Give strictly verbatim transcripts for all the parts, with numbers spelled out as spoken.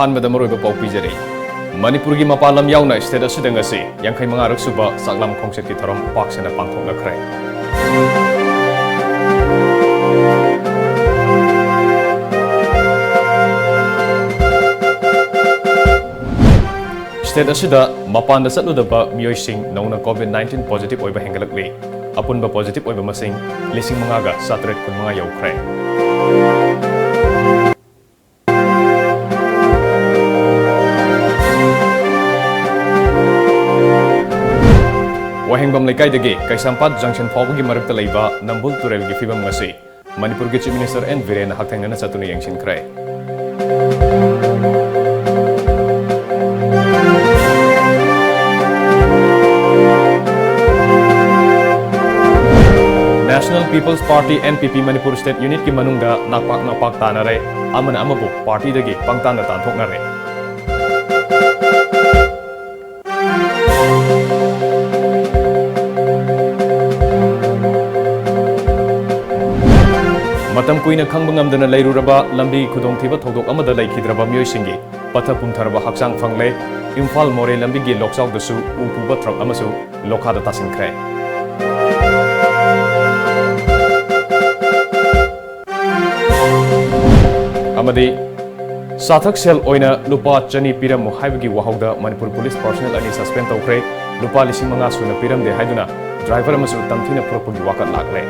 ꯑꯍꯥꯟꯕꯗ ꯃꯔꯨꯑꯣꯏꯕ ꯄꯥꯎ ꯄꯤꯖꯔꯤ꯫ ꯃꯅꯤꯄꯨꯔꯒꯤ ꯃꯄꯥꯟ ꯂꯝ ꯌꯥꯎꯅ state ꯑꯁꯤꯗ ꯉꯁꯤ ꯌꯥꯡꯈꯩ ꯃꯉꯥꯔꯛ ꯁꯨꯕ ꯆꯥꯛꯂꯥꯝ ꯈꯣꯡꯆꯠꯀꯤ ꯊꯧꯔꯝ ꯄꯥꯛ ꯁꯟꯅ ꯄꯥꯡꯊꯣꯛꯅꯈ꯭ꯔꯦ꯫ State ꯑꯁꯤꯗ ꯃꯄꯥꯟꯗ ꯆꯠꯂꯨꯗꯕ ꯃꯤꯑꯣꯏꯁꯤꯡ ꯅꯧꯅ COVID nineteen positive ꯑꯣꯏꯕ ꯍꯦꯟꯒꯠꯂꯛꯂꯤ꯫ ꯑꯄꯨꯟꯕ positive ꯑꯣꯏꯕ ꯃꯁꯤꯡ ꯂꯤꯁꯤꯡ ꯃꯉꯥꯒ ꯆꯥꯇ꯭ꯔꯦꯠ ꯀꯨꯟꯃꯉꯥ ꯌꯧꯈ꯭ꯔꯦ꯫ ꯋꯥꯍꯦꯡꯕꯝ ꯂꯩꯀꯥꯏꯗꯒꯤ ꯀꯩꯁꯥꯝꯄꯥꯠ junction ꯐꯥꯎꯕꯒꯤ ꯃꯔꯛꯇ ꯂꯩꯕ ꯅꯝꯕꯨꯜ ꯇꯨꯔꯦꯜꯒꯤ ꯐꯤꯕꯝ ꯉꯁꯤ ꯃꯅꯤꯄꯨꯔꯒꯤ Chief Minister ꯑꯦꯟ ꯕꯤꯔꯦꯟꯅ ꯍꯛꯊꯦꯡꯅꯅ ꯆꯠꯇꯨꯅ ꯌꯦꯡꯁꯤꯟꯈ꯭ꯔꯦ꯫ National People's Party, N P P, Manipur state unitꯀꯤ ꯃꯅꯨꯡꯗ ꯅꯥꯛꯄꯥꯛ ꯅꯥꯛꯄꯥꯛ ꯇꯥꯅꯔꯦ, ꯑꯃꯅ ꯑꯃꯕꯨ partyꯗꯒꯤ ꯄꯪꯇꯥꯟꯗ ꯇꯥꯟꯊꯣꯛꯅꯔꯦ꯫ ꯃꯇꯝ ꯀꯨꯏꯅ ꯈꯪꯕ ꯉꯝꯗꯅ ꯂꯩꯔꯨꯔꯕ ꯂꯝꯕꯤ ꯈꯨꯗꯣꯡꯊꯤꯕ ꯊꯧꯗꯣꯛ ꯑꯃꯗ ꯂꯩꯈꯤꯗ꯭ꯔꯕ ꯃꯤꯑꯣꯏꯁꯤꯡꯒꯤ ꯄꯠꯊ ꯄꯨꯝꯊꯔꯕ ꯍꯛꯆꯥꯡ ꯐꯪꯂꯦ꯫ ꯏꯝꯐꯥꯜ ꯃꯣꯔꯦ ꯂꯝꯕꯤꯒꯤ ꯂꯣꯛꯆꯥꯎꯗꯁꯨ ꯎ ꯄꯨꯕ truck ꯑꯃꯁꯨ ꯂꯣꯈꯥꯗ ꯇꯥꯁꯤꯟꯈ꯭ꯔꯦ꯫ ꯑꯃꯗꯤ ꯆꯥꯊꯛ ꯁꯦꯜ ꯑꯣꯏꯅ ꯂꯨꯄꯥ ꯆꯅꯤ ꯄꯤꯔꯝꯃꯨ ꯍꯥꯏꯕꯒꯤ ꯋꯥꯍꯧꯗ ꯃꯅꯤꯄꯨꯔ police personnel ꯑꯅꯤ suspend ꯇꯧꯈ꯭ꯔꯦ꯫ ꯂꯨꯄꯥ ꯂꯤꯁꯤꯡ ꯃꯉꯥ ꯁꯨꯅ ꯄꯤꯔꯝꯗꯦ ꯍꯥꯏꯗꯨꯅ driver ꯑꯃꯁꯨ ꯇꯝꯊꯤꯅ ꯐꯨꯔꯛꯄꯒꯤ ꯋꯥꯀꯠ ꯂꯥꯛꯂꯦ꯫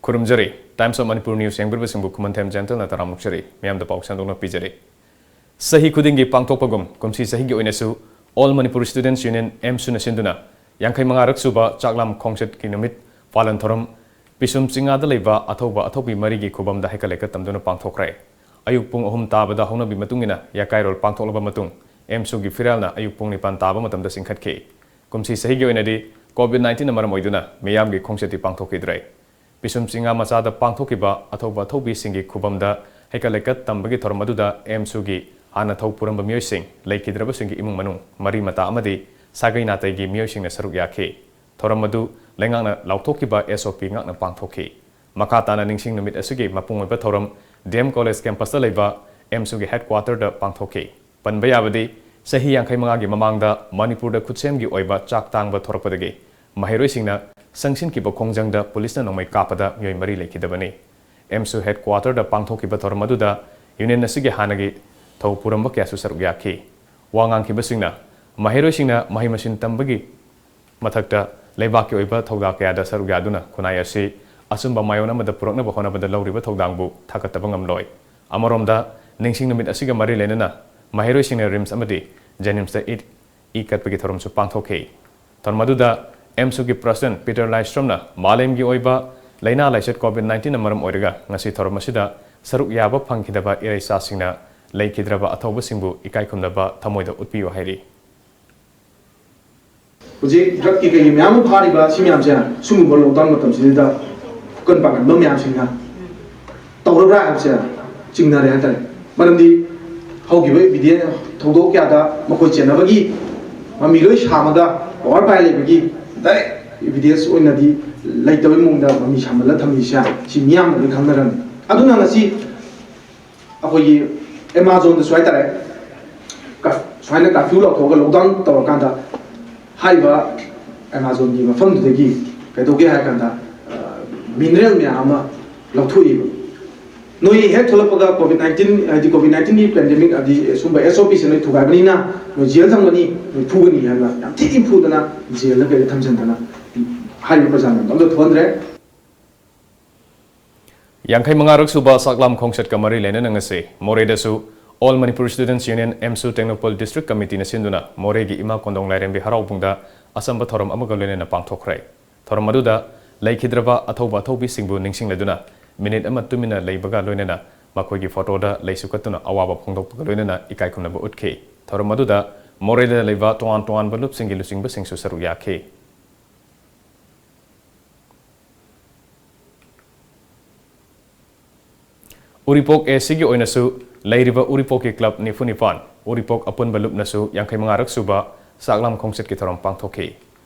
ꯈꯨꯔꯨꯝꯖꯔꯤ꯫ Times of Manipur News ꯌꯦꯡꯕꯤꯔꯤꯕꯁꯤꯡꯕꯨ ꯈꯨꯃꯟꯊꯦꯝ ꯖꯦꯟꯇꯜꯅ ꯇꯔꯥꯝꯅ ꯑꯣꯛꯆꯔꯤ꯫ ꯃꯤꯌꯥꯝꯗ ꯄꯥꯎ ꯁꯟꯗꯣꯛꯅ ꯄꯤꯖꯔꯤ꯫ ꯆꯍꯤ ꯈꯨꯗꯤꯡꯒꯤ ꯄꯥꯡꯊꯣꯛꯄꯒꯨꯝ ꯀꯨꯝꯁꯤ ꯆꯍꯤꯒꯤ ꯑꯣꯏꯅꯁꯨ All Manipur Students Union, AMSUꯅ ꯁꯤꯟꯗꯨꯅ ꯌꯥꯡꯈꯩ ꯃꯉꯥꯔꯛ ꯁꯨꯕ ꯆꯥꯛꯂꯥꯝ ꯈꯣꯡꯆꯠꯀꯤ ꯅꯨꯃꯤꯠ ꯄꯥꯂꯟ ꯊꯧꯔꯝ ꯄꯤꯁꯨꯝ ꯆꯤꯡꯉꯥꯗ ꯂꯩꯕ ꯑꯊꯧꯕ ꯑꯊꯧꯕꯤ ꯃꯔꯤꯒꯤ ꯈꯨꯕꯝꯗ ꯍꯩꯀꯠ ꯂꯩꯀꯠ ꯇꯝꯗꯨꯅ ꯄꯥꯡꯊꯣꯛꯈ꯭ꯔꯦ꯫ ꯑꯌꯨꯛ ꯄꯨꯡ ꯑꯍꯨꯝ ꯇꯥꯕꯗ ꯍꯧꯅꯕꯤ ꯃꯇꯨꯡ ꯏꯟꯅ ꯌꯥꯀꯥꯏꯔꯣꯜ ꯄꯥꯡꯊꯣꯛꯂꯕ ꯃꯇꯨꯡ, AMSUꯒꯤ ꯐꯤꯔꯥꯜꯅ ꯑꯌꯨꯛ ꯄꯨꯡ ꯅꯤꯄꯥꯟ ꯇꯥꯕ ꯃꯇꯝꯗ ꯆꯤꯡꯈꯠꯈꯤ꯫ ꯀꯨꯝꯁꯤ ꯆꯍꯤꯒꯤ ꯑꯣꯏꯅꯗꯤ COVID nineteenꯅ ꯃꯔꯝ ꯑꯣꯏꯗꯨꯅ ꯃꯤꯌꯥꯝꯒꯤ ꯈꯣꯡꯆꯠꯇꯤ ꯄꯥꯡꯊꯣꯛꯈꯤꯗ꯭ꯔꯦ꯫ ꯄꯤꯁꯨꯝ ꯆꯤꯡꯉꯥ ꯃꯆꯥꯗ ꯄꯥꯡꯊꯣꯛꯈꯤꯕ ꯑꯊꯧꯕ ꯑꯊꯧꯕꯤꯁꯤꯡꯒꯤ ꯈꯨꯕꯝꯗ ꯍꯩꯀꯠ ꯂꯩꯀꯠ ꯇꯝꯕꯒꯤ ꯊꯧꯔꯝ ꯑꯗꯨꯗ AMSUꯒꯤ ꯍꯥꯟꯅ ꯊꯧ ꯄꯨꯔꯝꯕ ꯃꯤꯑꯣꯏꯁꯤꯡ, ꯂꯩꯈꯤꯗ꯭ꯔꯕꯁꯤꯡꯒꯤ ꯏꯃꯨꯡ ꯃꯅꯨꯡ, ꯃꯔꯤ ꯃꯇꯥ ꯑꯃꯗꯤ ꯁꯥꯒꯩ ꯅꯥꯇꯩꯒꯤ ꯃꯤꯑꯣꯏꯁꯤꯡꯅ ꯁꯔꯨꯛ ꯌꯥꯈꯤ꯫ ꯊꯧꯔꯝ ꯑꯗꯨ ꯂꯩꯉꯥꯛꯅ ꯂꯥꯎꯊꯣꯛꯈꯤꯕ S O P ꯉꯥꯛꯅ ꯄꯥꯡꯊꯣꯛꯈꯤ꯫ ꯃꯈꯥ ꯇꯥꯅ ꯅꯤꯡꯁꯤꯡ ꯅꯨꯃꯤꯠ ꯑꯁꯤꯒꯤ ꯃꯄꯨꯡ ꯑꯣꯏꯕ ꯊꯧꯔꯝ D M College campus ꯇ ꯂꯩꯕ AMSU ꯒꯤ headquarter ꯗ ꯄꯥꯡꯊꯣꯛꯈꯤ꯫ ꯄꯟꯕ ꯌꯥꯕꯗꯤ, ꯆꯍꯤ ꯌꯥꯡꯈꯩ ꯃꯉꯥꯒꯤ ꯃꯃꯥꯡꯗ ꯃꯅꯤꯄꯨꯔꯗ ꯈꯨꯠꯁꯦꯝꯒꯤ ꯑꯣꯏꯕ ꯆꯥꯛ ꯇꯥꯡꯕ ꯊꯣꯔꯛꯄꯗꯒꯤ ꯃꯍꯩꯔꯣꯏꯁꯤꯡꯅ ꯆꯪꯁꯤꯟꯈꯤꯕ ꯈꯣꯡꯖꯪꯗ ꯄꯨꯂꯤꯁꯅ ꯅꯣꯡꯃꯩ ꯀꯥꯞꯄꯗ ꯃꯤꯑꯣꯏ ꯃꯔꯤ ꯂꯩꯈꯤꯗꯕꯅꯤ꯫ AMSU headquarter ꯗ ꯄꯥꯡꯊꯣꯛꯈꯤꯕ ꯊꯧꯔꯝ ꯑꯗꯨꯗ union ꯑꯁꯤꯒꯤ ꯍꯥꯟꯅꯒꯤ ꯊꯧ ꯄꯨꯔꯝꯕ ꯀꯌꯥꯁꯨ ꯁꯔꯨꯛ ꯌꯥꯈꯤ꯫ ꯋꯥ ꯉꯥꯡꯈꯤꯕꯁꯤꯡꯅ ꯃꯍꯩꯔꯣꯏꯁꯤꯡꯅ ꯃꯍꯩ ꯃꯁꯤꯡ ꯇꯝꯕꯒꯤ ꯃꯊꯛꯇ ꯂꯩꯕꯥꯛꯀꯤ ꯑꯣꯏꯕ ꯊꯧꯗꯥꯡ ꯀꯌꯥꯗ ꯁꯔꯨꯛ ꯌꯥꯗꯨꯅ ꯈꯨꯟꯅꯥꯏ ꯑꯁꯤ ꯑꯆꯨꯝꯕ ꯃꯥꯏꯑꯣꯟ ꯑꯃꯗ ꯄꯨꯔꯛꯅꯕ ꯍꯣꯠꯅꯕꯗ ꯂꯧꯔꯤꯕ ꯊꯧꯗꯥꯡꯕꯨ ꯊꯥꯒꯠꯇꯕ ꯉꯝꯂꯣꯏ꯫ ꯑꯃꯔꯣꯝꯗ, ꯅꯤꯡꯁꯤꯡ ꯅꯨꯃꯤꯠ ꯑꯁꯤꯒ ꯃꯔꯤ ꯂꯩꯅꯅ ꯃꯍꯩꯔꯣꯏꯁꯤꯡꯅ RIMS ꯑꯃꯗꯤ JNIMS ꯇ ꯏ, ꯏ ꯀꯠꯄꯒꯤ ꯊꯧꯔꯝꯁꯨ ꯄꯥꯡꯊꯣꯛꯈꯤ꯫ ꯊꯧꯔꯝ ꯑꯗꯨꯗ AMSU ꯒꯤ president Peter Laistromꯅ ꯃꯥꯂꯦꯝꯒꯤ ꯑꯣꯏꯕ ꯂꯥꯏꯅꯥ ꯂꯥꯏꯆꯠ COVID nineteen ꯅ ꯃꯔꯝ ꯑꯣꯏꯔꯒ ꯉꯁꯤ ꯊꯧꯔꯝ ꯑꯁꯤꯗ ꯁꯔꯨꯛ ꯌꯥꯕ ꯐꯪꯈꯤꯗꯕ ꯏꯔꯩꯆꯥꯁꯤꯡꯅ ꯂꯩꯈꯤꯗ꯭ꯔꯕ ꯑꯊꯧꯕꯁꯤꯡꯕꯨ ꯏꯀꯥꯏ ꯈꯨꯝꯅꯕ ꯊꯃꯣꯏꯗ ꯎꯠꯄꯤꯌꯨ ꯍꯥꯏꯔꯤ꯫ ꯍꯧꯖꯤꯛ drug ꯀꯤ ꯀꯩꯒꯤ ꯃꯌꯥꯝ ꯑꯃ ꯐꯥꯔꯤꯕ ꯁꯤ ꯃꯌꯥꯝꯁꯦ ꯁꯤꯒꯨꯝꯕ lockdown ꯃꯇꯝꯁꯤꯗꯩꯗ ꯑꯀꯟ ꯄꯥꯡꯒꯟꯕ ꯃꯌꯥꯝꯁꯤꯡꯅ ꯇꯧꯔꯕ꯭ꯔꯥ ꯍꯥꯏꯕꯁꯦ ꯆꯤꯡꯅꯔꯦ ꯍꯥꯏꯇꯥꯔꯦ꯫ ꯃꯔꯝꯗꯤ ꯍꯧꯈꯤꯕ evidence ꯊꯧꯗꯣꯛ ꯀꯌꯥꯗ ꯃꯈꯣꯏ ꯆꯦꯟꯅꯕꯒꯤ ꯃꯃꯤ ꯂꯣꯏ ꯁꯥꯝꯃꯒ power ꯄꯥꯏ ꯂꯩꯕꯒꯤ direct evidence ꯑꯣꯏꯅꯗꯤ ꯂꯩꯇꯕꯩ ꯃꯑꯣꯡꯗ ꯃꯃꯤ ꯁꯥꯝꯍꯜꯂ ꯊꯝꯃꯤꯁꯦ ꯁꯤ ꯃꯤꯌꯥꯝꯅ ꯂꯣꯏ ꯈꯪꯅꯔꯝꯃꯤ꯫ ꯑꯗꯨꯅ ꯉꯁꯤ ꯑꯩꯈꯣꯏꯒꯤ Amazon ꯗꯁꯨ ꯍꯥꯏꯇꯥꯔꯦ, ꯀ-, ꯁꯨꯃꯥꯏꯅ curfew ꯂꯥꯎꯊꯣꯛꯑꯒ lockdown ꯇꯧꯔꯀꯥꯟꯗ ꯍꯥꯏꯔꯤꯕ Amazon ꯒꯤ ꯃꯐꯝꯗꯨꯗꯒꯤ ꯀꯩꯗꯧꯒꯦ ꯍꯥꯏ ꯀꯥꯟꯗ, ꯑ, mineral ꯃꯌꯥꯝ ꯑꯃ ꯂꯧꯊꯣꯛꯏꯕ꯫ ꯅꯣꯏ ꯍꯦꯛ ꯊꯣꯛꯂꯛꯄꯒ COVID nineteen, ꯍꯥꯏꯗꯤ COVID nineteen ꯒꯤ pandemic, ꯍꯥꯏꯗꯤ ꯁꯨꯝꯕ S O P ꯁꯦ ꯅꯣꯏ ꯊꯨꯒꯥꯏꯕꯅꯤꯅ ꯅꯣꯏ jail ꯊꯝꯒꯅꯤ, ꯅꯣꯏ ꯐꯨꯒꯅꯤ ꯍꯥꯏꯕ ꯌꯥꯝ ꯊꯤ ꯊꯤꯅ ꯐꯨꯗꯅ jail ꯗ ꯀꯩꯗ ꯊꯝꯖꯤꯟꯗꯅ ꯍꯥꯏꯔꯤꯕ ꯄ꯭ꯔꯖꯥ ꯃꯌꯥꯝꯗꯣ ꯑꯝꯇ ꯊꯣꯛꯍꯟꯗ꯭ꯔꯦ꯫ ꯌꯥꯡꯈꯩ ꯃꯉꯥꯔꯛ ꯁꯨꯕ ꯁꯛꯂꯥꯝ ꯈꯣꯡꯆꯠꯀ ꯃꯔꯤ ꯂꯩꯅꯅ ꯉꯁꯤ ꯃꯣꯔꯦꯗꯁꯨ All Manipur Students Union, AMSU Tengnoupal District Committee ꯅ ꯁꯤꯟꯗꯨꯅ ꯃꯣꯔꯦꯒꯤ ꯏꯃꯥ ꯀꯣꯟꯗꯣꯡ ꯂꯥꯏꯔꯦꯝꯕꯤ ꯍꯔꯥꯎꯕꯨꯡꯗ ꯑꯆꯝꯕ ꯊꯧꯔꯝ ꯑꯃꯒ ꯂꯣꯏꯅꯅ ꯄꯥꯡꯊꯣꯛꯈ꯭ꯔꯦ꯫ ꯊꯧꯔꯝ ꯑꯗꯨꯗ ꯂꯩꯈꯤꯗ꯭ꯔꯕ ꯑꯊꯧꯕ ꯑꯊꯧꯕꯤꯁꯤꯡꯕꯨ ꯅꯤꯡꯁꯤꯡꯂꯗꯨꯅ ꯃꯤꯅꯤꯠ ꯑꯃ ꯇꯨꯃꯤꯟꯅ ꯂꯩꯕꯒ ꯂꯣꯏꯅꯅ ꯃꯈꯣꯏꯒꯤ ꯐꯣꯇꯣꯗ ꯂꯩꯁꯨ ꯀꯠꯇꯨꯅ ꯑꯋꯥꯕ ꯐꯣꯡꯗꯣꯛꯄꯒ ꯂꯣꯏꯅꯅ ꯏꯀꯥꯏ ꯈꯨꯝꯅꯕ ꯎꯠꯈꯤ꯫ ꯊꯧꯔꯝ ꯑꯗꯨꯗ ꯃꯣꯔꯦꯗ ꯂꯩꯕ ꯇꯣꯉꯥꯟ ꯇꯣꯉꯥꯟꯕ ꯂꯨꯞꯁꯤꯡꯒꯤ ꯂꯨꯆꯤꯡꯕꯁꯤꯡꯁꯨ ꯁꯔꯨꯛ ꯌꯥꯈꯤ꯫ ꯎꯔꯤꯄꯣꯛ A C ꯒꯤ ꯑꯣꯏꯅꯁꯨ ꯂꯩꯔꯤꯕ ꯎꯔꯤꯄꯣꯛꯀꯤ ꯀ꯭ꯂꯕ ꯅꯤꯐꯨ ꯅꯤꯄꯥꯟ, ꯎꯔꯤꯄꯣꯛ ꯑꯄꯨꯟꯕ ꯂꯨꯞꯅꯁꯨ ꯌꯥꯡꯈꯩ ꯃꯉꯥꯔꯛ ꯁꯨꯕ ꯆꯥꯛꯂꯥꯝ ꯈꯣꯡꯆꯠꯀꯤ ꯊꯧꯔꯝ ꯄꯥꯡꯊꯣꯛꯈꯤ꯫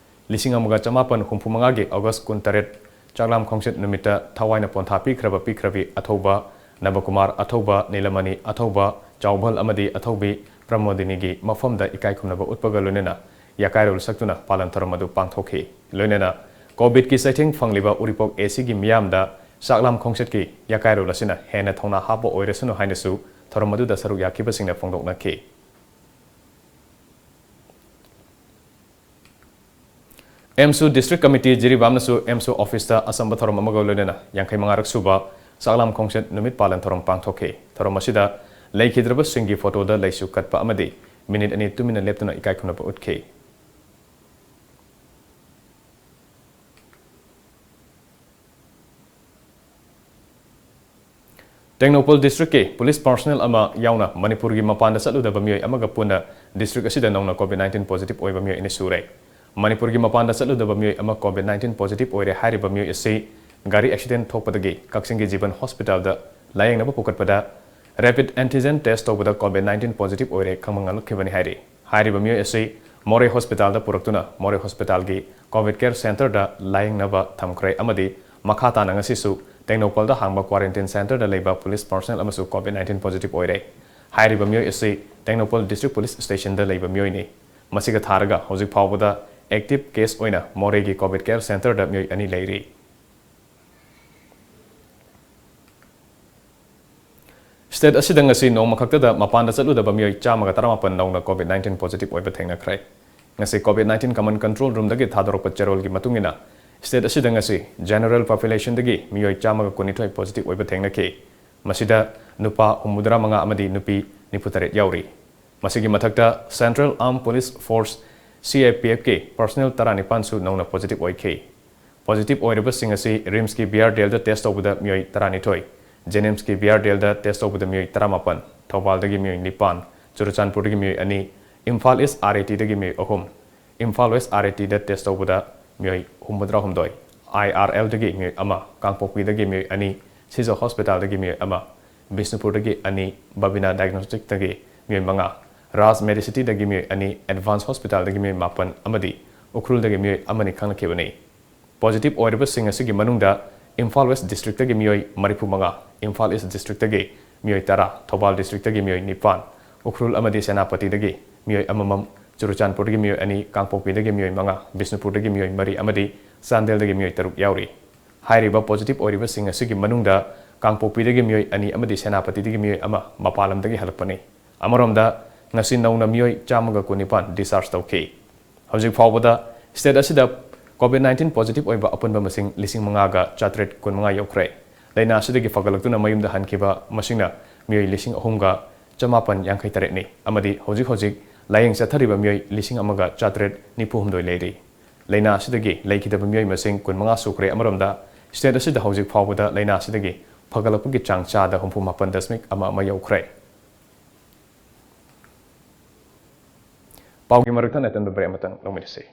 ꯂꯤꯁꯤꯡ ꯑꯃꯒ ꯆꯃꯥꯄꯟ ꯍꯨꯝꯐꯨ ꯃꯉꯥꯒꯤ ꯑꯣꯒꯁ ꯀꯨꯟꯇꯔꯦꯠ ꯆꯥꯛꯂꯥꯝ ꯈꯣꯡꯆꯠ ꯅꯨꯃꯤꯠꯇ ꯊꯋꯥꯏꯅ ꯄꯣꯟꯊꯥ ꯄꯤꯈ꯭ꯔꯕ ꯄꯤꯈ꯭ꯔꯕꯤ ꯑꯊꯧꯕ ꯅꯕꯀꯨꯃꯥꯔ ꯑꯊꯧꯕ, ꯅꯤꯂꯃꯅꯤ ꯑꯊꯧꯕ, ꯆꯥꯎꯕꯜ ꯑꯃꯗꯤ ꯑꯊꯧꯕꯤ ꯄ꯭ꯔꯃꯣꯗꯤꯅꯤꯒꯤ ꯃꯐꯝꯗ ꯏꯀꯥꯏ ꯈꯨꯝꯅꯕ ꯎꯠꯄꯒ ꯂꯣꯏꯅꯅ ꯌꯥꯀꯥꯏꯔꯣꯜ ꯁꯛꯇꯨꯅ ꯄꯥꯂꯟ ꯊꯧꯔꯝ ꯑꯗꯨ ꯄꯥꯡꯊꯣꯛꯈꯤ꯫ ꯂꯣꯏꯅꯅ ꯀꯣꯚꯤꯗꯀꯤ ꯆꯩꯊꯦꯡ ꯐꯪꯂꯤꯕ ꯎꯔꯤꯄꯣꯛ ꯑꯦ ꯁꯤꯒꯤ ꯃꯤꯌꯥꯝꯗ ꯆꯥꯛꯂꯥꯝ ꯈꯣꯡꯆꯠꯀꯤ ꯌꯥꯀꯥꯏꯔꯣꯜ ꯑꯁꯤꯅ ꯍꯦꯟꯅ ꯊꯧꯅꯥ ꯍꯥꯞꯄ ꯑꯣꯏꯔꯁꯅꯨ ꯍꯥꯏꯅꯁꯨ ꯊꯧꯔꯝ ꯑꯗꯨꯗ ꯁꯔꯨꯛ ꯌꯥꯈꯤꯕꯁꯤꯡꯅ ꯐꯣꯡꯗꯣꯛꯅꯈꯤ꯫ ꯑꯦꯝꯁꯨ ꯗꯤꯁꯇ꯭ꯔꯤꯛ ꯀꯃꯤꯇꯤ ꯖꯤꯔꯤꯕꯥꯝꯅꯁꯨ ꯑꯦꯝꯁꯨ ꯑꯣꯐꯤꯁꯇ ꯑꯆꯝꯕ ꯊꯧꯔꯝ ꯑꯃꯒ ꯂꯣꯏꯅꯅ ꯌꯥꯡꯈꯩ ꯃꯉꯥꯔꯛ ꯁꯨꯕ ꯆꯥꯛꯂꯥꯝ ꯈꯣꯡꯆꯠ ꯅꯨꯃꯤꯠ ꯄꯥꯂꯟ ꯊꯧꯔꯝ ꯄꯥꯡꯊꯣꯛꯈꯤ꯫ ꯊꯧꯔꯝ ꯑꯁꯤꯗ ꯂꯩꯈꯤꯗ꯭ꯔꯕꯁꯤꯡꯒꯤ ꯐꯣꯇꯣꯗ ꯂꯩꯁꯨ ꯀꯠꯄ ꯑꯃꯗꯤ ꯃꯤꯅꯤꯠ ꯑꯅꯤ ꯇꯨꯃꯤꯟꯅ ꯂꯦꯞꯇꯨꯅ ꯏꯀꯥꯏ ꯈꯨꯝꯅꯕ ꯎꯠꯈꯤ꯫ ꯇꯦꯡꯅꯧꯄꯜ ꯗꯤꯁꯇ꯭ꯔꯤꯛꯀꯤ ꯄꯨꯂꯤꯁ ꯄꯥꯔꯁꯣꯅꯦꯜ ꯑꯃ ꯌꯥꯎꯅ ꯃꯅꯤꯄꯨꯔꯒꯤ ꯃꯄꯥꯟꯗ ꯆꯠꯂꯨꯗꯕ ꯃꯤꯑꯣꯏ ꯑꯃꯒ ꯄꯨꯟꯅ ꯗꯤꯁꯇ꯭ꯔꯤꯛ ꯑꯁꯤꯗ ꯅꯧꯅ ꯀꯣꯚꯤꯗ ꯅꯥꯏꯟꯇꯤꯟ ꯄꯣꯖꯤꯇꯤꯚ ꯑꯣꯏꯕ ꯃꯤꯑꯣꯏ ꯑꯅꯤ ꯁꯨꯔꯦ꯫ ꯃꯅꯤꯄꯨꯔꯒꯤ ꯃꯄꯥꯟꯗ ꯆꯠꯂꯨꯗꯕ ꯃꯤꯑꯣꯏ ꯑꯃ ꯀꯣꯚꯤꯗ ꯅꯥꯏꯟꯇꯤꯟ ꯄꯣꯖꯤꯇꯤꯚ ꯑꯣꯏꯔꯦ ꯍꯥꯏꯔꯤꯕ ꯃꯤꯑꯣꯏ ꯑꯁꯤ ꯒꯥꯔꯤ ꯑꯦꯛꯁꯤꯗꯦꯟ ꯊꯣꯛꯄꯗꯒꯤ ꯀꯛꯆꯤꯡꯒꯤ ꯖꯤꯕꯟ ꯍꯣꯁꯄꯤꯇꯥꯜꯗ ꯂꯥꯌꯦꯡꯅꯕ ꯄꯨꯈꯠꯄꯗ ꯔꯦꯄꯤꯗ ꯑꯦꯟꯇꯤꯖꯦꯟ ꯇꯦꯁ ꯇꯧꯕꯗ ꯀꯣꯚꯤꯗ ꯅꯥꯏꯟꯇꯤꯟ ꯄꯣꯖꯤꯇꯤꯚ ꯑꯣꯏꯔꯦ ꯈꯪꯕ ꯉꯝꯂꯛꯈꯤꯕꯅꯤ ꯍꯥꯏꯔꯤ꯫ ꯍꯥꯏꯔꯤꯕ ꯃꯤꯑꯣꯏ ꯑꯁꯤ ꯃꯣꯔꯦ ꯍꯣꯁꯄꯤꯇꯥꯜꯗ ꯄꯨꯔꯛꯇꯨꯅ ꯃꯣꯔꯦ ꯍꯣꯁꯄꯤꯇꯥꯜꯒꯤ ꯀꯣꯚꯤꯗ ꯀꯦꯌꯔ ꯁꯦꯟꯇꯔꯗ ꯂꯥꯌꯦꯡꯅꯕ ꯊꯝꯈ꯭ꯔꯦ ꯑꯃꯗꯤ ꯃꯈꯥ ꯇꯥꯅ ꯉꯁꯤꯁꯨ ꯇꯦꯡꯅꯧꯄꯜꯗ ꯍꯥꯡꯕ ꯀ꯭ꯋꯥꯔꯦꯟꯇꯤꯟ ꯁꯦꯟꯇꯔꯗ ꯂꯩꯕ ꯄꯨꯂꯤꯁ ꯄꯥꯔꯁꯣꯅꯦꯜ ꯑꯃꯁꯨ ꯀꯣꯚꯤꯗ ꯅꯥꯏꯟꯇꯤꯟ ꯄꯣꯖꯤꯇꯤꯚ ꯑꯣꯏꯔꯦ꯫ ꯍꯥꯏꯔꯤꯕ ꯃꯤꯑꯣꯏ ꯑꯁꯤ ꯇꯦꯡꯅꯧꯄꯜ ꯗꯤꯁꯇ꯭ꯔꯤꯛ ꯄꯨꯂꯤꯁ ꯁ꯭ꯇꯦꯁꯟꯗ ꯂꯩꯕ ꯃꯤꯑꯣꯏꯅꯤ꯫ ꯃꯁꯤꯒ ꯊꯥꯔꯒ ꯍꯧꯖꯤꯛ ꯐꯥꯎꯕꯗ ꯑꯦꯛꯇꯤꯚ ꯀꯦꯁ ꯑꯣꯏꯅ ꯃꯣꯔꯦꯒꯤ ꯀꯣꯚꯤꯗ ꯀꯦꯌꯔ ꯁꯦꯟꯇꯔꯗ ꯃꯤꯑꯣꯏ ꯑꯅꯤ ꯂꯩꯔꯤ꯫ ꯁ꯭ꯇꯦꯠ ꯑꯁꯤꯗ ꯉꯁꯤ ꯅꯣꯡꯃ ꯈꯛꯇꯗ ꯃꯄꯥꯟꯗ ꯆꯠꯂꯨꯗꯕ ꯃꯤꯑꯣꯏ ꯆꯥꯝꯃꯒ ꯇꯔꯥꯃꯥꯄꯟ ꯅꯧꯅ ꯀꯣꯚꯤꯗ ꯅꯥꯏꯟꯇꯤꯟ ꯄꯣꯖꯤꯇꯤꯚ ꯑꯣꯏꯕ ꯊꯦꯡꯅꯈ꯭ꯔꯦ꯫ ꯉꯁꯤ ꯀꯣꯚꯤꯗ ꯅꯥꯏꯟꯇꯤꯟ ꯀꯃꯟ ꯀꯟꯇ꯭ꯔꯣꯜ ꯔꯨꯝꯗꯒꯤ ꯊꯥꯗꯣꯔꯛꯄ ꯆꯦꯔꯣꯜꯒꯤ ꯃꯇꯨꯡ ꯏꯟꯅ, ꯁ꯭ꯇꯦꯠ ꯑꯁꯤꯗ ꯉꯁꯤ ꯖꯦꯅꯔꯦꯜ ꯄꯣꯄꯨꯂꯦꯁꯟꯗꯒꯤ ꯃꯤꯑꯣꯏ ꯆꯥꯝꯃꯒ ꯀꯨꯟꯅꯤꯊꯣꯏ ꯄꯣꯖꯤꯇꯤꯚ ꯑꯣꯏꯕ ꯊꯦꯡꯅꯈꯤ꯫ ꯃꯁꯤꯗ ꯅꯨꯄꯥ ꯍꯨꯝꯐꯨꯇꯔꯥ ꯃꯉꯥ ꯑꯃꯗꯤ ꯅꯨꯄꯤ ꯅꯤꯐꯨꯇꯔꯦꯠ ꯌꯥꯎꯔꯤ꯫ ꯃꯁꯤꯒꯤ ꯃꯊꯛꯇ, ꯁꯦꯟꯇ꯭ꯔꯦꯜ ꯑꯥꯔꯝ ꯄꯨꯂꯤꯁ ꯐꯣꯔꯁ, ꯁꯤ ꯑꯦ ꯄꯤ ꯑꯦꯐꯀꯤ ꯄꯥꯔꯁꯣꯅꯦꯜ ꯇꯔꯥꯅꯤꯄꯥꯟꯁꯨ ꯅꯧꯅ ꯄꯣꯖꯤꯇꯤꯚ ꯑꯣꯏꯈꯤ꯫ ꯄꯣꯖꯤꯇꯤꯚ ꯑꯣꯏꯔꯤꯕꯁꯤꯡ ꯑꯁꯤ ꯔꯤꯝꯁꯀꯤ ꯕꯤ ꯑꯥꯔ ꯗꯤ ꯑꯦꯜꯗ ꯇꯦꯁ ꯇꯧꯕꯗ ꯃꯤꯑꯣꯏ ꯇꯔꯥꯅꯤꯊꯣꯏ, ꯖꯦꯅꯤꯝꯁꯀꯤ ꯕꯤ ꯑꯥꯔ ꯗꯤ ꯑꯦꯜꯗ ꯇꯦꯁ ꯇꯧꯕꯗ ꯃꯤꯑꯣꯏ ꯇꯔꯥꯃꯥꯄꯟ, ꯊꯧꯕꯥꯜꯗꯒꯤ ꯃꯤꯑꯣꯏ ꯅꯤꯄꯥꯟ, ꯆꯨꯔꯆꯥꯟꯄꯨꯔꯗꯒꯤ ꯃꯤꯑꯣꯏ ꯑꯅꯤ, ꯏꯝꯐꯥꯜ ꯏꯁ ꯑꯥꯔ ꯑꯦ ꯇꯤꯗꯒꯤ ꯃꯤꯑꯣꯏ ꯑꯍꯨꯝ, ꯏꯝꯐꯥꯜ ꯋꯦꯁ ꯑꯥꯔ ꯑꯦ ꯇꯤꯗ ꯇꯦꯁ ꯇꯧꯕꯗ ꯃꯤꯑꯣꯏ ꯍꯨꯝꯐꯨꯇꯔꯥꯍꯨꯝꯗꯣꯏ, ꯑꯥꯏ ꯑꯥꯔ ꯑꯦꯜꯗꯒꯤ ꯃꯤꯑꯣꯏ ꯑꯃ, ꯀꯥꯡꯄꯣꯛꯄꯤꯗꯒꯤ ꯃꯤꯑꯣꯏ ꯑꯅꯤ, ꯁꯤꯖ ꯍꯣꯁꯄꯤꯇꯥꯜꯗꯒꯤ ꯃꯤꯑꯣꯏ ꯑꯃ, ꯕꯤꯁꯅꯨꯄꯨꯔꯗꯒꯤ ꯑꯅꯤ, ꯕꯕꯤꯅꯥ ꯗꯥꯏꯒꯅꯣꯁꯇꯤꯛꯇꯒꯤ ꯃꯤꯑꯣꯏ ꯃꯉꯥ, ꯔꯥꯖ ꯃꯦꯗꯤꯁꯤꯇꯤꯗꯒꯤ ꯃꯤꯑꯣꯏ ꯑꯅꯤ, ꯑꯦꯗꯚꯥꯟꯁ ꯍꯣꯁꯄꯤꯇꯥꯜꯗꯒꯤ ꯃꯤꯑꯣꯏ ꯃꯥꯄꯟ ꯑꯃꯗꯤ ꯎꯈ꯭ꯔꯨꯜꯗꯒꯤ ꯃꯤꯑꯣꯏ ꯑꯃꯅꯤ ꯈꯪꯂꯛꯈꯤꯕꯅꯤ꯫ ꯄꯣꯖꯤꯇꯤꯚ ꯑꯣꯏꯔꯤꯕꯁꯤꯡ ꯑꯁꯤꯒꯤ ꯃꯅꯨꯡꯗ ꯏꯝꯐꯥꯜ ꯋꯦꯁ ꯗꯤꯁꯇ꯭ꯔꯤꯛꯇꯒꯤ ꯃꯤꯑꯣꯏ ꯃꯔꯤꯐꯨ ꯃꯉꯥ, ꯏꯝꯐꯥꯜ ꯏꯁ ꯗꯤꯁꯇ꯭ꯔꯤꯛꯇꯒꯤ ꯃꯤꯑꯣꯏ ꯇꯔꯥ, ꯊꯧꯕꯥꯜ ꯗꯤꯁꯇ꯭ꯔꯤꯛꯇꯒꯤ ꯃꯤꯑꯣꯏ ꯅꯤꯄꯥꯟ, ꯎꯈ꯭ꯔꯨꯜ ꯑꯃꯗꯤ ꯁꯦꯅꯥꯄꯇꯤꯗꯒꯤ ꯃꯤꯑꯣꯏ ꯑꯃꯃꯝ, ꯆꯨꯔꯆꯥꯟꯄꯨꯔꯗꯒꯤ ꯃꯤꯑꯣꯏ ꯑꯅꯤ, ꯀꯥꯡꯄꯣꯛꯄꯤꯗꯒꯤ ꯃꯤꯑꯣꯏ ꯃꯉꯥ, ꯕꯤꯁꯅꯨꯄꯨꯔꯗꯒꯤ ꯃꯤꯑꯣꯏ ꯃꯔꯤ ꯑꯃꯗꯤ ꯆꯥꯟꯗꯦꯜꯗꯒꯤ ꯃꯤꯑꯣꯏ ꯇꯔꯨꯛ ꯌꯥꯎꯔꯤ꯫ ꯍꯥꯏꯔꯤꯕ ꯄꯣꯖꯤꯇꯤꯚ ꯑꯣꯏꯔꯤꯕꯁꯤꯡ ꯑꯁꯤꯒꯤ ꯃꯅꯨꯡꯗ ꯀꯥꯡꯄꯣꯛꯄꯤꯗꯒꯤ ꯃꯤꯑꯣꯏ ꯑꯅꯤ ꯑꯃꯗꯤ ꯁꯦꯅꯥꯄꯇꯤꯗꯒꯤ ꯃꯤꯑꯣꯏ ꯑꯃ ꯃꯄꯥꯟ ꯂꯝꯗꯒꯤ ꯍꯜꯂꯛꯄꯅꯤ꯫ ꯑꯃꯔꯣꯝꯗ, ꯉꯁꯤ ꯅꯧꯅ ꯃꯤꯑꯣꯏ ꯆꯥꯝꯃꯒ ꯀꯨꯟꯅꯤꯄꯥꯟ discharge ꯇꯧꯈꯤ꯫ ꯍꯧꯖꯤꯛ ꯐꯥꯎꯕꯗ state ꯑꯁꯤꯗ COVID nineteen ꯄꯣꯖꯤꯇꯤꯚ ꯑꯣꯏꯕ ꯑꯄꯨꯟꯕ ꯃꯁꯤꯡ ꯂꯤꯁꯤꯡ ꯃꯉꯥꯒ ꯆꯥꯇ꯭ꯔꯦꯠ ꯀꯨꯟꯃꯉꯥ ꯌꯧꯈ꯭ꯔꯦ꯫ ꯂꯥꯏꯅꯥ ꯑꯁꯤꯗꯒꯤ ꯐꯒꯠꯂꯛꯇꯨꯅ ꯃꯌꯨꯝꯗ ꯍꯟꯈꯤꯕ ꯃꯁꯤꯡꯅ ꯃꯤꯑꯣꯏ ꯂꯤꯁꯤꯡ ꯑꯍꯨꯝꯒ ꯆꯃꯥꯄꯟ ꯌꯥꯡꯈꯩ ꯇꯔꯦꯠꯅꯤ, ꯑꯃꯗꯤ ꯍꯧꯖꯤꯛ ꯍꯧꯖꯤꯛ ꯂꯥꯌꯦꯡ ꯆꯠꯊꯔꯤꯕ ꯃꯤꯑꯣꯏ ꯂꯤꯁꯤꯡ ꯑꯃꯒ ꯆꯥꯇ꯭ꯔꯦꯠ ꯅꯤꯐꯨ ꯍꯨꯝꯗꯣꯏ ꯂꯩꯔꯤ꯫ ꯂꯥꯏꯅꯥ ꯑꯁꯤꯗꯒꯤ ꯂꯩꯈꯤꯗꯕ ꯃꯤꯑꯣꯏ ꯃꯁꯤꯡ ꯀꯨꯟꯃꯉꯥ ꯁꯨꯈ꯭ꯔꯦ꯫ ꯑꯃꯔꯣꯝꯗ, state ꯑꯁꯤꯗ ꯍꯧꯖꯤꯛ ꯐꯥꯎꯕꯗ ꯂꯥꯏꯅꯥ ꯑꯁꯤꯗꯒꯤ ꯐꯒꯠꯂꯛꯄꯒꯤ ꯆꯥꯡ ꯆꯥꯗ ꯍꯨꯝꯐꯨ ꯃꯥꯄꯟ ꯗꯁꯃꯤꯛ ꯑꯃ ꯑꯃ ꯌꯧꯈ꯭ꯔꯦ꯫ ꯄꯥꯎꯒꯤ ꯃꯔꯛ ꯊꯠꯅ ꯑꯇꯦꯟꯕ break ꯑꯃꯇꯪ ꯂꯧꯃꯤꯟꯅꯁꯤ꯫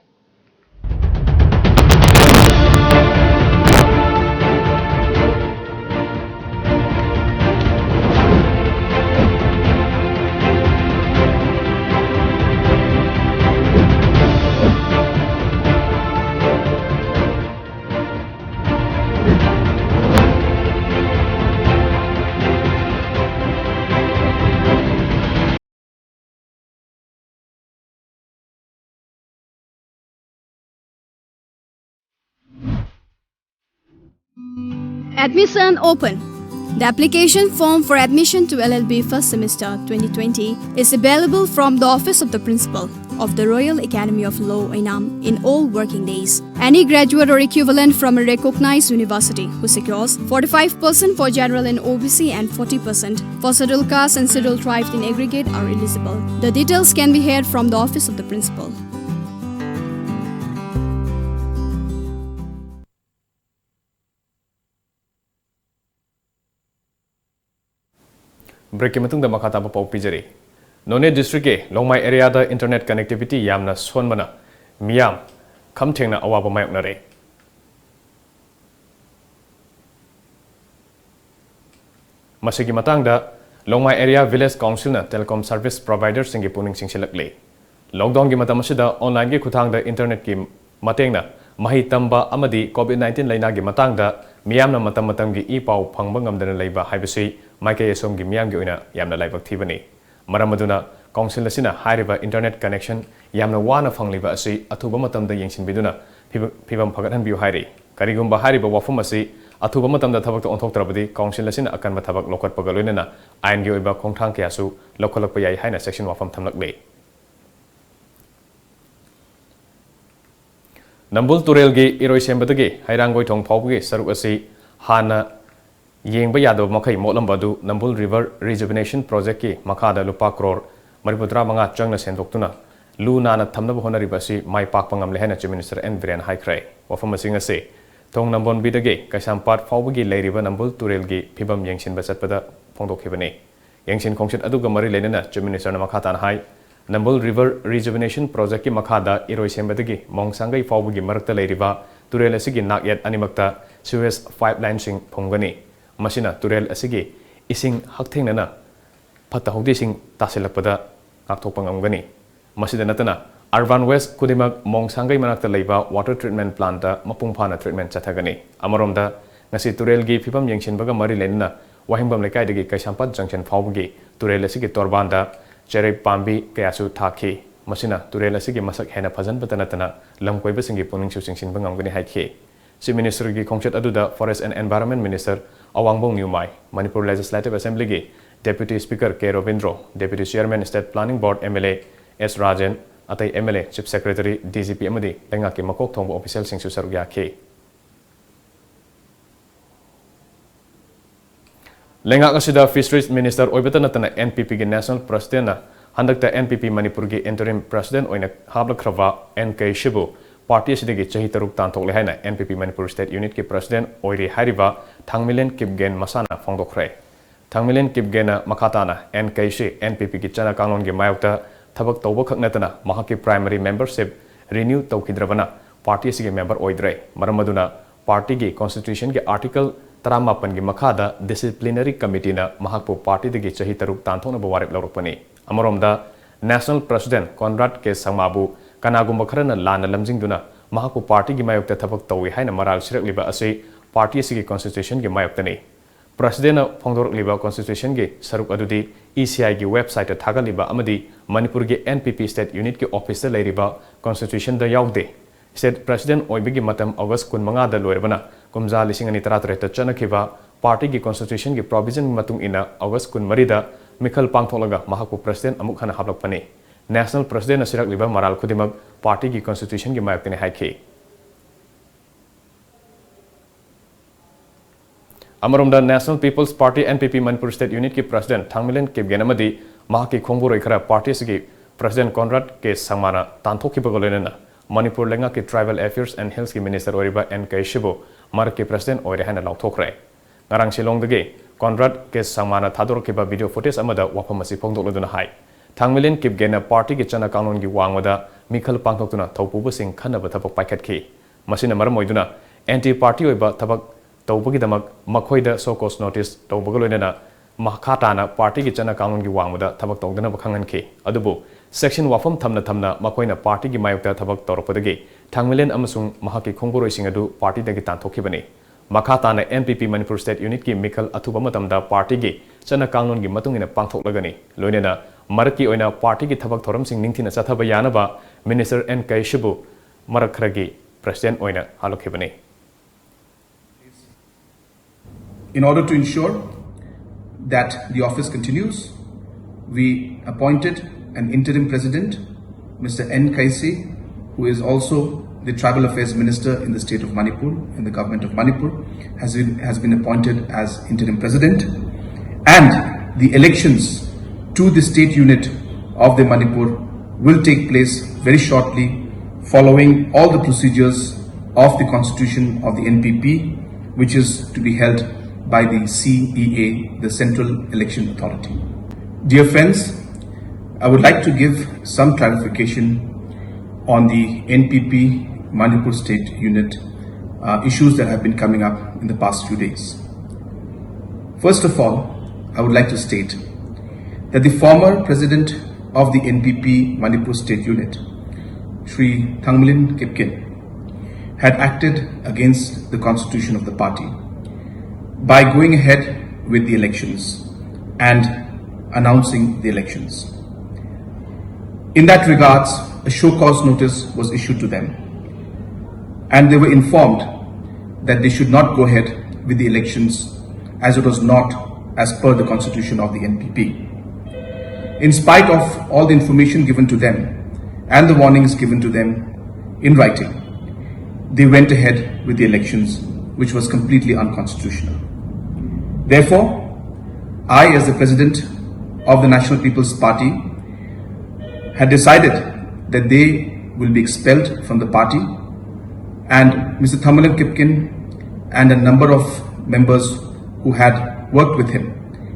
Admission open. The application form for admission to L L B first semester twenty twenty is available from the office of the principal of the Royal Academy of Law, Oinam, in all working days. Any graduate or equivalent from a recognized university who secures forty-five percent for general and O B C and forty percent for scheduled caste and scheduled tribes in aggregate are eligible. The details can be heard from the office of the principal. Breakꯀꯤ ꯃꯇꯨꯡꯗ ꯃꯈꯥ ꯇꯥꯕ ꯄꯥꯎ ꯄꯤꯖꯔꯤ꯫ ꯅꯣꯅꯦ districtꯀꯤ ꯂꯣꯡꯃꯥꯏ areaꯗ internet connectivity ꯌꯥꯝꯅ ꯁꯣꯟꯕꯅ ꯃꯤꯌꯥꯝ ꯈꯝ ꯊꯦꯡꯅ ꯑꯋꯥꯕ ꯃꯥꯌꯣꯛꯅꯔꯦ꯫ ꯃꯁꯤꯒꯤ ꯃꯇꯥꯡꯗ ꯂꯣꯡꯃꯥꯏ Area Village Councilꯅ telecom service providerꯁꯤꯡꯒꯤ ꯄꯨꯛꯅꯤꯡ ꯆꯤꯡꯁꯤꯜꯂꯛꯂꯤ꯫ Lockdownꯒꯤ ꯃꯇꯝ ꯑꯁꯤꯗ onlineꯒꯤ ꯈꯨꯠꯊꯥꯡꯗ internetꯀꯤ ꯃꯇꯦꯡꯅ ꯃꯍꯩ ꯇꯝꯕ ꯑꯃꯗꯤ COVID nineteen ꯂꯩꯅꯥꯒꯤ ꯃꯇꯥꯡꯗ ꯃꯤꯌꯥꯝꯅ ꯃꯇꯝ ꯃꯇꯝꯒꯤ ꯏ ꯄꯥꯎ ꯐꯪꯕ ꯉꯝꯗꯅ ꯂꯩꯕ ꯍꯥꯏꯕꯁꯤ ꯃꯥꯏꯀꯩ ꯑꯁꯣꯝꯒꯤ ꯃꯤꯌꯥꯝꯒꯤ ꯑꯣꯏꯅ ꯌꯥꯝꯅ ꯂꯥꯏꯕꯛ ꯊꯤꯕꯅꯤ꯫ ꯃꯔꯝ ꯑꯗꯨꯅ council ꯑꯁꯤꯅ ꯍꯥꯏꯔꯤꯕ internet connection ꯌꯥꯝꯅ ꯋꯥꯅ ꯐꯪꯂꯤꯕ ꯑꯁꯤ ꯑꯊꯨꯕ ꯃꯇꯝꯗ ꯌꯦꯡꯁꯤꯟꯕꯤꯗꯨꯅ ꯐꯤꯕ-, ꯐꯤꯕꯝ ꯐꯒꯠꯍꯟꯕꯤꯌꯨ ꯍꯥꯏꯔꯤ꯫ ꯀꯔꯤꯒꯨꯝꯕ ꯍꯥꯏꯔꯤꯕ ꯋꯥꯐꯝ ꯑꯁꯤ ꯑꯊꯨꯕ ꯃꯇꯝꯗ ꯊꯕꯛꯇ ꯑꯣꯟꯊꯣꯛꯇ꯭ꯔꯕꯗꯤ council ꯑꯁꯤꯅ ꯑꯀꯟꯕ ꯊꯕꯛ ꯂꯧꯈꯠꯄꯒ ꯂꯣꯏꯅꯅ ꯑꯥꯏꯟꯒꯤ ꯑꯣꯏꯕ ꯈꯣꯡꯊꯥꯡ ꯀꯌꯥꯁꯨ ꯂꯧꯈꯠꯂꯛꯄ ꯌꯥꯏ ꯍꯥꯏꯅ ꯆꯦꯛꯁꯤꯟ ꯋꯥꯐꯝ ꯊꯝꯂꯛꯂꯤ꯫ ꯅꯝꯕꯨꯜ ꯇꯨꯔꯦꯜꯒꯤ ꯏꯔꯣꯏꯁꯦꯝꯕꯗꯒꯤ ꯍꯩꯔꯥꯡꯒꯣꯏꯊꯣꯡ ꯐꯥꯎꯕꯒꯤ ꯁꯔꯨꯛ ꯑꯁꯤ ꯍꯥꯟꯅ ꯌꯦꯡꯕ ꯌꯥꯗꯕ ꯃꯈꯩ ꯃꯣꯠꯂꯝꯕ ꯑꯗꯨ ꯅꯝꯕꯨꯜ River Rejuvenation Projectꯀꯤ ꯃꯈꯥꯗ ꯂꯨꯄꯥ ꯀ꯭ꯔꯣꯔ ꯃꯔꯤꯐꯨꯇꯔꯥ ꯃꯉꯥ ꯆꯪꯅ ꯁꯦꯡꯗꯣꯛꯇꯨꯅ ꯂꯨ ꯅꯥꯟꯅ ꯊꯝꯅꯕ ꯍꯣꯠꯅꯔꯤꯕ ꯑꯁꯤ ꯃꯥꯏ ꯄꯥꯛꯄ ꯉꯝꯂꯦ ꯍꯥꯏꯅ Chief Minister N ꯕꯤꯔꯦꯟ ꯍꯥꯏꯈ꯭ꯔꯦ꯫ ꯋꯥꯐꯝ ꯑꯁꯤꯡ ꯑꯁꯤ ꯊꯣꯡ ꯅꯝꯕꯣꯟꯕꯤꯗꯒꯤ ꯀꯩꯁꯥꯝꯄꯥꯠ ꯐꯥꯎꯕꯒꯤ ꯂꯩꯔꯤꯕ ꯅꯝꯕꯨꯜ ꯇꯨꯔꯦꯜꯒꯤ ꯐꯤꯕꯝ ꯌꯦꯡꯁꯤꯟꯕ ꯆꯠꯄꯗ ꯐꯣꯡꯗꯣꯛꯈꯤꯕꯅꯤ꯫ ꯌꯦꯡꯁꯤꯟ ꯈꯣꯡꯆꯠ ꯑꯗꯨꯒ ꯃꯔꯤ ꯂꯩꯅꯅ Chief Ministerꯅ ꯃꯈꯥ ꯇꯥꯅ ꯍꯥꯏ, ꯅꯝꯕꯨꯜ River Rejuvenation Projectꯀꯤ ꯃꯈꯥꯗ ꯏꯔꯣꯏꯁꯦꯝꯕꯗꯒꯤ ꯃꯣꯡꯁꯥꯡꯒꯩ ꯐꯥꯎꯕꯒꯤ ꯃꯔꯛꯇ ꯂꯩꯔꯤꯕ ꯇꯨꯔꯦꯜ ꯑꯁꯤꯒꯤ ꯅꯥꯛꯌꯦꯠ ꯑꯅꯤꯃꯛꯇ sewage pipelineꯁꯤꯡ ꯐꯨꯝꯒꯅꯤ꯫ ꯃꯁꯤꯅ ꯇꯨꯔꯦꯜ ꯑꯁꯤꯒꯤ ꯏꯁꯤꯡ ꯍꯛꯊꯦꯡꯅꯅ ꯐꯠꯇ ꯍꯥꯎꯗꯤꯁꯤꯡ ꯇꯥꯁꯤꯜꯂꯛꯄꯗ ꯉꯥꯛꯊꯣꯛꯄ ꯉꯝꯒꯅꯤ꯫ ꯃꯁꯤꯗ ꯅꯠꯇꯅ, urban waste ꯈꯨꯗꯤꯡꯃꯛ ꯃꯣꯡꯁꯥꯡꯒꯩ ꯃꯅꯥꯛꯇ ꯂꯩꯕ water treatment plantꯇ ꯃꯄꯨꯡ ꯐꯥꯅ treatment ꯆꯠꯊꯒꯅꯤ꯫ ꯑꯃꯔꯣꯝꯗ, ꯉꯁꯤ ꯇꯨꯔꯦꯜꯒꯤ ꯐꯤꯕꯝ ꯌꯦꯡꯁꯤꯟꯕꯒ ꯃꯔꯤ ꯂꯩꯅꯅ ꯋꯥꯍꯦꯡꯕꯝ ꯂꯩꯀꯥꯏꯗꯒꯤ ꯀꯩꯁꯥꯝꯄꯥꯠ junction ꯐꯥꯎꯕꯒꯤ ꯇꯨꯔꯦꯜ ꯑꯁꯤꯒꯤ ꯇꯣꯔꯕꯥꯟꯗ ꯆꯦꯔꯩ ꯄꯥꯝꯕꯤ ꯀꯌꯥꯁꯨ ꯊꯥꯈꯤ꯫ ꯃꯁꯤꯅ ꯇꯨꯔꯦꯜ ꯑꯁꯤꯒꯤ ꯃꯁꯛ ꯍꯦꯟꯅ ꯐꯖꯍꯟꯕꯇ ꯅꯠꯇꯅ ꯂꯝ ꯀꯣꯏꯕꯁꯤꯡꯒꯤ ꯄꯨꯛꯅꯤꯡꯁꯨ ꯆꯤꯡꯁꯤꯟꯕ ꯉꯝꯒꯅꯤ ꯍꯥꯏꯈꯤ꯫ Chief Ministerꯒꯤ ꯈꯣꯡꯆꯠ ꯑꯗꯨꯗ Forest and Environment Minister ꯑꯋꯥꯡꯕꯧ ꯅ꯭ꯌꯨꯃꯥꯏ, Manipur Legislative Assemblyꯒꯤ Deputy Speaker K Robindro, Deputy Chairman State Planning Board MLA ꯑꯦꯁ ꯔꯥꯖꯦꯟ, ꯑꯇꯩ MLA, Chief Secretary, DGP ꯑꯃꯗꯤ ꯂꯩꯉꯥꯛꯀꯤ ꯃꯀꯣꯛ ꯊꯣꯡꯕ officialꯁꯤꯡꯁꯨ ꯁꯔꯨꯛ ꯌꯥꯈꯤ꯫ ꯂꯩꯉꯥꯛ ꯑꯁꯤꯗ Fisheries Minister ꯑꯣꯏꯕꯇ ꯅꯠꯇꯅ NPPꯒꯤ National Presidentꯅ ꯍꯟꯗꯛꯇ NPP ꯃꯅꯤꯄꯨꯔꯒꯤ interim President ꯑꯣꯏꯅ ꯍꯥꯞꯂꯛꯈ꯭ꯔꯕ ꯑꯦꯟ ꯀꯩꯁꯤꯕꯨ party ꯑꯁꯤꯗꯒꯤ ꯆꯍꯤ ꯇꯔꯨꯛ ꯇꯥꯟꯊꯣꯛꯂꯦ ꯍꯥꯏꯅ NPP ꯃꯅꯤꯄꯨꯔ State Unitꯀꯤ President ꯑꯣꯏꯔꯤ ꯍꯥꯏꯔꯤꯕ ꯊꯥꯡꯃꯤꯂꯦꯟ ꯀꯤꯞꯒꯦꯟ ꯃꯁꯥꯅ ꯐꯣꯡꯗꯣꯛꯈ꯭ꯔꯦ꯫ ꯊꯥꯡꯃꯤꯂꯦꯟ ꯀꯤꯞꯒꯦꯟꯅ ꯃꯈꯥ ꯇꯥꯅ ꯑꯦꯟ ꯀꯩꯁꯤ NPPꯒꯤ ꯆꯠꯅ ꯀꯥꯡꯂꯣꯟꯒꯤ ꯃꯥꯌꯣꯛꯇ ꯊꯕꯛ ꯇꯧꯕꯈꯛ ꯅꯠꯇꯅ ꯃꯍꯥꯛꯀꯤ primary membership renew ꯇꯧꯈꯤꯗ꯭ꯔꯕꯅ party ꯑꯁꯤꯒꯤ member ꯑꯣꯏꯗ꯭ꯔꯦ꯫ ꯃꯔꯝ ꯑꯗꯨꯅ partyꯒꯤ constitutionꯒꯤ article ꯇꯔꯥꯃꯥꯄꯟꯒꯤ ꯃꯈꯥꯗ Disciplinary Committeeꯅ ꯃꯍꯥꯛꯄꯨ ꯄꯥꯔꯇꯤꯗꯒꯤ ꯆꯍꯤ ꯇꯔꯨꯛ ꯇꯥꯟꯊꯣꯛꯅꯕ ꯋꯥꯔꯦꯞ ꯂꯧꯔꯛꯄꯅꯤ꯫ ꯑꯃꯔꯣꯝꯗ, National President Conrad K Sangmaꯕꯨ ꯀꯅꯥꯒꯨꯝꯕ ꯈꯔꯅ ꯂꯥꯟꯅ ꯂꯝꯖꯤꯡꯗꯨꯅ ꯃꯍꯥꯛꯄꯨ ꯄꯥꯔꯇꯤꯒꯤ ꯃꯥꯌꯣꯛꯇ ꯊꯕꯛ ꯇꯧꯏ ꯍꯥꯏꯅ ꯃꯔꯥꯜ ꯁꯤꯔꯛꯂꯤꯕ ꯑꯁꯤ ꯄꯥꯔꯇꯤ ꯑꯁꯤꯒꯤ Constitutionꯒꯤ ꯃꯥꯌꯣꯛꯇꯅꯤ꯫ Presidentꯅ ꯐꯣꯡꯗꯣꯔꯛꯂꯤꯕ Constitutionꯒꯤ ꯁꯔꯨꯛ ꯑꯗꯨꯗꯤ ECIꯒꯤ websiteꯇ ꯊꯥꯒꯠꯂꯤꯕ ꯑꯃꯗꯤ ꯃꯅꯤꯄꯨꯔꯒꯤ NPP State Unitꯀꯤ officeꯇ ꯂꯩꯔꯤꯕ Constitutionꯗ ꯌꯥꯎꯗꯦ꯫ State President ꯑꯣꯏꯕꯒꯤ ꯃꯇꯝ August ꯀꯨꯟꯃꯉꯥꯗ ꯂꯣꯏꯔꯕꯅ ꯀꯨꯝꯖꯥ ꯂꯤꯁꯤꯡ ꯑꯅꯤ ꯇꯔꯥꯇꯔꯦꯠꯇ ꯆꯠꯅꯈꯤꯕ ꯄꯥꯔꯇꯤꯒꯤ Constitutionꯒꯤ provisionꯒꯤ ꯃꯇꯨꯡ ꯏꯟꯅ August ꯀꯨꯟꯃꯔꯤꯗ ꯃꯤꯈꯜ ꯄꯥꯡꯊꯣꯛꯂꯒ ꯃꯍꯥꯛꯄꯨ President ꯑꯃꯨꯛ ꯍꯟꯅ ꯍꯥꯞꯂꯛꯄꯅꯤ꯫ National Presidentꯅ ꯁꯤꯔꯛꯂꯤꯕ ꯃꯔꯥꯜ ꯈꯨꯗꯤꯡꯃꯛ ꯄꯥꯔꯇꯤꯒꯤ Constitutionꯒꯤ ꯃꯥꯌꯣꯛꯇꯅꯤ ꯍꯥꯏꯈꯤ꯫ ꯑꯃꯔꯣꯝꯗ, National People's Party, NPP, Manipur State Unitꯀꯤ President ꯊꯥꯡꯃꯤꯂꯦꯟ Kipgen ꯑꯃꯗꯤ ꯃꯍꯥꯛꯀꯤ ꯈꯣꯡꯕꯨꯔꯣꯏ ꯈꯔ ꯄꯥꯔꯇꯤ ꯑꯁꯤꯒꯤ President Conrad K ꯁꯪꯃꯥꯅ ꯇꯥꯟꯊꯣꯛꯈꯤꯕꯒ ꯂꯣꯏꯅꯅ ꯃꯅꯤꯄꯨꯔ ꯂꯩꯉꯥꯛꯀꯤ Tribal Affairs and Hillsꯀꯤ Minister ꯑꯣꯏꯔꯤꯕ ꯑꯦꯟ ꯀꯩꯁꯤꯕꯨ ꯃꯔꯛꯀꯤ President ꯑꯣꯏꯔꯦ ꯍꯥꯏꯅ ꯂꯥꯎꯊꯣꯛꯈ꯭ꯔꯦ꯫ ꯉꯔꯥꯡ ꯁꯤꯂꯣꯡꯗꯒꯤ ꯀꯣꯟꯔꯥꯗ ꯀꯦ ꯁꯪꯃꯥꯅ ꯊꯥꯗꯣꯔꯛꯈꯤꯕ video footage ꯑꯃꯗ ꯋꯥꯐꯝ ꯑꯁꯤ ꯐꯣꯡꯗꯣꯛꯂꯗꯨꯅ ꯍꯥꯏ, ꯊꯥꯡꯃꯩꯂꯦꯟ ꯀꯤꯞꯒꯦꯟꯅ ꯄꯥꯔꯇꯤꯒꯤ ꯆꯠꯅ ꯀꯥꯡꯂꯣꯟꯒꯤ ꯋꯥꯡꯃꯗ ꯃꯤꯈꯜ ꯄꯥꯡꯊꯣꯛꯇꯨꯅ ꯊꯧꯄꯨꯕꯁꯤꯡ ꯈꯟꯅꯕ ꯊꯕꯛ ꯄꯥꯏꯈꯠꯈꯤ꯫ ꯃꯁꯤꯅ ꯃꯔꯝ ꯑꯣꯏꯗꯨꯅ anti party ꯑꯣꯏꯕ ꯊꯕꯛ ꯇꯧꯕꯒꯤꯗꯃꯛ ꯃꯈꯣꯏꯗ show cause notice ꯇꯧꯕꯒ ꯂꯣꯏꯅꯅ ꯃꯈꯥ ꯇꯥꯅ ꯄꯥꯔꯇꯤꯒꯤ ꯆꯠꯅ ꯀꯥꯡꯂꯣꯟꯒꯤ ꯋꯥꯡꯃꯗ ꯊꯕꯛ ꯇꯧꯗꯅꯕ ꯈꯪꯍꯟꯈꯤ꯫ ꯑꯗꯨꯕꯨ section ꯋꯥꯐꯝ ꯊꯝꯅ ꯊꯝꯅ ꯃꯈꯣꯏꯅ ꯄꯥꯔꯇꯤꯒꯤ ꯃꯥꯌꯣꯛꯇ ꯊꯕꯛ ꯇꯧꯔꯛꯄꯗꯒꯤ ꯊꯥꯡꯃꯩꯂꯦꯟ ꯑꯃꯁꯨꯡ ꯃꯍꯥꯛꯀꯤ ꯈꯣꯡꯕꯨꯔꯣꯏꯁꯤꯡ ꯑꯗꯨ ꯄꯥꯔꯇꯤꯗꯒꯤ ꯇꯥꯟꯊꯣꯛꯈꯤꯕꯅꯤ꯫ ꯃꯈꯥ ꯇꯥꯅ NPP ꯃꯅꯤꯄꯨꯔ State Unitꯀꯤ ꯃꯤꯈꯜ ꯑꯊꯨꯕ ꯃꯇꯝꯗ ꯄꯥꯔꯇꯤꯒꯤ ꯆꯠꯅ ꯀꯥꯡꯂꯣꯟꯒꯤ ꯃꯇꯨꯡ ꯏꯟꯅ ꯄꯥꯡꯊꯣꯛꯂꯒꯅꯤ꯫ ꯂꯣꯏꯅꯅ ꯃꯔꯛꯀꯤ ꯑꯣꯏꯅ ꯄꯥꯔꯇꯤꯒꯤ ꯊꯕꯛ ꯊꯧꯔꯝꯁꯤꯡ ꯅꯤꯡꯊꯤꯅ ꯆꯠꯊꯕ ꯌꯥꯅꯕ Minister ꯑꯦꯟ ꯀꯩꯁꯤꯕꯨ ꯃꯔꯛ ꯈꯔꯒꯤ President ꯑꯣꯏꯅ ꯍꯥꯞꯂꯛꯈꯤꯕꯅꯤ꯫ In order to ensure that the office continues, we appointed an interim president, Mister N Kaisi, who is also the Tribal Affairs Minister in the state of Manipur, in the government of Manipur, has been, has been appointed as interim president. And the elections to the state unit of the Manipur will take place very shortly following all the procedures of the constitution of the NPP, which is to be held by the CEA, the Central Election Authority. Dear friends, I would like to give some clarification on the NPP Manipur State Unit uh, issues that have been coming up in the past few days. First of all, I would like to state that the former president of the N P P Manipur State Unit, Shri Thangmalen Kipgen, had acted against the constitution of the party by going ahead with the elections and announcing the elections. In that regards, a show cause notice was issued to them, and they were informed that they should not go ahead with the elections as it was not as per the constitution of the N P P. In spite of all the information given to them and the warnings given to them in writing, they went ahead with the elections, which was completely unconstitutional. Therefore, I, as the president of the National People's Party, had decided that they will be expelled from the party, and Mister Thangmalen Kipgen and a number of members who had worked with him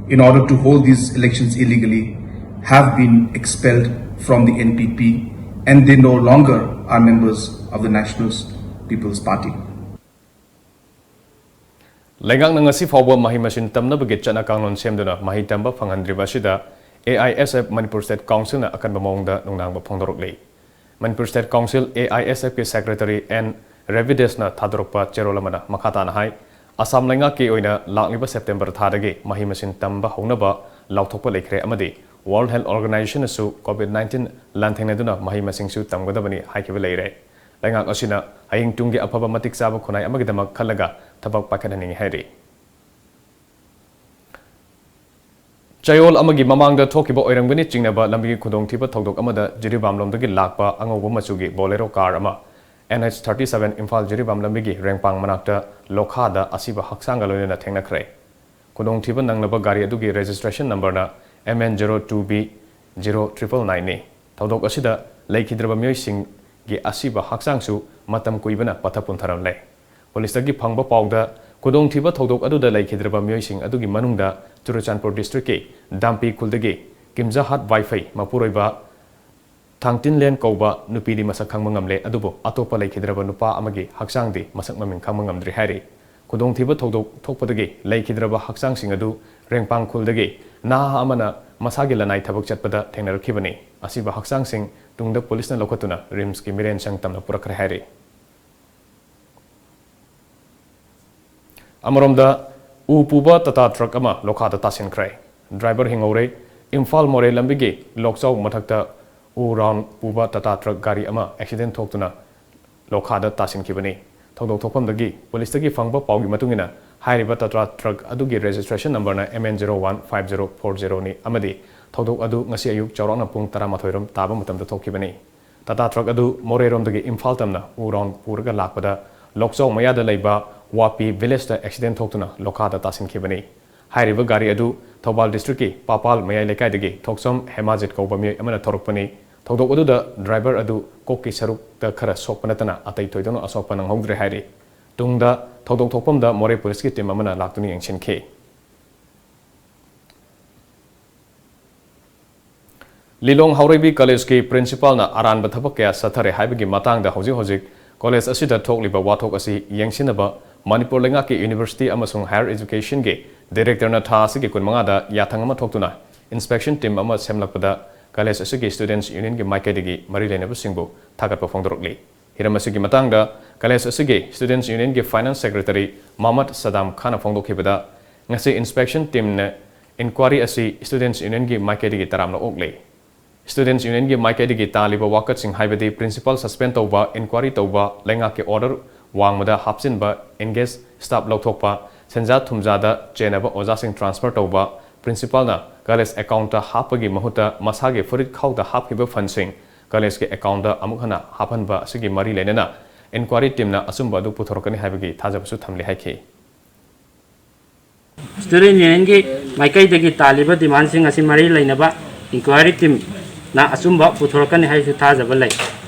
in order to hold these elections illegally have been expelled from the N P P, and they no longer are members of the National People's Party. ꯂꯩꯉꯥꯛꯅ ꯉꯁꯤ ꯐꯥꯎꯕ ꯃꯍꯩ ꯃꯁꯤꯡ ꯇꯝꯅꯕꯒꯤ ꯆꯠꯅ ꯀꯥꯡꯂꯣꯟ ꯁꯦꯝꯗꯨꯅ ꯃꯍꯩ ꯇꯝꯕ ꯐꯪꯍꯟꯗ꯭ꯔꯤꯕ ꯑꯁꯤꯗ A I S F Manipur State Councilꯅ ꯑꯀꯟꯕ ꯃꯑꯣꯡꯗ ꯅꯨꯡꯅꯥꯡꯕ ꯐꯣꯡꯗꯣꯔꯛꯂꯤ꯫ Manipur State Council A I S Fꯀꯤ Secretary N Ravideshꯅ ꯊꯥꯗꯣꯔꯛꯄ ꯆꯦꯔꯣꯜ ꯑꯃꯅ ꯃꯈꯥ ꯇꯥꯅ ꯍꯥꯏ, ꯑꯁꯥꯝ ꯂꯩꯉꯥꯛꯀꯤ ꯑꯣꯏꯅ ꯂꯥꯛꯂꯤꯕ September ꯊꯥꯗꯒꯤ ꯃꯍꯩ ꯃꯁꯤꯡ ꯇꯝꯕ ꯍꯧꯅꯕ ꯂꯥꯎꯊꯣꯛꯄ ꯂꯩꯈ꯭ꯔꯦ ꯑꯃꯗꯤ World Health Organizationꯅꯁꯨ COVID nineteen ꯂꯥꯟꯊꯦꯡꯅꯗꯨꯅ ꯃꯍꯩ ꯃꯁꯤꯡꯁꯨ ꯇꯝꯒꯗꯕꯅꯤ ꯍꯥꯏꯈꯤꯕ ꯂꯩꯔꯦ꯫ ꯂꯩꯉꯥꯛ ꯑꯁꯤꯅ ꯍꯌꯦꯡ ꯇꯨꯡꯒꯤ ꯑꯐꯕ ꯃꯇꯤꯛ ꯆꯥꯕ ꯈꯨꯟꯅꯥꯏ ꯑꯃꯒꯤꯗꯃꯛ ꯈꯜꯂꯒ ꯊꯕꯛ ꯄꯥꯏꯈꯠꯍꯟꯅꯤꯡꯏ ꯍꯥꯏꯔꯤ꯫ ꯆꯌꯣꯜ ꯑꯃꯒꯤ ꯃꯃꯥꯡꯗ ꯊꯣꯛꯈꯤꯕ ꯑꯣꯏꯔꯝꯒꯅꯤ ꯆꯤꯡꯅꯕ ꯂꯝꯕꯤꯒꯤ ꯈꯨꯗꯣꯡꯊꯤꯕ ꯊꯧꯗꯣꯛ ꯑꯃꯗ ꯖꯤꯔꯤꯕꯥꯝ ꯂꯣꯝꯗꯒꯤ ꯂꯥꯛꯄ ꯑꯉꯧꯕ ꯃꯆꯨꯒꯤ Bolero car ꯑꯃ N H thirty seven Imphal Jiribam ꯂꯝꯕꯤꯒꯤ ꯔꯦꯡꯄꯥꯡ ꯃꯅꯥꯛꯇ ꯂꯣꯈꯥꯗ ꯑꯁꯤꯕ ꯍꯛꯆꯥꯡꯒ ꯂꯣꯏꯅꯅ ꯊꯦꯡꯅꯈ꯭ꯔꯦ꯫ ꯈꯨꯗꯣꯡꯊꯤꯕ ꯅꯪꯂꯕ ꯒꯥꯔꯤ ꯑꯗꯨꯒꯤ registration numberꯅ M N zero two B zero triple nine ꯅꯤ꯫ ꯊꯧꯗꯣꯛ ꯑꯁꯤꯗ ꯂꯩꯈꯤꯗ꯭ꯔꯕ ꯃꯤꯑꯣꯏꯁꯤꯡꯒꯤ ꯑꯁꯤꯕ ꯍꯛꯆꯥꯡꯁꯨ ꯃꯇꯝ ꯀꯨꯏꯕꯅ ꯄꯠꯊ ꯄꯨꯝꯊꯔꯝꯂꯦ꯫ ꯄꯨꯂꯤꯁꯇꯒꯤ ꯐꯪꯕ ꯄꯥꯎꯗ, ꯈꯨꯗꯣꯡꯊꯤꯕ ꯊꯧꯗꯣꯛ ꯑꯗꯨꯗ ꯂꯩꯈꯤꯗ꯭ꯔꯕ ꯃꯤꯑꯣꯏꯁꯤꯡ ꯑꯗꯨꯒꯤ ꯃꯅꯨꯡꯗ ꯆꯨꯔꯆꯥꯟꯄꯨꯔ districtꯀꯤ ꯗꯥꯝꯄꯤ ꯈꯨꯜꯗꯒꯤ ꯀꯤꯝꯖꯥꯍꯥꯠ ꯋꯥꯏꯐꯩ ꯃꯄꯨꯔꯣꯏꯕ ꯊꯥꯡꯇꯤꯟꯂꯦꯟ ꯀꯧꯕ ꯅꯨꯄꯤꯗꯤ ꯃꯁꯛ ꯈꯪꯕ ꯉꯝꯂꯦ, ꯑꯗꯨꯕꯨ ꯑꯇꯣꯞꯄ ꯂꯩꯈꯤꯗ꯭ꯔꯕ ꯅꯨꯄꯥ ꯑꯃꯒꯤ ꯍꯛꯆꯥꯡꯗꯤ ꯃꯁꯛ ꯃꯃꯤꯡ ꯈꯪꯕ ꯉꯝꯗ꯭ꯔꯤ ꯍꯥꯏꯔꯤ꯫ ꯈꯨꯗꯣꯡꯊꯤꯕ ꯊꯧꯗꯣꯛ ꯊꯣꯛꯄꯗꯒꯤ ꯂꯩꯈꯤꯗ꯭ꯔꯕ ꯍꯛꯆꯥꯡꯁꯤꯡ ꯑꯗꯨ ꯔꯦꯡꯄꯥꯡ ꯈꯨꯜꯗꯒꯤ ꯅꯍꯥ ꯑꯃꯅ ꯃꯁꯥꯒꯤ ꯂꯅꯥꯏ ꯊꯕꯛ ꯆꯠꯄꯗ ꯊꯦꯡꯅꯔꯛꯈꯤꯕꯅꯤ꯫ ꯑꯁꯤꯕ ꯍꯛꯆꯥꯡꯁꯤꯡ ꯇꯨꯡꯗ ꯄꯨꯂꯤꯁꯅ ꯂꯧꯈꯠꯇꯨꯅ ꯔꯤꯝꯁꯀꯤ ꯃꯤꯔꯦꯟ ꯁꯪ ꯇꯝꯅ ꯄꯨꯔꯛꯈ꯭ꯔꯦ ꯍꯥꯏꯔꯤ꯫ ꯑꯃꯔꯣꯝꯗ, ꯎ ꯄꯨꯕ ꯇꯥꯇꯥ ꯇ꯭ꯔꯛ ꯑꯃ ꯂꯣꯈꯥꯗ ꯇꯥꯁꯤꯟꯈ꯭ꯔꯦ꯫ ꯗ꯭ꯔꯥꯏꯚꯔ ꯍꯤꯡꯍꯧꯔꯦ꯫ ꯏꯝꯐꯥꯜ ꯃꯣꯔꯦ ꯂꯝꯕꯤꯒꯤ ꯂꯣꯛꯆꯥꯎ ꯃꯊꯛꯇ ꯎ ꯔꯥꯎꯟ ꯄꯨꯕ ꯇꯥꯇꯥ ꯇ꯭ꯔꯛ ꯒꯥꯔꯤ ꯑꯃ ꯑꯦꯛꯁꯤꯗꯦꯟ ꯊꯣꯛꯇꯨꯅ ꯂꯣꯈꯥꯗ ꯇꯥꯁꯤꯟꯈꯤꯕꯅꯤ꯫ ꯊꯧꯗꯣꯛ ꯊꯣꯛꯐꯝꯗꯒꯤ ꯄꯨꯂꯤꯁꯇꯒꯤ ꯐꯪꯕ ꯄꯥꯎꯒꯤ ꯃꯇꯨꯡ ꯏꯟꯅ, ꯍꯥꯏꯔꯤꯕ ꯇꯥꯇꯥ ꯇ꯭ꯔꯛ ꯑꯗꯨꯒꯤ ꯔꯦꯖꯤꯁꯇ꯭ꯔꯦꯁꯟ ꯅꯝꯕꯔꯅ M N zero one five zero four zero ꯅꯤ ꯑꯃꯗꯤ ꯊꯧꯗꯣꯛ ꯑꯗꯨ ꯉꯁꯤ ꯑꯌꯨꯛ ꯆꯥꯎꯔꯥꯛꯅ ꯄꯨꯡ ꯇꯔꯥꯃꯥꯊꯣꯏ ꯔꯣꯝ ꯇꯥꯕ ꯃꯇꯝꯗ ꯊꯣꯛꯈꯤꯕꯅꯤ꯫ ꯇꯥꯇꯥ ꯇ꯭ꯔꯛ ꯑꯗꯨ ꯃꯣꯔꯦꯔꯣꯝꯗꯒꯤ ꯏꯝꯐꯥꯜ ꯇꯝꯅ ꯎ ꯔꯥꯎꯟ ꯄꯨꯔꯒ ꯂꯥꯛꯄꯗ ꯂꯣꯛꯆꯥꯎ ꯃꯌꯥꯗ ꯂꯩꯕ ꯋꯥꯄꯤ ꯚꯤꯂꯦꯖꯇ ꯑꯦꯛꯁꯤꯗꯦꯟ ꯊꯣꯛꯇꯨꯅ ꯂꯣꯈꯥꯗ ꯇꯥꯁꯤꯟꯈꯤꯕꯅꯤ꯫ ꯍꯥꯏꯔꯤꯕ ꯒꯥꯔꯤ ꯑꯗꯨ ꯊꯧꯕꯥꯜ ꯗꯤꯁꯇ꯭ꯔꯤꯛꯀꯤ ꯄꯥꯄꯥꯜ ꯃꯌꯥꯏ ꯂꯩꯀꯥꯏꯗꯒꯤ ꯊꯣꯛꯆꯝ ꯍꯦꯃꯥꯖꯤꯠ ꯀꯧꯕ ꯃꯤꯑꯣꯏ ꯑꯃꯅ ꯊꯧꯔꯛꯄꯅꯤ꯫ ꯊꯧꯗꯣꯛ ꯑꯗꯨꯗ ꯗ꯭ꯔꯥꯏꯚꯔ ꯑꯗꯨ ꯀꯣꯛꯀꯤ ꯁꯔꯨꯛꯇ ꯈꯔ ꯁꯣꯛꯄ ꯅꯠꯇꯅ ꯑꯇꯩ ꯊꯣꯏꯗꯣꯛꯅ ꯑꯁꯣꯛꯄ ꯅꯪꯍꯧꯗ꯭ꯔꯦ ꯍꯥꯏꯔꯤ꯫ ꯇꯨꯡꯗ ꯊꯧꯗꯣꯛ ꯊꯣꯛꯐꯝꯗ ꯃꯣꯔꯦ ꯄꯨꯂꯤꯁꯀꯤ ꯇꯤꯝ ꯑꯃꯅ ꯂꯥꯛꯇꯨꯅ ꯌꯦꯡꯁꯤꯟꯈꯤ꯫ ꯂꯤꯂꯣꯡ ꯍꯥꯎꯔꯩꯕꯤ ꯀꯣꯂꯦꯖꯀꯤ ꯄ꯭ꯔꯤꯟꯁꯤꯄꯥꯜꯅ ꯑꯔꯥꯟꯕ ꯊꯕꯛ ꯀꯌꯥ ꯆꯠꯊꯔꯦ ꯍꯥꯏꯕꯒꯤ ꯃꯇꯥꯡꯗ ꯍꯧꯖꯤꯛ ꯍꯧꯖꯤꯛ ꯀꯣꯂꯦꯖ ꯑꯁꯤꯗ ꯊꯣꯛꯂꯤꯕ ꯋꯥꯊꯣꯛ ꯑꯁꯤ ꯌꯦꯡꯁꯤꯟꯅꯕ ꯃꯅꯤꯄꯨꯔ ꯂꯩꯉꯥꯛꯀꯤ ꯌꯨꯅꯤꯚꯔꯁꯤꯇꯤ ꯑꯃꯁꯨꯡ ꯍꯥꯌꯔ ꯑꯦꯖꯨꯀꯦꯁꯟꯒꯤ ꯗꯤꯔꯦꯛꯇꯔꯅ ꯊꯥ ꯑꯁꯤꯒꯤ ꯀꯨꯟꯃꯉꯥꯗ ꯌꯥꯊꯪ ꯑꯃ ꯊꯣꯛꯇꯨꯅ ꯏꯟꯁꯄꯦꯛꯁꯟ ꯇꯤꯝ ꯑꯃ ꯁꯦꯝꯂꯛꯄꯗ ꯀꯣꯂꯦꯖ ꯑꯁꯤꯒꯤ ꯁ꯭ꯇꯨꯗꯦꯟꯠꯁ ꯌꯨꯅꯤꯌꯟꯒꯤ ꯃꯥꯏꯀꯩꯗꯒꯤ ꯃꯔꯤ ꯂꯩꯅꯕꯁꯤꯡꯕꯨ ꯊꯥꯒꯠꯄ ꯐꯣꯡꯗꯣꯔꯛꯂꯤ꯫ ꯍꯤꯔꯝ ꯑꯁꯤꯒꯤ ꯃꯇꯥꯡꯗ ꯀꯣꯂꯦꯖ ꯑꯁꯤꯒꯤ ꯁ꯭ꯇꯨꯗꯦꯟꯠꯁ ꯌꯨꯅꯤꯌꯟꯒꯤ ꯐꯥꯏꯅꯥꯟꯁ ꯁꯦꯀ꯭ꯔꯦꯇꯔꯤ ꯃꯍꯃꯗ ꯁꯗꯥꯝ ꯈꯥꯟꯅ ꯐꯣꯡꯗꯣꯛꯈꯤꯕꯗ, ꯉꯁꯤ ꯏꯟꯁꯄꯦꯛꯁꯟ ꯇꯤꯝꯅ ꯏꯟꯀ꯭ꯋꯥꯔꯤ ꯑꯁꯤ ꯁ꯭ꯇꯨꯗꯦꯟꯠꯁ ꯌꯨꯅꯤꯌꯟꯒꯤ ꯃꯥꯏꯀꯩꯗꯒꯤ ꯇꯔꯥꯝꯅ ꯑꯣꯛꯂꯦ꯫ ꯁ꯭ꯇꯨꯗꯦꯟꯠꯁ ꯌꯨꯅꯤꯌꯟꯒꯤ ꯃꯥꯏꯀꯩꯗꯒꯤ ꯇꯥꯜꯂꯤꯕ ꯋꯥꯀꯠꯁꯤꯡ ꯍꯥꯏꯕꯗꯤ ꯄ꯭ꯔꯤꯟꯁꯤꯄꯥꯜ ꯁꯁꯄꯦꯟ ꯇꯧꯕ, ꯏꯟꯀ꯭ꯋꯥꯔꯤ ꯇꯧꯕ, ꯂꯩꯉꯥꯛꯀꯤ ꯑꯣꯔꯗꯔ ꯋꯥꯡꯃꯗ ꯍꯥꯞꯆꯤꯟꯕ, ꯑꯦꯡꯒꯦꯖ ꯁ꯭ꯇꯥꯐ ꯂꯧꯊꯣꯛꯄ, ꯁꯦꯟꯖꯥ ꯊꯨꯝꯖꯥꯗ ꯆꯦꯟꯅꯕ ꯑꯣꯖꯥꯁꯤꯡ ꯇ꯭ꯔꯥꯟꯁꯐꯔ ꯇꯧꯕ, ꯄ꯭ꯔꯤꯟꯁꯤꯄꯥꯜꯅ ꯀꯣꯂꯦꯖ ꯑꯦꯀꯥꯎꯟꯠꯇ ꯍꯥꯞꯄꯒꯤ ꯃꯍꯨꯠꯇ ꯃꯁꯥꯒꯤ ꯐꯨꯔꯤꯠ ꯈꯥꯎꯗ ꯍꯥꯞꯈꯤꯕ ꯐꯟꯁꯤꯡ ꯀꯣꯂꯦꯖꯀꯤ ꯑꯦꯀꯥꯎꯟꯠꯇ ꯑꯃꯨꯛ ꯍꯟꯅ ꯍꯥꯞꯍꯟꯕ ꯑꯁꯤꯒꯤ ꯃꯔꯤ ꯂꯩꯅꯅ ꯏꯟꯀ꯭ꯋꯥꯔꯤ ꯇꯤꯝꯅ ꯑꯆꯨꯝꯕ ꯑꯗꯨ ꯄꯨꯊꯣꯔꯛꯀꯅꯤ ꯍꯥꯏꯕꯒꯤ ꯊꯥꯖꯕꯁꯨ ꯊꯝꯂꯤ ꯍꯥꯏꯈꯤ꯫ ꯁ꯭ꯇꯨꯗꯦꯟꯠ ꯌꯨꯅꯤꯌꯟꯒꯤ ꯃꯥꯏꯀꯩꯗꯒꯤ ꯇꯥꯜꯂꯤꯕ ꯗꯤꯃꯥꯟꯁꯤꯡ ꯑꯁꯤ ꯃꯔꯤ ꯂꯩꯅꯕ ꯏꯟꯀ꯭ꯋꯥꯔꯤ ꯇꯤꯝꯅ ꯑꯆꯨꯝꯕ ꯄꯨꯊꯣꯔꯛꯀꯅꯤ ꯍꯥꯏꯕꯁꯨ ꯊꯥꯖꯕ ꯂꯩ꯫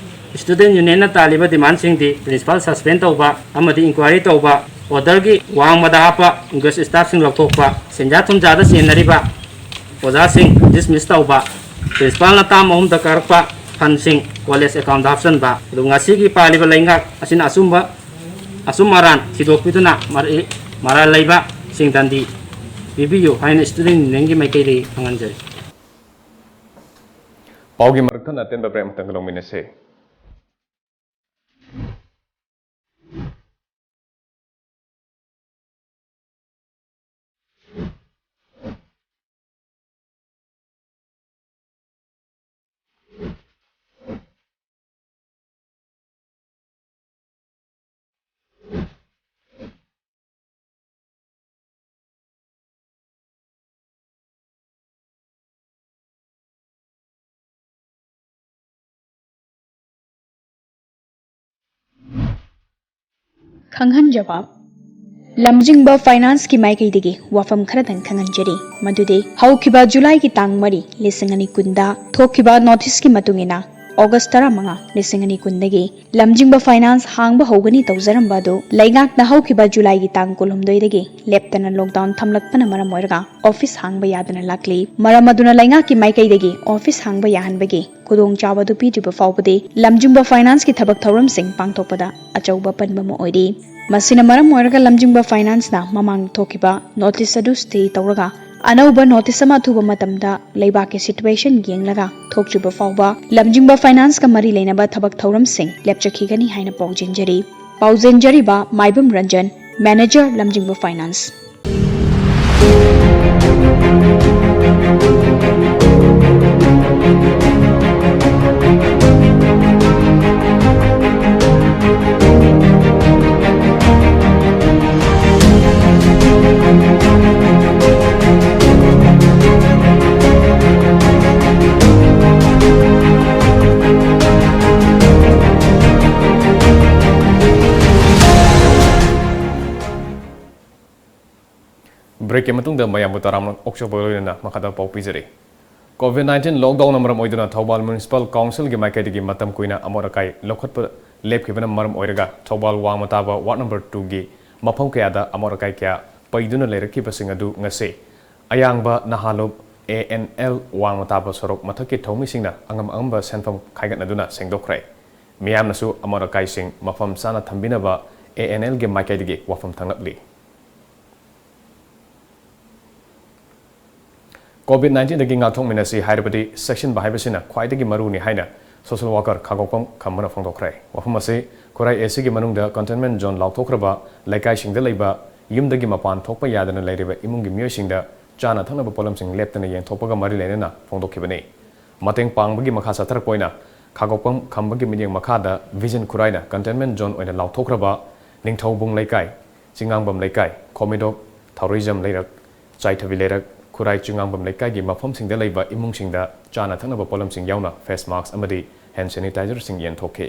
ꯁ꯭ꯇꯨꯗꯦꯟꯠ ꯌꯨꯅꯤꯌꯟꯅ ꯇꯥꯜꯂꯤꯕ ꯗꯤꯃꯥꯟꯁꯤꯡꯗꯤ ꯄ꯭ꯔꯤꯟꯁꯤꯄꯥꯜ ꯁꯁꯄꯦꯟ ꯇꯧꯕ ꯑꯃꯗꯤ ꯏꯟꯀ꯭ꯋꯥꯔꯤ ꯇꯧꯕ, ꯑꯣꯔꯗꯔꯒꯤ ꯋꯥꯡꯃꯗ ꯍꯥꯞꯄ ꯑꯦꯡꯒꯦꯖ ꯁ꯭ꯇꯥꯐꯁꯤꯡ ꯂꯧꯊꯣꯛꯄ, ꯁꯦꯟꯖꯥ ꯊꯨꯝꯖꯥꯗ ꯆꯦꯟꯅꯔꯤꯕ ꯑꯣꯖꯥꯁꯤꯡ ꯗꯤꯁꯃꯤꯁ ꯇꯧꯕ, ꯄ꯭ꯔꯤꯟꯁꯤꯄꯥꯜꯅ ꯇꯥꯝ ꯑꯍꯨꯝꯗ ꯀꯥꯔꯛꯄ ꯐꯟꯁꯤꯡ ꯀꯣꯂꯦꯖ ꯑꯦꯀꯥꯎꯟꯗ ꯍꯥꯞꯆꯤꯟꯕ꯫ ꯑꯗꯨ ꯉꯁꯤꯒꯤ ꯄꯥꯜꯂꯤꯕ ꯂꯩꯉꯥꯛ ꯑꯁꯤꯅ ꯑꯆꯨꯝꯕ, ꯑꯆꯨꯝ ꯑꯔꯥꯟ ꯊꯤꯗꯣꯛꯄꯤꯗꯨꯅ ꯃꯔ-, ꯃꯔꯥꯜ ꯂꯩꯕꯁꯤꯡ ꯗꯟꯗꯤ ꯄꯤꯕꯤꯌꯨ ꯍꯥꯏꯅ ꯁ꯭ꯇꯨꯗꯦꯟ ꯌꯨꯅꯤꯌꯟꯒꯤ ꯃꯥꯏꯀꯩꯗꯒꯤ ꯈꯪꯍꯟꯖꯔꯤ꯫ ꯄꯥꯎꯒꯤ ꯃꯔꯛ ꯊꯠꯅ ꯑꯇꯦꯟꯕ ꯕ꯭ꯔꯦꯛ ꯑꯃꯇꯪꯒ ꯂꯧꯃꯤꯟꯅꯁꯤ꯫ ꯈꯪꯍꯟꯖꯕ, ꯂꯝꯖꯤꯡꯕ ꯐꯥꯏꯅꯥꯟꯁꯀꯤ ꯃꯥꯏꯀꯩꯗꯒꯤ ꯋꯥꯐꯝ ꯈꯔꯗꯪ ꯈꯪꯍꯟꯖꯔꯤ꯫ ꯃꯗꯨꯗꯤ ꯍꯧꯈꯤꯕ ꯖꯨꯂꯥꯏꯒꯤ ꯇꯥꯡ ꯃꯔꯤ, ꯂꯤꯁꯤꯡ ꯑꯅꯤ ꯀꯨꯟꯗ ꯊꯣꯛꯈꯤꯕ ꯅꯣꯇꯤꯁꯀꯤ ꯃꯇꯨꯡ ꯏꯟꯅ, ꯑꯣꯒꯁ ꯇꯔꯥꯃꯉꯥ, ꯂꯤꯁꯤꯡ ꯑꯅꯤ ꯀꯨꯟꯗꯒꯤ ꯂꯝꯖꯤꯡꯕ ꯐꯥꯏꯅꯥꯟꯁ ꯍꯥꯡꯕ ꯍꯧꯒꯅꯤ ꯇꯧꯖꯔꯝꯕ ꯑꯗꯨ ꯂꯩꯉꯥꯛꯅ ꯍꯧꯈꯤꯕ ꯖꯨꯂꯥꯏꯒꯤ ꯇꯥꯡ ꯀꯨꯟꯍꯨꯝꯗꯣꯏꯗꯒꯤ ꯂꯦꯞꯇꯅ ꯂꯣꯛꯗꯥꯎꯟ ꯊꯝꯂꯛꯄꯅ ꯃꯔꯝ ꯑꯣꯏꯔꯒ ꯑꯣꯐꯤꯁ ꯍꯥꯡꯕ ꯌꯥꯗꯅ ꯂꯥꯛꯂꯤ꯫ ꯃꯔꯝ ꯑꯗꯨꯅ ꯂꯩꯉꯥꯛꯀꯤ ꯃꯥꯏꯀꯩꯗꯒꯤ ꯑꯣꯐꯤꯁ ꯍꯥꯡꯕ ꯌꯥꯍꯟꯕꯒꯤ ꯈꯨꯗꯣꯡꯆꯥꯕ ꯑꯗꯨ ꯄꯤꯗ꯭ꯔꯤꯕ ꯐꯥꯎꯕꯗꯤ ꯂꯝꯖꯤꯡꯕ ꯐꯥꯏꯅꯥꯟꯁꯀꯤ ꯊꯕꯛ ꯊꯧꯔꯝꯁꯤꯡ ꯄꯥꯡꯊꯣꯛꯄꯗ ꯑꯆꯧꯕ ꯑꯄꯟꯕ ꯑꯃ ꯑꯣꯏꯔꯤ꯫ ꯃꯁꯤꯅ ꯃꯔꯝ ꯑꯣꯏꯔꯒ ꯂꯝꯖꯤꯡꯕ ꯐꯥꯏꯅꯥꯟꯁꯅ ꯃꯃꯥꯡꯗ ꯊꯣꯛꯈꯤꯕ ꯅꯣꯇꯤꯁ ꯑꯗꯨ ꯁ꯭ꯇꯦ ꯇꯧꯔꯒ ꯑꯅꯧꯕ ꯅꯣꯇꯤꯁ ꯑꯃ ꯑꯊꯨꯕ ꯃꯇꯝꯗ ꯂꯩꯕꯥꯛꯀꯤ ꯁꯤꯆꯨꯋꯦꯁꯟ ꯌꯦꯡꯂꯒ ꯊꯣꯛꯇ꯭ꯔꯤꯕ ꯐꯥꯎꯕ ꯂꯝꯖꯤꯡꯕ ꯐꯥꯏꯅꯥꯟꯁꯀ ꯃꯔꯤ ꯂꯩꯅꯕ ꯊꯕꯛ ꯊꯧꯔꯝꯁꯤꯡ ꯂꯦꯞꯆꯈꯤꯒꯅꯤ ꯍꯥꯏꯅ ꯄꯥꯎꯖꯦꯟꯖꯔꯤ꯫ ꯄꯥꯎꯖꯦꯟꯖꯔꯤꯕ ꯃꯥꯏꯕꯝ ꯔꯟꯖꯟ, ꯃꯦꯅꯦꯖꯔ, ꯂꯝꯖꯤꯡꯕ ꯐꯥꯏꯅꯥꯟꯁ꯫ ꯕ꯭ꯔꯦꯛꯀꯤ ꯃꯇꯨꯡꯗ ꯃꯌꯥꯝꯕꯨ ꯇꯔꯥꯝꯅ ꯑꯣꯛꯆꯕꯒ ꯂꯣꯏꯅꯅ ꯃꯈꯥꯗ ꯄꯥꯎ ꯄꯤꯖꯔꯤ꯫ ꯀꯣꯚꯤꯗ ꯅꯥꯏꯟꯇꯤꯟ ꯂꯣꯛꯗꯥꯎꯟꯅ ꯃꯔꯝ ꯑꯣꯏꯗꯨꯅ ꯊꯧꯕꯥꯜ ꯃ꯭ꯌꯨꯅꯤꯁꯤꯄꯥꯜ ꯀꯥꯎꯟꯁꯤꯜꯒꯤ ꯃꯥꯏꯀꯩꯗꯒꯤ ꯃꯇꯝ ꯀꯨꯏꯅ ꯑꯃꯣꯠ ꯑꯀꯥꯏ ꯂꯧꯈꯠꯄ ꯂꯦꯞꯈꯤꯕꯅ ꯃꯔꯝ ꯑꯣꯏꯔꯒ ꯊꯧꯕꯥꯜ ꯋꯥꯡꯃ ꯇꯥꯕ ꯋꯥꯔꯗ ꯅꯝꯕꯔ ꯇꯨꯒꯤ ꯃꯐꯝ ꯀꯌꯥꯗ ꯑꯃꯣꯠ ꯑꯀꯥꯏ ꯀꯌꯥ ꯄꯩꯗꯨꯅ ꯂꯩꯔꯛꯈꯤꯕꯁꯤꯡ ꯑꯗꯨ ꯉꯁꯤ ꯑꯌꯥꯡꯕ ꯅꯍꯥꯂꯨꯞ ꯑꯦ ꯑꯦꯟ ꯑꯦꯜ ꯋꯥꯡꯃ ꯇꯥꯕ ꯁꯣꯔꯣꯛ ꯃꯊꯛꯀꯤ ꯊꯧꯃꯤꯁꯤꯡꯅ ꯑꯉꯝ ꯑꯉꯝꯕ ꯁꯦꯟꯐꯝ ꯈꯥꯏꯒꯠꯅꯗꯨꯅ ꯁꯦꯡꯗꯣꯛꯈ꯭ꯔꯦ꯫ ꯃꯤꯌꯥꯝꯅꯁꯨ ꯑꯃꯣꯠ ꯑꯀꯥꯏꯁꯤꯡ ꯃꯐꯝ ꯆꯥꯅ ꯊꯝꯕꯤꯅꯕ ꯑꯦ ꯑꯦꯟ ꯑꯦꯜꯒꯤ ꯃꯥꯏꯀꯩꯗꯒꯤ ꯋꯥꯐꯝ ꯊꯝꯂꯛꯂꯤ꯫ ꯀꯣꯚꯤꯗ ꯅꯥꯏꯟꯇꯤꯟꯗꯒꯤ ꯉꯥꯛꯊꯣꯛꯃꯤꯟꯅꯁꯤ ꯍꯥꯏꯔꯕꯗꯤ ꯆꯦꯛꯁꯤꯟꯕ ꯍꯥꯏꯕꯁꯤꯅ ꯈ꯭ꯋꯥꯏꯗꯒꯤ ꯃꯔꯨꯅꯤ ꯍꯥꯏꯅ ꯁꯣꯁꯦꯜ ꯋꯥꯀꯔ ꯈꯥꯒꯣꯛꯄꯝ ꯈꯝꯕꯅ ꯐꯣꯡꯗꯣꯛꯈ꯭ꯔꯦ꯫ ꯋꯥꯐꯝ ꯑꯁꯤ ꯈꯨꯔꯥꯏ ꯑꯦ ꯁꯤꯒꯤ ꯃꯅꯨꯡꯗ ꯀꯟꯇꯦꯟꯃꯦꯟ ꯖꯣꯟ ꯂꯥꯎꯊꯣꯛꯈ꯭ꯔꯕ ꯂꯩꯀꯥꯏꯁꯤꯡꯗ ꯂꯩꯕ ꯌꯨꯝꯗꯒꯤ ꯃꯄꯥꯟ ꯊꯣꯛꯄ ꯌꯥꯗꯅ ꯂꯩꯔꯤꯕ ꯏꯃꯨꯡꯒꯤ ꯃꯤꯑꯣꯏꯁꯤꯡꯗ ꯆꯥꯅ ꯊꯛꯅꯕ ꯄꯣꯠꯂꯝꯁꯤꯡ ꯂꯦꯞꯇꯅ ꯌꯦꯟꯊꯣꯛꯄꯒ ꯃꯔꯤ ꯂꯩꯅꯅ ꯐꯣꯡꯗꯣꯛꯈꯤꯕꯅꯤ꯫ ꯃꯇꯦꯡ ꯄꯥꯡꯕꯒꯤ ꯃꯈꯥ ꯆꯠꯊꯔꯛꯄ ꯑꯣꯏꯅ ꯈꯥꯒꯣꯛꯄꯝ ꯈꯝꯕꯒꯤ ꯃꯤꯠꯌꯦꯡ ꯃꯈꯥꯗ ꯚꯤꯖꯟ ꯈꯨꯔꯥꯏꯅ ꯀꯟꯇꯦꯟꯃꯦꯟ ꯖꯣꯟ ꯑꯣꯏꯅ ꯂꯥꯎꯊꯣꯛꯈ꯭ꯔꯕ ꯅꯤꯡꯊꯧꯕꯨꯡ ꯂꯩꯀꯥꯏ, ꯆꯤꯡꯉꯥꯡꯕꯝ ꯂꯩꯀꯥꯏ, ꯈꯣꯃꯤꯗꯣꯛ, ꯊꯧꯔꯩꯖꯝ ꯂꯩꯔꯛ, ꯆꯥꯏꯊꯕꯤ ꯂꯩꯔꯛ, ꯈꯨꯔꯥꯏ ꯆꯤꯡꯉꯥꯡꯕꯝ ꯂꯩꯀꯥꯏꯒꯤ ꯃꯐꯝꯁꯤꯡꯗ ꯂꯩꯕ ꯏꯃꯨꯡꯁꯤꯡꯗ ꯆꯥꯅ ꯊꯛꯅꯕ ꯄꯣꯠꯂꯝꯁꯤꯡ ꯌꯥꯎꯅ ꯐꯦꯁ ꯃꯥꯛꯁ ꯑꯃꯗꯤ ꯍꯦꯟ ꯁꯦꯅꯤꯇꯥꯏꯖꯔꯁꯤꯡ ꯌꯦꯟꯊꯣꯛꯈꯤ꯫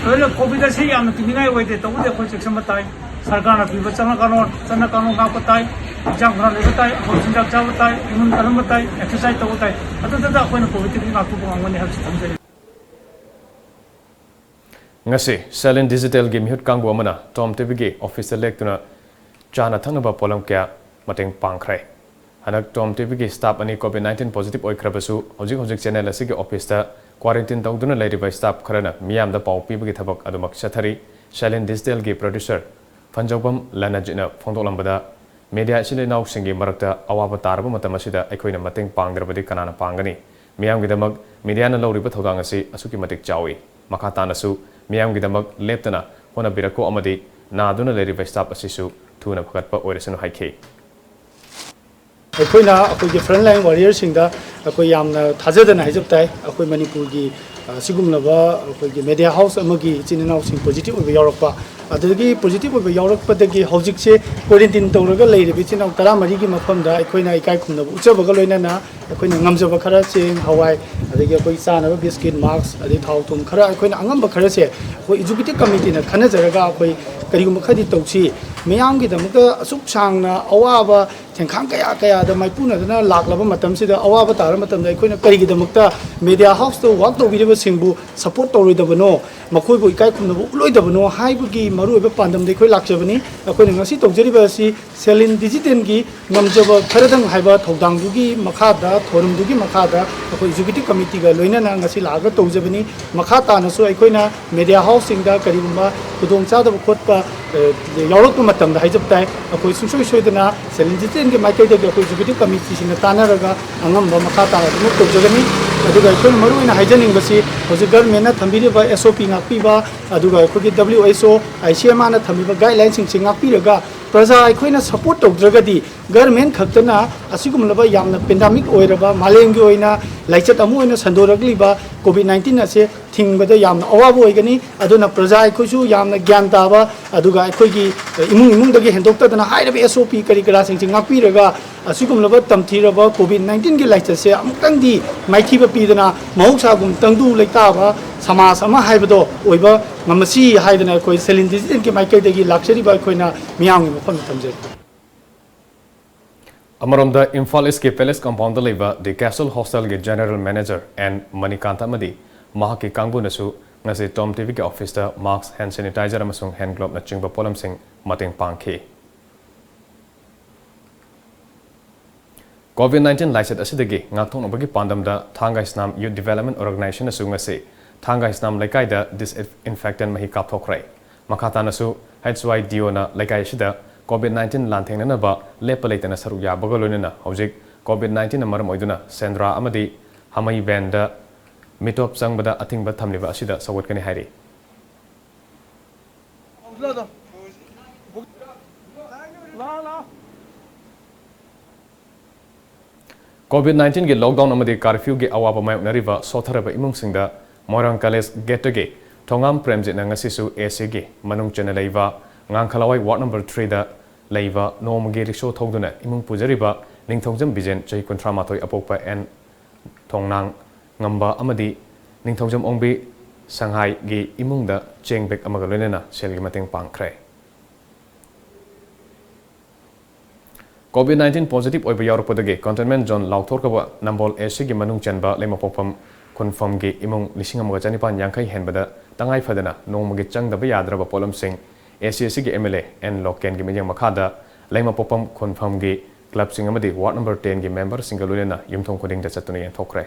ꯂꯣꯏꯅ ꯀꯣꯚꯤꯗ ꯑꯁꯤ ꯌꯥꯝꯅ ꯀꯤꯅꯤꯡꯉꯥꯏ ꯑꯣꯏꯗꯦ꯫ ꯇꯧꯕꯗꯤ ꯑꯩꯈꯣꯏ ꯆꯦꯛꯁꯤꯟꯕ ꯇꯥꯏ꯫ ꯁꯔꯀꯥꯔꯅ ꯄꯤꯕ ꯆꯠꯅ ꯀꯥꯡꯂꯣꯟ, ꯆꯠꯅ ꯀꯥꯡꯂꯣꯟ ꯉꯥꯛꯄ ꯇꯥꯏ꯫ ꯍꯛꯆꯥꯡ ꯐꯅ ꯂꯩꯕ ꯇꯥꯏ꯫ ꯑꯐꯕ ꯆꯤꯟꯖꯥꯛ ꯆꯥꯕ ꯇꯥꯏ꯫ ꯏꯃꯨꯟ ꯀꯜꯍꯟꯕ ꯇꯥꯏ꯫ ꯑꯦꯛꯁꯔꯁꯥꯏꯖ ꯇꯧꯕ ꯇꯥꯏ꯫ ꯑꯗꯨꯗꯨꯗ ꯑꯩꯈꯣꯏꯅ ꯀꯣꯚꯤꯗꯇꯒꯤ ꯉꯥꯛꯊꯣꯛꯄ ꯉꯝꯒꯅꯤ ꯍꯥꯏꯕꯁꯤ ꯊꯝꯖꯔꯤ꯫ ꯉꯁꯤ ꯁꯦꯂꯤꯟ ꯗꯤꯖꯤꯇꯦꯜꯒꯤ ꯃꯤꯍꯨꯠ ꯀꯥꯡꯕꯨ ꯑꯃꯅ ꯇꯣꯝ ꯇꯤꯚꯤꯒꯤ ꯑꯣꯐꯤꯁꯇ ꯂꯦꯛꯇꯨꯅ ꯆꯥꯅ ꯊꯛꯅꯕ ꯄꯣꯠꯂꯝ ꯀꯌꯥ ꯃꯇꯦꯡ ꯄꯥꯡꯈ꯭ꯔꯦ꯫ ꯍꯟꯗꯛ ꯇꯣꯝ ꯇꯤꯚꯤꯒꯤ ꯁ꯭ꯇꯥꯐ ꯑꯅꯤ ꯀꯣꯚꯤꯗ ꯅꯥꯏꯟꯇꯤꯟ ꯄꯣꯖꯤꯇꯤꯚ ꯑꯣꯏꯈ꯭ꯔꯕꯁꯨ ꯍꯧꯖꯤꯛ ꯍꯧꯖꯤꯛ ꯆꯦꯅꯦꯜ ꯑꯁꯤꯒꯤ ꯑꯣꯐꯤꯁꯇ ꯀ꯭ꯋꯥꯔꯦꯟꯇꯤꯟ ꯇꯧꯗꯨꯅ ꯂꯩꯔꯤꯕ ꯁ꯭ꯇꯥꯐ ꯈꯔꯅ ꯃꯤꯌꯥꯝꯗ ꯄꯥꯎ ꯄꯤꯕꯒꯤ ꯊꯕꯛ ꯑꯗꯨꯃꯛ ꯆꯠꯊꯔꯤ꯫ ꯁꯦꯂꯤꯟ ꯗꯤꯖꯤꯇꯦꯜꯒꯤ ꯄ꯭ꯔꯣꯗ꯭ꯌꯨꯁꯔ ꯐꯟꯖꯧꯕꯝ ꯂꯅꯖꯤꯠꯅ ꯐꯣꯡꯗꯣꯛꯂꯝꯕꯗ, ꯃꯤꯗꯤꯌꯥ ꯏꯆꯤꯜ ꯏꯅꯥꯎꯁꯤꯡꯒꯤ ꯃꯔꯛꯇ ꯑꯋꯥꯕ ꯇꯥꯔꯕ ꯃꯇꯝ ꯑꯁꯤꯗ ꯑꯩꯈꯣꯏꯅ ꯃꯇꯦꯡ ꯄꯥꯡꯗ꯭ꯔꯕꯗꯤ ꯀꯅꯥꯅ ꯄꯥꯡꯒꯅꯤ? ꯃꯤꯌꯥꯝꯒꯤꯗꯃꯛ ꯃꯤꯗꯤꯌꯥꯅ ꯂꯧꯔꯤꯕ ꯊꯧꯗꯥꯡ ꯑꯁꯤ ꯑꯁꯨꯛꯀꯤ ꯃꯇꯤꯛ ꯆꯥꯎꯏ꯫ ꯃꯈꯥ ꯇꯥꯅꯁꯨ ꯃꯤꯌꯥꯝꯒꯤꯗꯃꯛ ꯂꯦꯞꯇꯅ ꯍꯣꯠꯅꯕꯤꯔꯛꯈꯣ ꯑꯃꯗꯤ ꯅꯥꯗꯨꯅ ꯂꯩꯔꯤꯕ ꯁ꯭ꯇꯥꯐ ꯑꯁꯤꯁꯨ ꯊꯨꯅ ꯐꯒꯠꯄ ꯑꯣꯏꯔꯁꯅꯨ ꯍꯥꯏꯈꯤ꯫ ꯑꯩꯈꯣꯏꯅ ꯑꯩꯈꯣꯏꯒꯤ ꯐ꯭ꯔꯟꯂꯥꯏꯟ ꯋꯥꯔꯤꯌꯔꯁꯤꯡꯗ ꯑꯩꯈꯣꯏ ꯌꯥꯝꯅ ꯊꯥꯖꯗꯅ ꯍꯥꯏꯖꯕ ꯇꯥꯏ꯫ ꯑꯩꯈꯣꯏ ꯃꯅꯤꯄꯨꯔꯒꯤ ꯑ, ꯁꯤꯒꯨꯝꯂꯕ ꯑꯩꯈꯣꯏꯒꯤ ꯃꯦꯗꯤꯌꯥ ꯍꯥꯎꯁ ꯑꯃꯒꯤ ꯏꯆꯤꯟ ꯏꯅꯥꯎꯁꯤꯡ ꯄꯣꯖꯤꯇꯤꯚ ꯑꯣꯏꯕ ꯌꯥꯎꯔꯛꯄ, ꯑꯗꯨꯗꯒꯤ ꯄꯣꯖꯤꯇꯤꯚ ꯑꯣꯏꯕ ꯌꯥꯎꯔꯛꯄꯗꯒꯤ ꯍꯧꯖꯤꯛꯁꯦ ꯀ꯭ꯋꯥꯔꯦꯟꯇꯤꯟ ꯇꯧꯔꯒ ꯂꯩꯔꯤꯕ ꯏꯆꯤꯟ ꯏꯅꯥꯎ ꯇꯔꯥꯃꯔꯤꯒꯤ ꯃꯐꯝꯗ ꯑꯩꯈꯣꯏꯅ ꯏꯀꯥꯏ ꯈꯨꯝꯅꯕ ꯎꯠꯆꯕꯒ ꯂꯣꯏꯅꯅ ꯑꯩꯈꯣꯏꯅ ꯉꯝꯖꯕ ꯈꯔ ꯆꯦꯡ, ꯍꯋꯥꯏ, ꯑꯗꯒꯤ ꯑꯩꯈꯣꯏ ꯆꯥꯅꯕ ꯕꯤꯁꯀꯤꯠ, ꯃꯥꯛꯁ, ꯑꯗꯩ ꯊꯥꯎ ꯊꯨꯝ ꯈꯔ ꯑꯩꯈꯣꯏꯅ ꯑꯉꯝꯕ ꯈꯔꯁꯦ ꯑꯩꯈꯣꯏ ꯑꯦꯛꯖꯤꯀ꯭ꯌꯨꯇꯤꯚ ꯀꯃꯤꯇꯤꯅ ꯈꯟꯅꯖꯔꯒ ꯑꯩꯈꯣꯏ ꯀꯔꯤꯒꯨꯝꯕ ꯈꯔꯗꯤ ꯇꯧꯁꯤ꯫ ꯃꯤꯌꯥꯝꯒꯤꯗꯃꯛꯇ ꯑꯁꯨꯛ ꯁꯥꯡꯅ ꯑꯋꯥꯕ ꯈꯦꯡꯈꯥꯡ ꯀꯌꯥ ꯀꯌꯥꯗ ꯃꯥꯏꯄꯨꯅꯗꯅ ꯂꯥꯛꯂꯕ ꯃꯇꯝꯁꯤꯗ, ꯑꯋꯥꯕ ꯇꯥꯔꯕ ꯃꯇꯝꯗ ꯑꯩꯈꯣꯏꯅ ꯀꯔꯤꯒꯤꯗꯃꯛꯇ ꯃꯦꯗꯤꯌꯥ ꯍꯥꯎꯁꯇ ꯋꯥꯛ ꯇꯧꯕꯤꯔꯤꯕꯁꯤꯡꯕꯨ ꯁꯄꯣꯔꯠ ꯇꯧꯔꯣꯏꯗꯕꯅꯣ, ꯃꯈꯣꯏꯕꯨ ꯏꯀꯥꯏ ꯈꯨꯝꯅꯕ ꯎꯠꯂꯣꯏꯗꯕꯅꯣ ꯍꯥꯏꯕꯒꯤ ꯃꯔꯨꯑꯣꯏꯕ ꯄꯥꯟꯗꯝꯗ ꯑꯩꯈꯣꯏ ꯂꯥꯛꯆꯕꯅꯤ꯫ ꯑꯩꯈꯣꯏꯅ ꯉꯁꯤ ꯇꯧꯖꯔꯤꯕ ꯑꯁꯤ ꯁꯦꯂꯤꯟ ꯗꯤꯖꯤꯇꯦꯜꯒꯤ ꯉꯝꯖꯕ ꯈꯔꯗꯪ ꯍꯥꯏꯕ ꯊꯧꯗꯥꯡꯗꯨꯒꯤ ꯃꯈꯥꯗ, ꯊꯧꯔꯝꯗꯨꯒꯤ ꯃꯈꯥꯗ ꯑꯩꯈꯣꯏ ꯑꯦꯛꯖꯤꯀ꯭ꯌꯨꯇꯤꯚ ꯀꯃꯤꯇꯤꯒ ꯂꯣꯏꯅꯅ ꯉꯁꯤ ꯂꯥꯛꯑꯒ ꯇꯧꯖꯕꯅꯤ꯫ ꯃꯈꯥ ꯇꯥꯅꯁꯨ ꯑꯩꯈꯣꯏꯅ ꯃꯦꯗꯤꯌꯥ ꯍꯥꯎꯁꯁꯤꯡꯗ ꯀꯔꯤꯒꯨꯝꯕ ꯈꯨꯗꯣꯡꯆꯥꯗꯕ ꯈꯣꯠꯄ, ꯑ, ꯌꯥꯎꯔꯛꯄ ꯃꯇꯝꯗ ꯍꯥꯏꯖꯕ ꯇꯥꯏ, ꯑꯩꯈꯣꯏ ꯁꯨꯡꯁꯣꯏ ꯁꯣꯏꯗꯅ ꯁꯦꯂꯤꯟ ꯗꯤꯖꯤꯇꯦꯜꯒꯤ ꯃꯥꯏꯀꯩꯗꯒꯤ ꯑꯩꯈꯣꯏ ꯑꯦꯛꯖꯤꯀ꯭ꯌꯨꯇꯤꯚ ꯀꯃꯤꯇꯤꯁꯤꯡꯒ ꯇꯥꯟꯅꯔꯒ ꯑꯉꯝꯕ ꯃꯈꯥ ꯇꯥꯅ ꯑꯗꯨꯃꯛ ꯇꯧꯖꯒꯅꯤ꯫ ꯑꯗꯨꯒ ꯑꯩꯈꯣꯏꯅ ꯃꯔꯨꯑꯣꯏꯅ ꯍꯥꯏꯖꯅꯤꯡꯕꯁꯤ ꯍꯧꯖꯤꯛ ꯒꯚꯔꯟꯃꯦꯟꯠꯅ ꯊꯝꯕꯤꯔꯤꯕ ꯑꯦꯁ ꯑꯣ ꯄꯤ ꯉꯥꯛꯄꯤꯕ, ꯑꯗꯨꯒ ꯑꯩꯈꯣꯏꯒꯤ ꯗꯕ꯭ꯂꯤꯎ ꯑꯩꯆ ꯑꯣ, ꯑꯥꯏ ꯁꯤ ꯑꯦꯝ ꯑꯥꯔꯅ ꯊꯝꯕꯤꯕ ꯒꯥꯏꯗꯂꯥꯏꯟꯁꯤꯡꯁꯤ ꯉꯥꯛꯄꯤꯔꯒ ꯄ꯭ꯔꯖꯥ ꯑꯩꯈꯣꯏꯅ ꯁꯄꯣꯔꯠ ꯇꯧꯗ꯭ꯔꯒꯗꯤ ꯒꯚꯔꯟꯃꯦꯟꯠ ꯈꯛꯇꯅ ꯑꯁꯤꯒꯨꯝꯂꯕ ꯌꯥꯝꯅ ꯄꯦꯟꯗꯥꯃꯤꯛ ꯑꯣꯏꯔꯕ ꯃꯥꯂꯦꯝꯒꯤ ꯑꯣꯏꯅ ꯂꯥꯏꯆꯠ ꯑꯃ ꯑꯣꯏꯅ ꯁꯟꯗꯣꯔꯛꯂꯤꯕ ꯀꯣꯚꯤꯗ ꯅꯥꯏꯟꯇꯤꯟ ꯑꯁꯦ ꯊꯤꯡꯕꯗ ꯌꯥꯝꯅ ꯑꯋꯥꯕ ꯑꯣꯏꯒꯅꯤ꯫ ꯑꯗꯨꯅ ꯄ꯭ꯔꯖꯥ ꯑꯩꯈꯣꯏꯁꯨ ꯌꯥꯝꯅ ꯒ꯭ꯌꯥꯟ ꯇꯥꯕ, ꯑꯗꯨꯒ ꯑꯩꯈꯣꯏꯒꯤ ꯏꯃꯨꯡ ꯏꯃꯨꯡꯗꯒꯤ ꯍꯦꯟꯗꯣꯛꯇꯗꯅ ꯍꯥꯏꯔꯤꯕ ꯑꯦꯁ ꯑꯣ ꯄꯤ ꯀꯔꯤ ꯀꯔꯥꯁꯤꯡꯁꯤ ꯉꯥꯛꯄꯤꯔꯒ ꯑꯁꯤꯒꯨꯝꯂꯕ ꯇꯝꯊꯤꯔꯕ ꯀꯣꯚꯤꯗ ꯅꯥꯏꯟꯇꯤꯟꯒꯤ ꯂꯥꯏꯆꯠꯁꯦ ꯑꯃꯨꯛꯇꯪꯗꯤ ꯃꯥꯏꯊꯤꯕ ꯄꯤꯗꯅ ꯃꯍꯧꯁꯥꯒꯨꯝ ꯇꯪꯗꯨ ꯂꯩꯇꯥꯕ ꯁꯃꯥꯖ ꯑꯃ ꯍꯥꯏꯕꯗꯣ ꯑꯣꯏꯕ ꯉꯝꯃꯁꯤ ꯍꯥꯏꯗꯅ ꯑꯩꯈꯣꯏ ꯁꯦꯂꯤꯟ ꯗꯤꯖꯤꯇꯦꯜꯒꯤ ꯃꯥꯏꯀꯩꯗꯒꯤ ꯂꯥꯛꯆꯔꯤꯕ ꯑꯩꯈꯣꯏꯅ ꯃꯤꯌꯥꯝꯒꯤ ꯃꯐꯝꯗ ꯊꯝꯖꯔꯤ꯫ ꯑꯃꯔꯣꯝꯗ, ꯏꯝꯐꯥꯜ ꯏꯁꯀꯤ ꯄꯦꯂꯦꯁ ꯀꯝꯄꯥꯎꯟꯗ ꯂꯩꯕ ꯗꯤ ꯀꯦꯁꯜ ꯍꯣꯁꯇꯦꯜꯒꯤ ꯖꯦꯅꯔꯦꯜ ꯃꯦꯅꯦꯖꯔ ꯑꯦꯟ ꯃꯅꯤꯀꯥꯟꯇ ꯑꯃꯗꯤ ꯃꯍꯥꯛꯀꯤ ꯀꯥꯡꯕꯨꯅꯁꯨ ꯉꯁꯤ ꯇꯣꯝ ꯇꯤꯚꯤꯒꯤ ꯑꯣꯐꯤꯁꯇ ꯃꯥꯁꯛ, ꯍꯦꯟ ꯁꯦꯅꯤꯇꯥꯏꯖꯔ ꯑꯃꯁꯨꯡ ꯍꯦꯟ ꯒ꯭ꯂꯣꯕꯅꯆꯤꯡꯕ ꯄꯣꯠꯂꯝꯁꯤꯡ ꯃꯇꯦꯡ ꯄꯥꯡꯈꯤ꯫ ꯀꯣꯚꯤꯗ ꯅꯥꯏꯟꯇꯤꯟ ꯂꯥꯏꯆꯠ ꯑꯁꯤꯗꯒꯤ ꯉꯥꯛꯊꯣꯛꯅꯕꯒꯤ ꯄꯥꯟꯗꯝꯗ ꯊꯥꯡꯒ ꯍꯩꯁꯅꯥꯝ ꯌꯨꯊ ꯗꯤꯚꯦꯂꯞꯃꯦꯟ ꯑꯣꯔꯒꯅꯥꯏꯖꯦꯁꯟꯅꯁꯨ ꯉꯁꯤ ꯊꯥꯡꯒ ꯍꯩꯁꯅꯥꯝ ꯂꯩꯀꯥꯏꯗ ꯗꯤꯁꯏꯟꯐꯦꯛꯇꯦꯟ ꯃꯍꯤ ꯀꯥꯞꯊꯣꯛꯈ꯭ꯔꯦ꯫ ꯃꯈꯥ ꯇꯥꯅꯁꯨ ꯍꯩꯆ ꯋꯥꯏ ꯗꯤ ꯑꯣꯅ ꯂꯩꯀꯥꯏ ꯑꯁꯤꯗ ꯀꯣꯚꯤꯗ ꯅꯥꯏꯟꯇꯤꯟ ꯂꯥꯟꯊꯦꯡꯅꯅꯕ ꯂꯦꯞꯄ ꯂꯩꯇꯅ ꯁꯔꯨꯛ ꯌꯥꯕꯒ ꯂꯣꯏꯅꯅ ꯍꯧꯖꯤꯛ ꯀꯣꯚꯤꯗ ꯅꯥꯏꯟꯇꯤꯟꯅ ꯃꯔꯝ ꯑꯣꯏꯗꯨꯅ ꯁꯦꯟꯗ꯭ꯔꯥ ꯑꯃꯗꯤ ꯍꯥꯃꯩ ꯚꯦꯟꯗ ꯃꯤꯇꯣꯞ ꯆꯪꯕꯗ ꯑꯊꯤꯡꯕ ꯊꯝꯂꯤꯕ ꯑꯁꯤꯗ ꯁꯧꯒꯠꯀꯅꯤ ꯍꯥꯏꯔꯤ꯫ ꯀꯣꯚꯤꯗ ꯅꯥꯏꯟꯇꯤꯟꯒꯤ ꯂꯣꯛꯗꯥꯎꯟ ꯑꯃꯗꯤ ꯀꯥꯔꯐ꯭ꯌꯨꯒꯤ ꯑꯋꯥꯕ ꯃꯥꯌꯣꯛꯅꯔꯤꯕ ꯁꯣꯠꯊꯔꯕ ꯏꯃꯨꯡꯁꯤꯡꯗ ꯃꯣꯏꯔꯥꯡ ꯀꯂꯦꯖ ꯒꯦꯠꯇꯒꯤ ꯊꯣꯉꯥꯝ ꯄ꯭ꯔꯦꯝꯖꯤꯠꯅ ꯉꯁꯤꯁꯨ ꯑꯦ ꯁꯤꯒꯤ ꯃꯅꯨꯡ ꯆꯟꯅ ꯂꯩꯕ ꯉꯥꯡꯈꯂꯋꯥꯏ ꯋꯥꯔꯗ ꯅꯝꯕꯔ ꯊ꯭ꯔꯤꯗ ꯂꯩꯕ ꯅꯣꯡꯃꯒꯤ ꯔꯤꯛꯁꯣ ꯊꯧꯗꯨꯅ ꯏꯃꯨꯡ ꯄꯨꯖꯔꯤꯕ ꯅꯤꯡꯊꯧꯖꯝ ꯕꯤꯖꯦꯟ, ꯆꯍꯤ ꯀꯨꯟꯊ꯭ꯔꯥ ꯃꯥꯊꯣꯏ, ꯑꯄꯣꯛꯄ ꯑꯦꯟ ꯊꯣꯡꯅꯥꯡ ꯉꯝꯕ ꯑꯃꯗꯤ ꯅꯤꯡꯊꯧꯖꯝ ꯑꯣꯡꯕꯤ ꯁꯪꯍꯥꯏꯒꯤ ꯏꯃꯨꯡꯗ ꯆꯦꯡ ꯕꯦꯒ ꯑꯃꯒ ꯂꯣꯏꯅꯅ ꯁꯦꯜꯒꯤ ꯃꯇꯦꯡ ꯄꯥꯡꯈ꯭ꯔꯦ꯫ COVID nineteen positive ꯑꯣꯏꯕ ꯌꯥꯎꯔꯛꯄꯗꯒꯤ containment zone ꯂꯥꯎꯊꯣꯛꯈ꯭ꯔꯕ ꯅꯝꯕꯣꯜ A Cꯒꯤ ꯃꯅꯨꯡ ꯆꯟꯕ ꯂꯩꯃꯄꯣꯛꯐꯝ ꯈꯨꯟꯐꯝꯒꯤ ꯏꯃꯨꯡ ꯂꯤꯁꯤꯡ ꯑꯃꯒ ꯆꯅꯤꯄꯥꯟ ꯌꯥꯡꯈꯩ ꯍꯦꯟꯕꯗ ꯇꯉꯥꯏ ꯐꯗꯅ ꯅꯣꯡꯃꯒꯤ ꯆꯪꯗꯕ ꯌꯥꯗ꯭ꯔꯕ ꯄꯣꯠꯂꯝꯁꯤꯡ A C ꯑꯁꯤꯒꯤ M L A N ꯂꯣꯀꯦꯟꯒꯤ ꯃꯤꯠꯌꯦꯡ ꯃꯈꯥꯗ ꯂꯩꯃꯄꯣꯛꯐꯝ ꯈꯨꯟꯐꯝꯒꯤ clubꯁꯤꯡ ꯑꯃꯗꯤ ward number tenꯒꯤ memberꯁꯤꯡꯒ ꯂꯣꯏꯅꯅ ꯌꯨꯝꯊꯣꯡ ꯈꯨꯗꯤꯡꯗ ꯆꯠꯇꯨꯅ ꯌꯦꯟꯊꯣꯛꯈ꯭ꯔꯦ꯫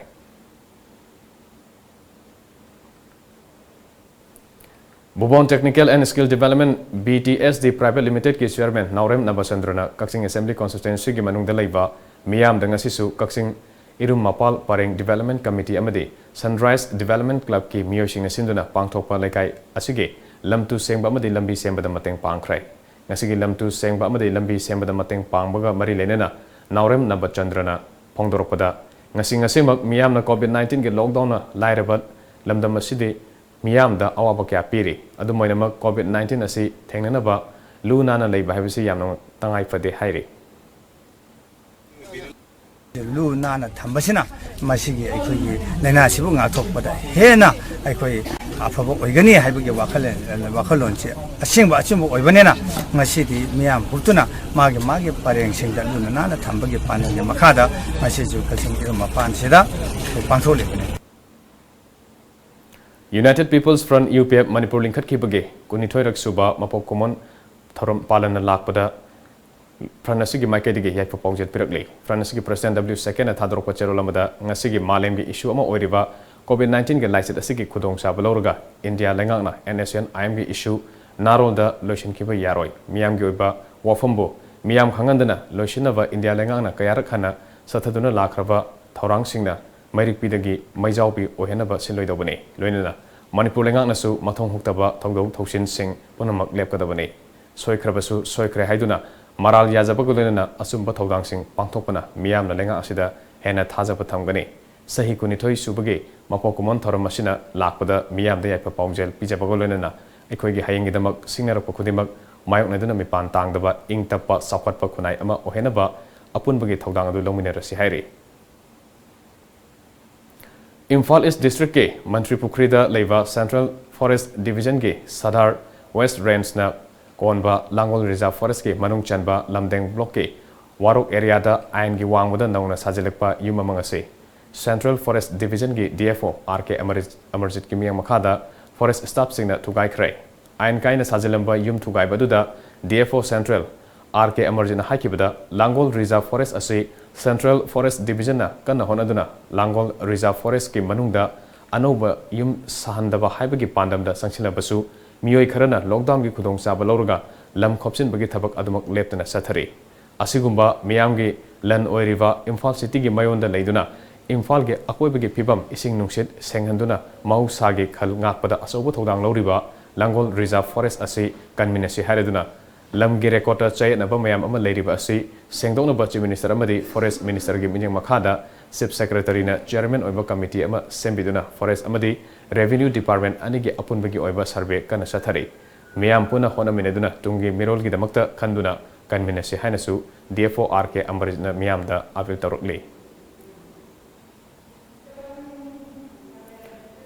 Bhuban Technical and Skill Development, B T S D Private Limitedꯀꯤ chairman Naorem ꯅꯕꯆꯟꯗ꯭ꯔꯅ Kakching Assembly Constituencyꯒꯤ ꯃꯅꯨꯡꯗ ꯂꯩꯕ ꯃꯤꯌꯥꯝꯗ ꯉꯁꯤꯁꯨ ꯀꯛꯆꯤꯡ ꯏꯔꯨꯝ ꯃꯄꯥꯜ ꯄꯔꯦꯡ Development Committee ꯑꯃꯗꯤ Sunrise Development Clubꯀꯤ ꯃꯤꯑꯣꯏꯁꯤꯡꯅ ꯁꯤꯟꯗꯨꯅ ꯄꯥꯡꯊꯣꯛꯄ ꯂꯩꯀꯥꯏ ꯑꯁꯤꯒꯤ ꯂꯝꯇꯨ ꯁꯦꯡꯕ ꯑꯃꯗꯤ ꯂꯝꯕꯤ ꯁꯦꯝꯕꯗ ꯃꯇꯦꯡ ꯄꯥꯡꯈ꯭ꯔꯦ꯫ ꯉꯁꯤꯒꯤ ꯂꯝꯇꯨ ꯁꯦꯡꯕ ꯑꯃꯗꯤ ꯂꯝꯕꯤ ꯁꯦꯝꯕꯗ ꯃꯇꯦꯡ ꯄꯥꯡꯕꯒ ꯃꯔꯤ ꯂꯩꯅꯅ ꯅꯥꯎꯔꯦꯝ ꯅꯕꯆꯟꯗ꯭ꯔꯅ ꯐꯣꯡꯗꯣꯔꯛꯄꯗ, ꯉꯁꯤ ꯉꯁꯤꯃꯛ ꯃꯤꯌꯥꯝꯅ COVID nineteenꯒꯤ lockdownꯅ ꯂꯥꯏꯔꯕ ꯂꯝꯗꯝ ꯑꯁꯤꯗꯤ ꯃꯤꯌꯥꯝꯗ ꯑꯋꯥꯕ ꯀꯌꯥ ꯄꯤꯔꯤ꯫ ꯑꯗꯨꯝ ꯑꯣꯏꯅꯃꯛ COVID nineteen ꯑꯁꯤ ꯊꯦꯡꯅꯅꯕ ꯂꯨ ꯅꯥꯟꯅ ꯂꯩꯕ ꯍꯥꯏꯕꯁꯤ ꯌꯥꯝꯅ ꯇꯉꯥꯏ ꯐꯗꯦ ꯍꯥꯏꯔꯤ꯫ ꯂꯨ ꯅꯥꯟꯅ ꯊꯝꯕꯁꯤꯅ ꯃꯁꯤꯒꯤ ꯑꯩꯈꯣꯏꯒꯤ ꯂꯥꯏꯅꯥꯁꯤꯕꯨ ꯉꯥꯛꯊꯣꯛꯄꯗ ꯍꯦꯟꯅ ꯑꯩꯈꯣꯏ ꯑꯐꯕ ꯑꯣꯏꯒꯅꯤ ꯍꯥꯏꯕꯒꯤ ꯋꯥꯈꯜ-, ꯋꯥꯈꯜꯂꯣꯟꯁꯦ ꯑꯁꯦꯡꯕ ꯑꯆꯨꯝꯕ ꯑꯣꯏꯕꯅꯤꯅ ꯉꯁꯤꯗꯤ ꯃꯤꯌꯥꯝ ꯍꯨꯞꯇꯨꯅ ꯃꯥꯒꯤ ꯃꯥꯒꯤ ꯄꯔꯦꯡꯁꯤꯡꯗ ꯂꯨꯅ ꯅꯥꯟꯅ ꯊꯝꯕꯒꯤ ꯄꯥꯟꯗꯝꯒꯤ ꯃꯈꯥꯗ ꯉꯁꯤꯁꯨ ꯀꯛꯆꯤꯡ ꯏꯔꯨꯝ ꯃꯄꯥꯟꯁꯤꯗ ꯑꯩꯈꯣꯏ ꯄꯥꯡꯊꯣꯛꯂꯤꯕꯅꯤ꯫ United People's Front, U P F, Manipur ꯂꯤꯡꯈꯠꯈꯤꯕꯒꯤ ꯀꯨꯟꯅꯤꯊꯣꯏꯔꯛ ꯁꯨꯕ ꯃꯄꯣꯛ ꯀꯨꯝꯑꯣꯟ ꯊꯧꯔꯝ ꯄꯥꯂꯟꯅ ꯂꯥꯛꯄꯗ front ꯑꯁꯤꯒꯤ ꯃꯥꯏꯀꯩꯗꯒꯤ ꯌꯥꯏꯐ ꯄꯥꯎꯖꯦꯜ ꯄꯤꯔꯛꯂꯤ꯫ Front ꯑꯁꯤꯒꯤ president W Second ꯊꯥꯗꯣꯔꯛꯄ ꯆꯦꯔꯣꯜ ꯑꯃꯗ ꯉꯁꯤꯒꯤ ꯃꯥꯂꯦꯝꯒꯤ issue ꯑꯃ ꯑꯣꯏꯔꯤꯕ COVID nineteenꯒꯤ ꯂꯥꯏꯆꯠ ꯑꯁꯤꯒꯤ ꯈꯨꯗꯣꯡꯆꯥꯕ ꯂꯧꯔꯒ India ꯂꯩꯉꯥꯛꯅ N S C N I Mꯒꯤ issue ꯅꯥꯔꯣꯜꯗ ꯂꯣꯏꯁꯤꯟꯈꯤꯕ ꯌꯥꯔꯣꯏ꯫ ꯃꯤꯌꯥꯝꯒꯤ ꯑꯣꯏꯕ ꯋꯥꯐꯝꯕꯨ ꯃꯤꯌꯥꯝ ꯈꯪꯍꯟꯗꯅ ꯂꯣꯏꯁꯤꯟꯅꯕ India ꯂꯩꯉꯥꯛꯅ ꯀꯌꯥꯔꯛ ꯍꯟꯅ ꯆꯠꯊꯗꯨꯅ ꯂꯥꯛꯈ꯭ꯔꯕ ꯊꯧꯔꯥꯡꯁꯤꯡꯅ ꯃꯩꯔꯤꯛꯄꯤꯗꯒꯤ ꯃꯩꯖꯥꯎꯄꯤ ꯑꯣꯏꯍꯟꯅꯕ ꯁꯤꯜꯂꯣꯏꯗꯧꯕꯅꯤ꯫ ꯂꯣꯏꯅꯅ ꯃꯅꯤꯄꯨꯔ ꯂꯩꯉꯥꯛꯅꯁꯨ ꯃꯊꯧ ꯍꯨꯛꯇꯕ ꯊꯧꯗꯣꯛ ꯊꯧꯁꯤꯟꯁꯤꯡ ꯄꯨꯝꯅꯃꯛ ꯂꯦꯞꯀꯗꯕꯅꯤ꯫ ꯁꯣꯏꯈ꯭ꯔꯕꯁꯨ ꯁꯣꯏꯈ꯭ꯔꯦ ꯍꯥꯏꯗꯨꯅ ꯃꯔꯥꯜ ꯌꯥꯖꯕꯒ ꯂꯣꯏꯅꯅ ꯑꯆꯨꯝꯕ ꯊꯧꯗꯥꯡꯁꯤꯡ ꯄꯥꯡꯊꯣꯛꯄꯅ ꯃꯤꯌꯥꯝꯅ ꯂꯩꯉꯥꯛ ꯑꯁꯤꯗ ꯍꯦꯟꯅ ꯊꯥꯖꯕ ꯊꯝꯒꯅꯤ꯫ ꯆꯍꯤ ꯀꯨꯟꯅꯤꯊꯣꯏ ꯁꯨꯕꯒꯤ ꯃꯄꯣꯛ ꯀꯨꯝꯑꯣꯟ ꯊꯧꯔꯝ ꯑꯁꯤꯅ ꯂꯥꯛꯄꯗ ꯃꯤꯌꯥꯝꯗ ꯌꯥꯏꯐ ꯄꯥꯎꯖꯦꯜ ꯄꯤꯖꯕꯒ ꯂꯣꯏꯅꯅ ꯑꯩꯈꯣꯏꯒꯤ ꯍꯌꯦꯡꯒꯤꯗꯃꯛ ꯁꯤꯡꯅꯔꯛꯄ ꯈꯨꯗꯤꯡꯃꯛ ꯃꯥꯌꯣꯛꯅꯗꯨꯅ ꯃꯤꯄꯥꯟ ꯇꯥꯡꯗꯕ ꯏꯪ ꯇꯞꯄ ꯆꯥꯎꯈꯠꯄ ꯈꯨꯟꯅꯥꯏ ꯑꯃ ꯑꯣꯏꯍꯟꯅꯕ ꯑꯄꯨꯟꯕꯒꯤ ꯊꯧꯗꯥꯡ ꯑꯗꯨ ꯂꯧꯃꯤꯟꯅꯔꯁꯤ ꯍꯥꯏꯔꯤ꯫ ꯏꯝꯐꯥꯜ East Districtꯀꯤ ꯃꯟꯇ꯭ꯔꯤ ꯄꯨꯈ꯭ꯔꯤꯗ ꯂꯩꯕ Central Forest Divisionꯒꯤ ꯁꯥꯗꯥꯔ West Rangeꯅ ꯀꯣꯟꯕ ꯂꯥꯡꯒꯣꯜ Reserve Forestꯀꯤ ꯃꯅꯨꯡ ꯆꯟꯕ ꯂꯝꯗꯦꯡ Blockꯀꯤ ꯋꯥꯔꯣꯛ ꯑꯦꯔꯤꯌꯥꯗ ꯑꯥꯏꯟꯒꯤ ꯋꯥꯡꯃꯗ ꯅꯧꯅ ꯁꯥꯖꯤꯜꯂꯛꯄ ꯌꯨꯝ ꯑꯃ ꯉꯁꯤ Central Forest Divisionꯒꯤ D F O R K Amarjit, Amarjitꯀꯤ ꯃꯤꯠꯌꯦꯡ ꯃꯈꯥꯗ forest staffꯁꯤꯡꯅ ꯊꯨꯒꯥꯏꯈ꯭ꯔꯦ꯫ ꯑꯥꯏꯟ ꯀꯥꯏꯅ ꯁꯥꯖꯤꯜꯂꯝꯕ ꯌꯨꯝ ꯊꯨꯒꯥꯏꯕ ꯑꯗꯨꯗ D F O Central R K Amarjitꯅ ꯍꯥꯏꯈꯤꯕꯗ, ꯂꯥꯡꯒꯣꯜ Reserve Forest ꯑꯁꯤ Central Forest Divisionꯅ ꯀꯟꯅ ꯍꯣꯠꯅꯗꯨꯅ ꯂꯥꯡꯒꯣꯜ Reserve Forestꯀꯤ ꯃꯅꯨꯡꯗ ꯑꯅꯧꯕ ꯌꯨꯝ ꯁꯥꯍꯟꯗꯕ ꯍꯥꯏꯕꯒꯤ ꯄꯥꯟꯗꯝꯗ ꯆꯪꯁꯤꯜꯂꯕꯁꯨ, ꯃꯤꯑꯣꯏ ꯈꯔꯅ lockdownꯒꯤ ꯈꯨꯗꯣꯡꯆꯥꯕ ꯂꯧꯔꯒ ꯂꯝ ꯈꯣꯞꯆꯤꯟꯕꯒꯤ ꯊꯕꯛ ꯑꯗꯨꯃꯛ ꯂꯦꯞꯇꯅ ꯆꯠꯊꯔꯤ꯫ ꯑꯁꯤꯒꯨꯝꯕ ꯃꯤꯌꯥꯝꯒꯤ ꯂꯟ ꯑꯣꯏꯔꯤꯕ ꯏꯝꯐꯥꯜ cityꯒꯤ ꯃꯌꯣꯟꯗ ꯂꯩꯗꯨꯅ ꯏꯝꯐꯥꯜꯒꯤ ꯑꯀꯣꯏꯕꯒꯤ ꯐꯤꯕꯝ, ꯏꯁꯤꯡ ꯅꯨꯡꯁꯤꯠ ꯁꯦꯡꯍꯟꯗꯨꯅ ꯃꯍꯧꯁꯥꯒꯤ ꯈꯜ ꯉꯥꯛꯄꯗ ꯑꯆꯧꯕ ꯊꯧꯗꯥꯡ ꯂꯧꯔꯤꯕ ꯂꯥꯡꯒꯣꯜ Reserve Forest ꯑꯁꯤ ꯀꯟꯃꯤꯟꯅꯁꯤ ꯍꯥꯏꯔꯗꯨꯅ ꯂꯝꯒꯤ recordꯇ ꯆꯌꯦꯠꯅꯕ ꯃꯌꯥꯝ ꯑꯃ ꯂꯩꯔꯤꯕ ꯑꯁꯤ ꯁꯦꯡꯗꯣꯛꯅꯕ Chief Minister ꯑꯃꯗꯤ Forest Ministerꯒꯤ ꯃꯤꯠꯌꯦꯡ ꯃꯈꯥꯗ Chief Secretaryꯅ chairman ꯑꯣꯏꯕ committee ꯑꯃ ꯁꯦꯝꯕꯤꯗꯨꯅ forest ꯑꯃꯗꯤ revenue department ꯑꯅꯤꯒꯤ ꯑꯄꯨꯟꯕꯒꯤ ꯑꯣꯏꯕ survey ꯀꯟꯅ ꯆꯠꯊꯔꯤ꯫ ꯃꯤꯌꯥꯝ ꯄꯨꯟꯅ ꯍꯣꯠꯅꯃꯤꯟꯅꯗꯨꯅ ꯇꯨꯡꯒꯤ ꯃꯤꯔꯣꯜꯒꯤꯗꯃꯛꯇ ꯈꯟꯗꯨꯅ ꯀꯟꯃꯤꯟꯅꯁꯤ ꯍꯥꯏꯅꯁꯨ D F O R K Amarjitꯅ ꯃꯤꯌꯥꯝꯗ appeal ꯇꯧꯔꯛꯂꯤ꯫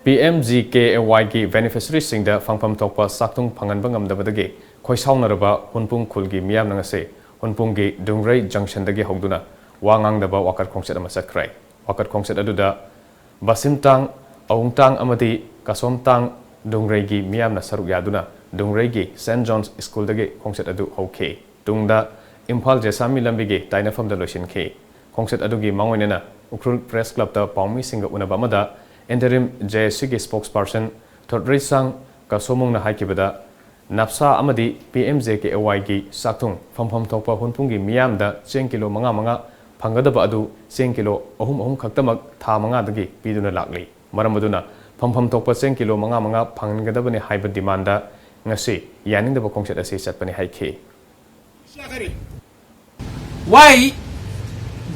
P M G K A Yꯒꯤ beneficiaryꯁꯤꯡꯗ ꯐꯪꯐꯝ ꯊꯣꯛꯄ ꯆꯥꯛꯊꯨꯡ ꯐꯪꯍꯟꯕ ꯉꯝꯗꯕꯗꯒꯤ ꯈꯣꯏꯁꯥꯎꯅꯔꯕ ꯍꯨꯟꯄꯨꯡ ꯈꯨꯜꯒꯤ ꯃꯤꯌꯥꯝꯅ ꯉꯁꯤ ꯍꯨꯟꯄꯨꯡꯒꯤ ꯗꯨꯡꯒ꯭ꯔꯩ junctionꯗꯒꯤ ꯍꯧꯗꯨꯅ ꯋꯥ ꯉꯥꯡꯗꯕ walkout ꯈꯣꯡꯆꯠ ꯑꯃ ꯆꯠꯈ꯭ꯔꯦ꯫ Walkout ꯈꯣꯡꯆꯠ ꯑꯗꯨꯗ ꯕꯁꯤꯝꯇꯥꯡ, ꯑꯋꯨꯡꯇꯥꯡ ꯑꯃꯗꯤ ꯀꯁꯣꯝꯇꯥꯡ ꯗꯨꯡꯒ꯭ꯔꯩꯒꯤ ꯃꯤꯌꯥꯝꯅ ꯁꯔꯨꯛ ꯌꯥꯗꯨꯅ ꯗꯨꯡꯒ꯭ꯔꯩꯒꯤ Saint John's Schoolꯗꯒꯤ ꯈꯣꯡꯆꯠ ꯑꯗꯨ ꯍꯧꯈꯤ꯫ ꯇꯨꯡꯗ ꯏꯝꯐꯥꯜ ꯖꯦꯁꯥꯃꯤ ꯂꯝꯕꯤꯒꯤ ꯇꯥꯏꯅꯐꯝꯗ ꯂꯣꯏꯁꯤꯟꯈꯤ꯫ ꯈꯣꯡꯆꯠ ꯑꯗꯨꯒꯤ ꯃꯥꯡꯑꯣꯏꯅꯅ ꯎꯈ꯭ꯔꯨꯜ Press Clubꯇ ꯄꯥꯎꯃꯤꯁꯤꯡꯒ ꯎꯅꯕ ꯑꯃꯗ interim J A Cꯒꯤ spokesperson ꯊꯣꯠꯔꯩꯁꯥꯡ ꯀꯁꯣꯃꯨꯡꯅ ꯍꯥꯏꯈꯤꯕꯗ, ꯅꯞꯁꯥ ꯑꯃꯗꯤ P M G K A Yꯒꯤ ꯆꯥꯛꯊꯨꯡ ꯐꯪꯐꯝ ꯊꯣꯛꯄ ꯍꯨꯟꯄꯨꯡꯒꯤ ꯃꯤꯌꯥꯝꯗ ꯆꯦꯡ ꯀꯤꯂꯣ ꯃꯉꯥ ꯃꯉꯥ ꯐꯪꯒꯗꯕ ꯑꯗꯨ ꯆꯦꯡ ꯀꯤꯂꯣ ꯑꯍꯨꯝ ꯑꯍꯨꯝ ꯈꯛꯇꯃꯛ ꯊꯥ ꯃꯉꯥꯗꯒꯤ ꯄꯤꯗꯨꯅ ꯂꯥꯛꯂꯤ꯫ ꯃꯔꯝ ꯑꯗꯨꯅ ꯐꯪꯐꯝ ꯊꯣꯛꯄ ꯆꯦꯡ ꯀꯤꯂꯣ ꯃꯉꯥ ꯃꯉꯥ ꯐꯪꯍꯟꯒꯗꯕꯅꯤ ꯍꯥꯏꯕ demandꯗ ꯉꯁꯤ ꯌꯥꯅꯤꯡꯗꯕ ꯈꯣꯡꯆꯠ ꯑꯁꯤ ꯆꯠꯄꯅꯤ ꯍꯥꯏꯈꯤ꯫ Why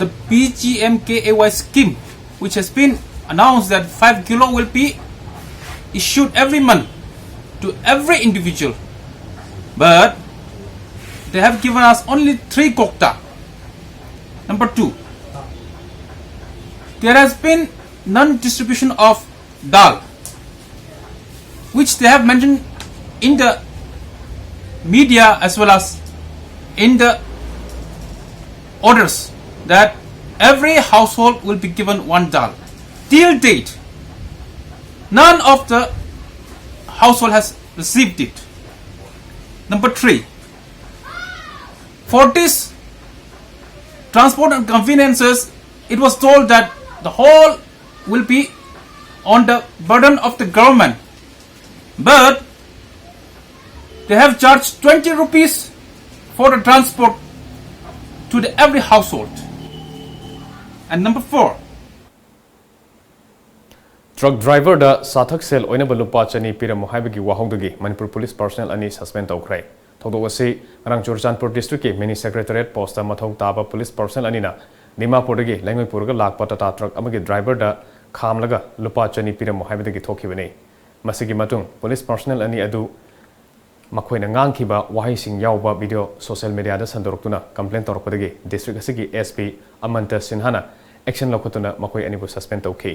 the P G M K A Y scheme, which has been announced that five kilo will be issued every month to every individual, but they have given us only three kokta? Number two, there has been non-distribution of dal, which they have mentioned in the media as well as in the orders that every household will be given one dal. Till date, none of the household has received it. Number three, for this transport and conveniences, it was told that the whole will be on the burden of the government. But they have charged twenty rupees for the transport to the every household. And number four, Truck driverꯗ ꯆꯥꯊꯛ ꯁꯦꯜ ꯑꯣꯏꯅꯕ ꯂꯨꯄꯥ ꯆꯅꯤ ꯄꯤꯔꯝꯃꯨ ꯍꯥꯏꯕꯒꯤ ꯋꯥꯍꯧꯗꯒꯤ Manipur police personal ꯑꯅꯤ suspend ꯇꯧꯈ꯭ꯔꯦ꯫ ꯊꯧꯗꯣꯛ ꯑꯁꯤ ꯉꯔꯥꯡ ꯆꯨꯔꯆꯥꯟꯄꯨꯔ ꯗꯤꯁꯇ꯭ꯔꯤꯛꯀꯤ ꯃꯤꯅꯤ ꯁꯦꯀ꯭ꯔꯦꯇꯔꯤꯌꯦꯠ ꯄꯣꯁꯇ ꯃꯊꯧ ꯇꯥꯕ ꯄꯨꯂꯤꯁ ꯄꯔꯁꯅꯦꯜ ꯑꯅꯤꯅ ꯗꯤꯃꯥꯄꯨꯔꯗꯒꯤ ꯂꯩꯉꯣꯏ ꯄꯨꯔꯒ ꯂꯥꯛꯄ ꯇꯥꯇꯥ ꯇ꯭ꯔꯛ ꯑꯃꯒꯤ ꯗ꯭ꯔꯥꯏꯚꯔꯗ ꯈꯥꯝꯂꯒ ꯂꯨꯄꯥ ꯆꯅꯤ ꯄꯤꯔꯝꯃꯨ ꯍꯥꯏꯕꯗꯒꯤ ꯊꯣꯛꯈꯤꯕꯅꯤ꯫ ꯃꯁꯤꯒꯤ ꯃꯇꯨꯡ ꯄꯨꯂꯤꯁ ꯄꯔꯁꯅꯦꯜ ꯑꯅꯤ ꯑꯗꯨ ꯃꯈꯣꯏꯅ ꯉꯥꯡꯈꯤꯕ ꯋꯥꯍꯩꯁꯤꯡ ꯌꯥꯎꯕ ꯚꯤꯗꯤꯑꯣ ꯁꯣꯁꯤꯌꯦꯜ ꯃꯤꯗꯤꯌꯥꯗ ꯁꯟꯗꯣꯔꯛꯇꯨꯅ ꯀꯝꯄ꯭ꯂꯦꯟ ꯇꯧꯔꯛꯄꯗꯒꯤ ꯗꯤꯁꯇ꯭ꯔꯤꯛ ꯑꯁꯤꯒꯤ ꯑꯦꯁ ꯄꯤ ꯑꯃꯟꯇ ꯁꯤꯟꯍꯥꯅ ꯑꯦꯛꯁꯟ ꯂꯧꯈꯠꯇꯨꯅ ꯃꯈꯣꯏ ꯑꯅꯤꯕꯨ ꯁꯁꯄꯦꯟ ꯇꯧꯈꯤ꯫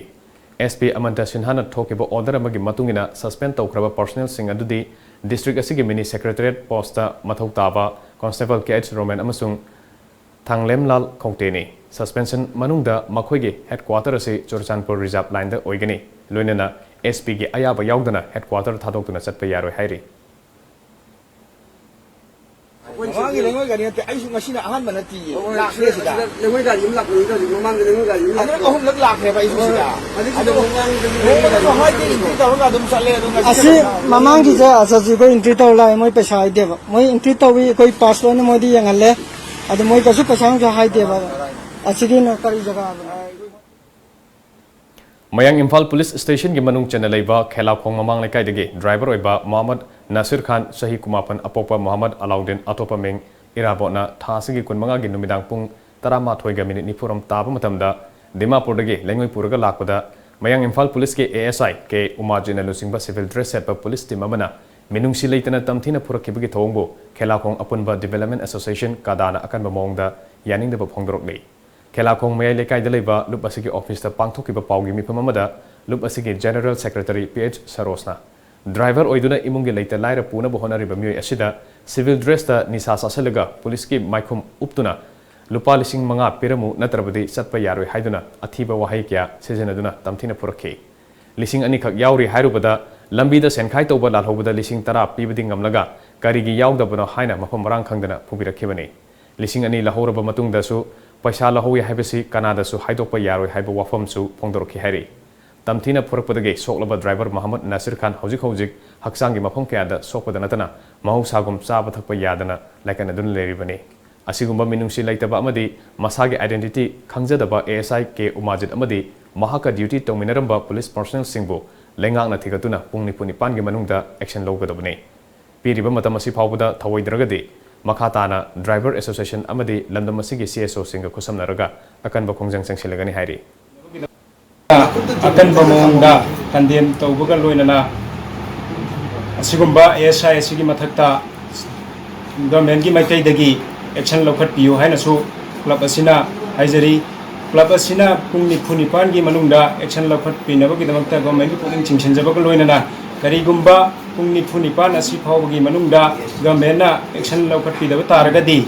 ꯑꯦꯁ ꯄꯤ ꯑꯃꯟꯇ ꯁꯤꯟꯍꯥꯅ ꯊꯣꯛꯈꯤꯕ ꯑꯣꯔꯗꯔ ꯑꯃꯒꯤ ꯃꯇꯨꯡ ꯏꯟꯅ ꯁꯁꯄꯦꯟ ꯇꯧꯈ꯭ꯔꯕ ꯄꯔꯁꯅꯦꯜꯁꯤꯡ ꯑꯗꯨꯗꯤ ꯗꯤꯁꯇ꯭ꯔꯤꯛ ꯑꯁꯤꯒꯤ ꯃꯤꯅꯤ ꯁꯦꯀ꯭ꯔꯦꯇꯔꯤꯌꯦꯠ ꯄꯣꯁꯇ ꯃꯊꯧ ꯇꯥꯕ ꯀꯣꯟꯁꯇꯦꯕꯜ ꯀꯦ ꯑꯩꯆ ꯔꯣꯃꯦꯟ ꯑꯃꯁꯨꯡ ꯊꯥꯡꯂꯦꯝꯂꯥꯜ ꯀꯧꯇꯦꯅꯤ꯫ ꯁꯁꯄꯦꯟꯁꯟ ꯃꯅꯨꯡꯗ ꯃꯈꯣꯏꯒꯤ ꯍꯦꯗꯀ꯭ꯋꯥꯇꯔ ꯑꯁꯤ ꯆꯨꯔꯆꯥꯟꯄꯨꯔ ꯔꯤꯖꯥꯔꯚ ꯂꯥꯏꯟꯗ ꯑꯣꯏꯒꯅꯤ꯫ ꯂꯣꯏꯅꯅ ꯑꯦꯁ ꯄꯤꯒꯤ ꯑꯌꯥꯕ ꯌꯥꯎꯗꯅ ꯍꯦꯗꯀ꯭ꯋꯥꯇꯔ ꯊꯥꯗꯣꯛꯇꯨꯅ ꯆꯠꯄ ꯌꯥꯔꯣꯏ ꯍꯥꯏꯔꯤ꯫ ꯃꯃꯥꯡꯒꯤ ꯂꯩꯉꯣꯏ ꯒꯥꯔꯤ ꯅꯠꯇꯦ, ꯑꯩꯁꯨ ꯉꯁꯤꯅ ꯑꯍꯥꯟꯕ ꯅꯠꯇꯤꯌꯦ꯫ ꯂꯥꯛꯂꯦ ꯁꯤꯗ꯫ ꯂꯩꯉꯣꯏ ꯒꯥꯔꯤ ꯑꯃ ꯂꯥꯛꯄꯅꯤ ꯍꯧꯖꯤꯛ, ꯃꯃꯥꯡꯗ ꯂꯩꯉꯣꯏ ꯒꯥꯔꯤ ꯑꯃ ꯑꯅꯤꯔꯛ ꯂꯥꯛꯄꯅꯤ꯫ ꯑꯍꯨꯝꯂꯛ ꯂꯥꯛꯈ꯭ꯔꯦꯕ ꯑꯩꯁꯨ ꯁꯤꯗ꯫ ꯍꯧꯖꯤꯛ ꯁꯤꯗ ꯑꯗꯣ ꯃꯃꯥꯡꯗ ꯂꯩꯉꯣꯏ ꯒꯥꯔꯤ ꯅꯣꯡꯃꯁꯨ ꯑꯃ ꯍꯥꯏꯗꯤ ꯂꯥꯛꯄꯅꯤ꯫ ꯑꯦꯟꯇ꯭ꯔꯤ ꯇꯧꯔꯒ ꯑꯗꯨꯝ ꯆꯠꯂꯦ, ꯑꯗꯣ ꯉꯁꯤ ꯑꯁꯤ ꯈꯛꯇ ꯃꯃꯥꯡꯒꯤꯁꯦ ꯑꯁ ꯑꯁꯤ ꯑꯩꯈꯣꯏ ꯑꯦꯟꯇ꯭ꯔꯤ ꯇꯧꯔ ꯂꯥꯛꯑꯦ, ꯃꯣꯏ ꯄꯩꯁꯥ ꯍꯥꯏꯗꯦꯕ꯫ ꯃꯣꯏ ꯑꯦꯟꯇ꯭ꯔꯤ ꯇꯧꯏ, ꯑꯩꯈꯣꯏ ꯄꯥꯁ ꯂꯣꯏꯅ ꯃꯣꯏꯗ ꯌꯦꯡꯍꯜꯂꯦ꯫ ꯑꯗꯣ ꯃꯣꯏ ꯀꯩꯁꯨ ꯄꯩꯁꯥ ꯅꯨꯡꯁꯥ ꯍꯥꯏꯗꯦꯕ꯫ ꯑꯁꯤꯒꯤꯅ ꯀꯔꯤ ꯖꯒꯥꯅꯣ? ꯃꯌꯥꯡ ꯏꯝꯐꯥꯜ ꯄꯨꯂꯤꯁ ꯁ꯭ꯇꯦꯁꯟꯒꯤ ꯃꯅꯨꯡ ꯆꯟꯅ ꯂꯩꯕ ꯈꯦꯂꯥꯈꯣꯡ ꯃꯃꯥꯡ ꯂꯩꯀꯥꯏꯗꯒꯤ ꯗ꯭ꯔꯥꯏꯚꯔ ꯑꯣꯏꯕ ꯃꯣꯍꯝꯃꯗ ꯅꯥꯁꯤꯔ ꯈꯥꯟ, ꯆꯍꯤ ꯀꯨꯟꯃꯥꯄꯟ, ꯑꯄꯣꯛꯄ ꯃꯣꯍꯝꯃꯗ ꯑꯂꯥꯎꯗꯤꯟ, ꯑꯇꯣꯞꯄ ꯃꯤꯡ ꯏꯔꯥꯕꯣꯠꯅ ꯊꯥ ꯑꯁꯤꯒꯤ ꯀꯨꯟꯃꯉꯥꯒꯤ ꯅꯨꯃꯤꯗꯥꯡ ꯄꯨꯡ ꯇꯔꯥꯃꯥꯊꯣꯏꯒ ꯃꯤꯅꯤꯠ ꯅꯤꯐꯨꯔꯣꯝ ꯇꯥꯕ ꯃꯇꯝꯗ ꯗꯤꯃꯥꯄꯨꯔꯗꯒꯤ ꯂꯩꯉꯣꯏ ꯄꯨꯔꯒ ꯂꯥꯛꯄꯗ ꯃꯌꯥꯡ ꯏꯝꯐꯥꯜ ꯄꯨꯂꯤꯁꯀꯤ ꯑꯦ ꯑꯦꯁ ꯑꯥꯏ ꯀꯦ ꯎꯃꯥꯖꯤꯠꯅ ꯂꯨꯆꯤꯡꯕ ꯁꯤꯚꯤꯜ ꯗ꯭ꯔꯦꯁ ꯁꯦꯠꯄ ꯄꯨꯂꯤꯁ ꯇꯤꯝ ꯑꯃꯅ ꯃꯤꯅꯨꯡꯁꯤ ꯂꯩꯇꯅ ꯇꯝꯊꯤꯅ ꯐꯨꯔꯛꯈꯤꯕꯒꯤ ꯊꯧꯑꯣꯡꯕꯨ ꯈꯦꯂꯥꯈꯣꯡ ꯑꯄꯨꯟꯕ ꯗꯤꯚꯦꯂꯞꯃꯦꯟ ꯑꯦꯁꯣꯁꯤꯌꯦꯁꯟ, ꯀꯗꯥꯅ ꯑꯀꯟꯕ ꯃꯑꯣꯡꯗ ꯌꯥꯅꯤꯡꯗꯕ ꯐꯣꯡꯗꯣꯔꯛꯂꯤ꯫ ꯈꯦꯂꯥꯈꯣꯡ ꯃꯌꯥꯏ ꯂꯩꯀꯥꯏꯗ ꯂꯩꯕ ꯂꯨꯞ ꯑꯁꯤꯒꯤ ꯑꯣꯐꯤꯁꯇ ꯄꯥꯡꯊꯣꯛꯈꯤꯕ ꯄꯥꯎꯒꯤ ꯃꯤꯐꯝ ꯑꯃꯗ ꯂꯨꯞ ꯑꯁꯤꯒꯤ ꯖꯦꯅꯔꯦꯜ ꯁꯦꯀ꯭ꯔꯦꯇꯔꯤ ꯄꯤ ꯑꯩꯆ ꯁꯔꯣꯖꯅ ꯗ꯭ꯔꯥꯏꯚꯔ ꯑꯣꯏꯗꯨꯅ ꯏꯃꯨꯡꯒꯤ ꯂꯩꯇ ꯂꯥꯏꯔ ꯄꯨꯅꯕ ꯍꯣꯠꯅꯔꯤꯕ ꯃꯤꯑꯣꯏ ꯑꯁꯤꯗ ꯁꯤꯚꯤꯜ ꯗ꯭ꯔꯦꯁꯇ ꯅꯤꯁꯥ ꯆꯥꯁꯤꯜꯂꯒ ꯄꯨꯂꯤꯁꯀꯤ ꯃꯥꯏꯈꯨꯝ ꯎꯞꯇꯨꯅ ꯂꯨꯄꯥ ꯂꯤꯁꯤꯡ ꯃꯉꯥ ꯄꯤꯔꯝꯃꯨ, ꯅꯠꯇ꯭ꯔꯕꯗꯤ ꯆꯠꯄ ꯌꯥꯔꯣꯏ ꯍꯥꯏꯗꯨꯅ ꯑꯊꯤꯕ ꯋꯥꯍꯩ ꯀꯌꯥ ꯁꯤꯖꯤꯟꯅꯗꯨꯅ ꯇꯝꯊꯤꯅ ꯐꯨꯔꯛꯈꯤ꯫ ꯂꯤꯁꯤꯡ ꯑꯅꯤꯈꯛ ꯌꯥꯎꯔꯤ ꯍꯥꯏꯔꯨꯕꯗ ꯂꯝꯕꯤꯗ ꯁꯦꯟꯈꯥꯏ ꯇꯧꯕ ꯂꯥꯜꯍꯧꯕꯗ ꯂꯤꯁꯤꯡ ꯇꯔꯥ ꯄꯤꯕꯗꯤ ꯉꯝꯂꯒ ꯀꯔꯤꯒꯤ ꯌꯥꯎꯗꯕꯅꯣ ꯍꯥꯏꯅ ꯃꯐꯝ ꯃꯔꯥꯡ ꯈꯪꯗꯅ ꯐꯨꯕꯤꯔꯛꯈꯤꯕꯅꯤ꯫ ꯂꯤꯁꯤꯡ ꯑꯅꯤ ꯂꯧꯍꯧꯔꯕ ꯃꯇꯨꯡꯗꯁꯨ ꯄꯩꯁꯥ ꯂꯧꯍꯧꯏ ꯍꯥꯏꯕꯁꯤ ꯀꯅꯥꯗꯁꯨ ꯍꯥꯏꯗꯣꯛꯄ ꯌꯥꯔꯣꯏ ꯍꯥꯏꯕ ꯋꯥꯐꯝꯁꯨ ꯐꯣꯡꯗꯣꯔꯛꯈꯤ ꯍꯥꯏꯔꯤ꯫ ꯇꯝꯊꯤꯅ ꯐꯨꯔꯛꯄꯗꯒꯤ ꯁꯣꯛꯂꯕ ꯗ꯭ꯔꯥꯏꯚꯔ ꯃꯍꯃꯗ ꯅꯥꯁꯤꯔ ꯈꯥꯟ ꯍꯧꯖꯤꯛ ꯍꯧꯖꯤꯛ ꯍꯛꯆꯥꯡꯒꯤ ꯃꯐꯝ ꯀꯌꯥꯗ ꯁꯣꯛꯄꯗ ꯅꯠꯇꯅ ꯃꯍꯧꯁꯥꯒꯨꯝ ꯆꯥꯕ ꯊꯛꯄ ꯌꯥꯗꯅ ꯂꯥꯏꯀꯠꯅꯗꯨꯅ ꯂꯩꯔꯤꯕꯅꯤ꯫ ꯑꯁꯤꯒꯨꯝꯕ ꯃꯤꯅꯨꯡꯁꯤ ꯂꯩꯇꯕ ꯑꯃꯗꯤ ꯃꯁꯥꯒꯤ identity ꯈꯪꯖꯗꯕ ASI ꯀꯦ ꯎꯃꯥꯖꯤꯠ ꯑꯃꯗꯤ ꯃꯍꯥꯛꯀ duty ꯇꯧꯃꯤꯟꯅꯔꯝꯕ police personnelꯁꯤꯡꯕꯨ ꯂꯩꯉꯥꯛꯅ ꯊꯤꯒꯠꯇꯨꯅ ꯄꯨꯡ ꯅꯤꯐꯨ ꯅꯤꯄꯥꯟꯒꯤ ꯃꯅꯨꯡꯗ action ꯂꯧꯒꯗꯕꯅꯤ꯫ ꯄꯤꯔꯤꯕ ꯃꯇꯝ ꯑꯁꯤ ꯐꯥꯎꯕꯗ ꯊꯧꯑꯣꯏꯗ꯭ꯔꯒꯗꯤ ꯃꯈꯥ ꯇꯥꯅ driver association ꯑꯃꯗꯤ ꯂꯝꯗꯝ ꯑꯁꯤꯒꯤ CSOꯁꯤꯡꯒ ꯈꯨꯠꯁꯝꯅꯔꯒ ꯑꯀꯟꯕ ꯈꯣꯡꯖꯪ ꯆꯪꯁꯤꯜꯂꯒꯅꯤ ꯍꯥꯏꯔꯤ꯫ ꯑꯀꯟꯕ ꯃꯑꯣꯡꯗ condemn ꯇꯧꯕꯒ ꯂꯣꯏꯅꯅ ꯑꯁꯤꯒꯨꯝꯕ ASI ꯑꯁꯤꯒꯤ ꯃꯊꯛꯇ governmentꯀꯤ ꯃꯥꯏꯀꯩꯗꯒꯤ action ꯂꯧꯈꯠꯄꯤꯌꯨ ꯍꯥꯏꯅꯁꯨ club ꯑꯁꯤꯅ ꯍꯥꯏꯖꯔꯤ꯫ Club ꯑꯁꯤꯅ ꯄꯨꯡ ꯅꯤꯐꯨ ꯅꯤꯄꯥꯟꯒꯤ ꯃꯅꯨꯡꯗ action ꯂꯧꯈꯠꯄꯤꯅꯕꯒꯤꯗꯃꯛꯇ governmentꯀꯤ ꯄꯨꯛꯅꯤꯡ ꯆꯤꯡꯁꯤꯟꯖꯕꯒ ꯂꯣꯏꯅꯅ ꯀꯔꯤꯒꯨꯝꯕ ꯄꯨꯡ ꯅꯤꯐꯨ ꯅꯤꯄꯥꯟ ꯑꯁꯤ ꯐꯥꯎꯕꯒꯤ ꯃꯅꯨꯡꯗ governmentꯅ action ꯂꯧꯈꯠꯄꯤꯗꯕ ꯇꯥꯔꯒꯗꯤ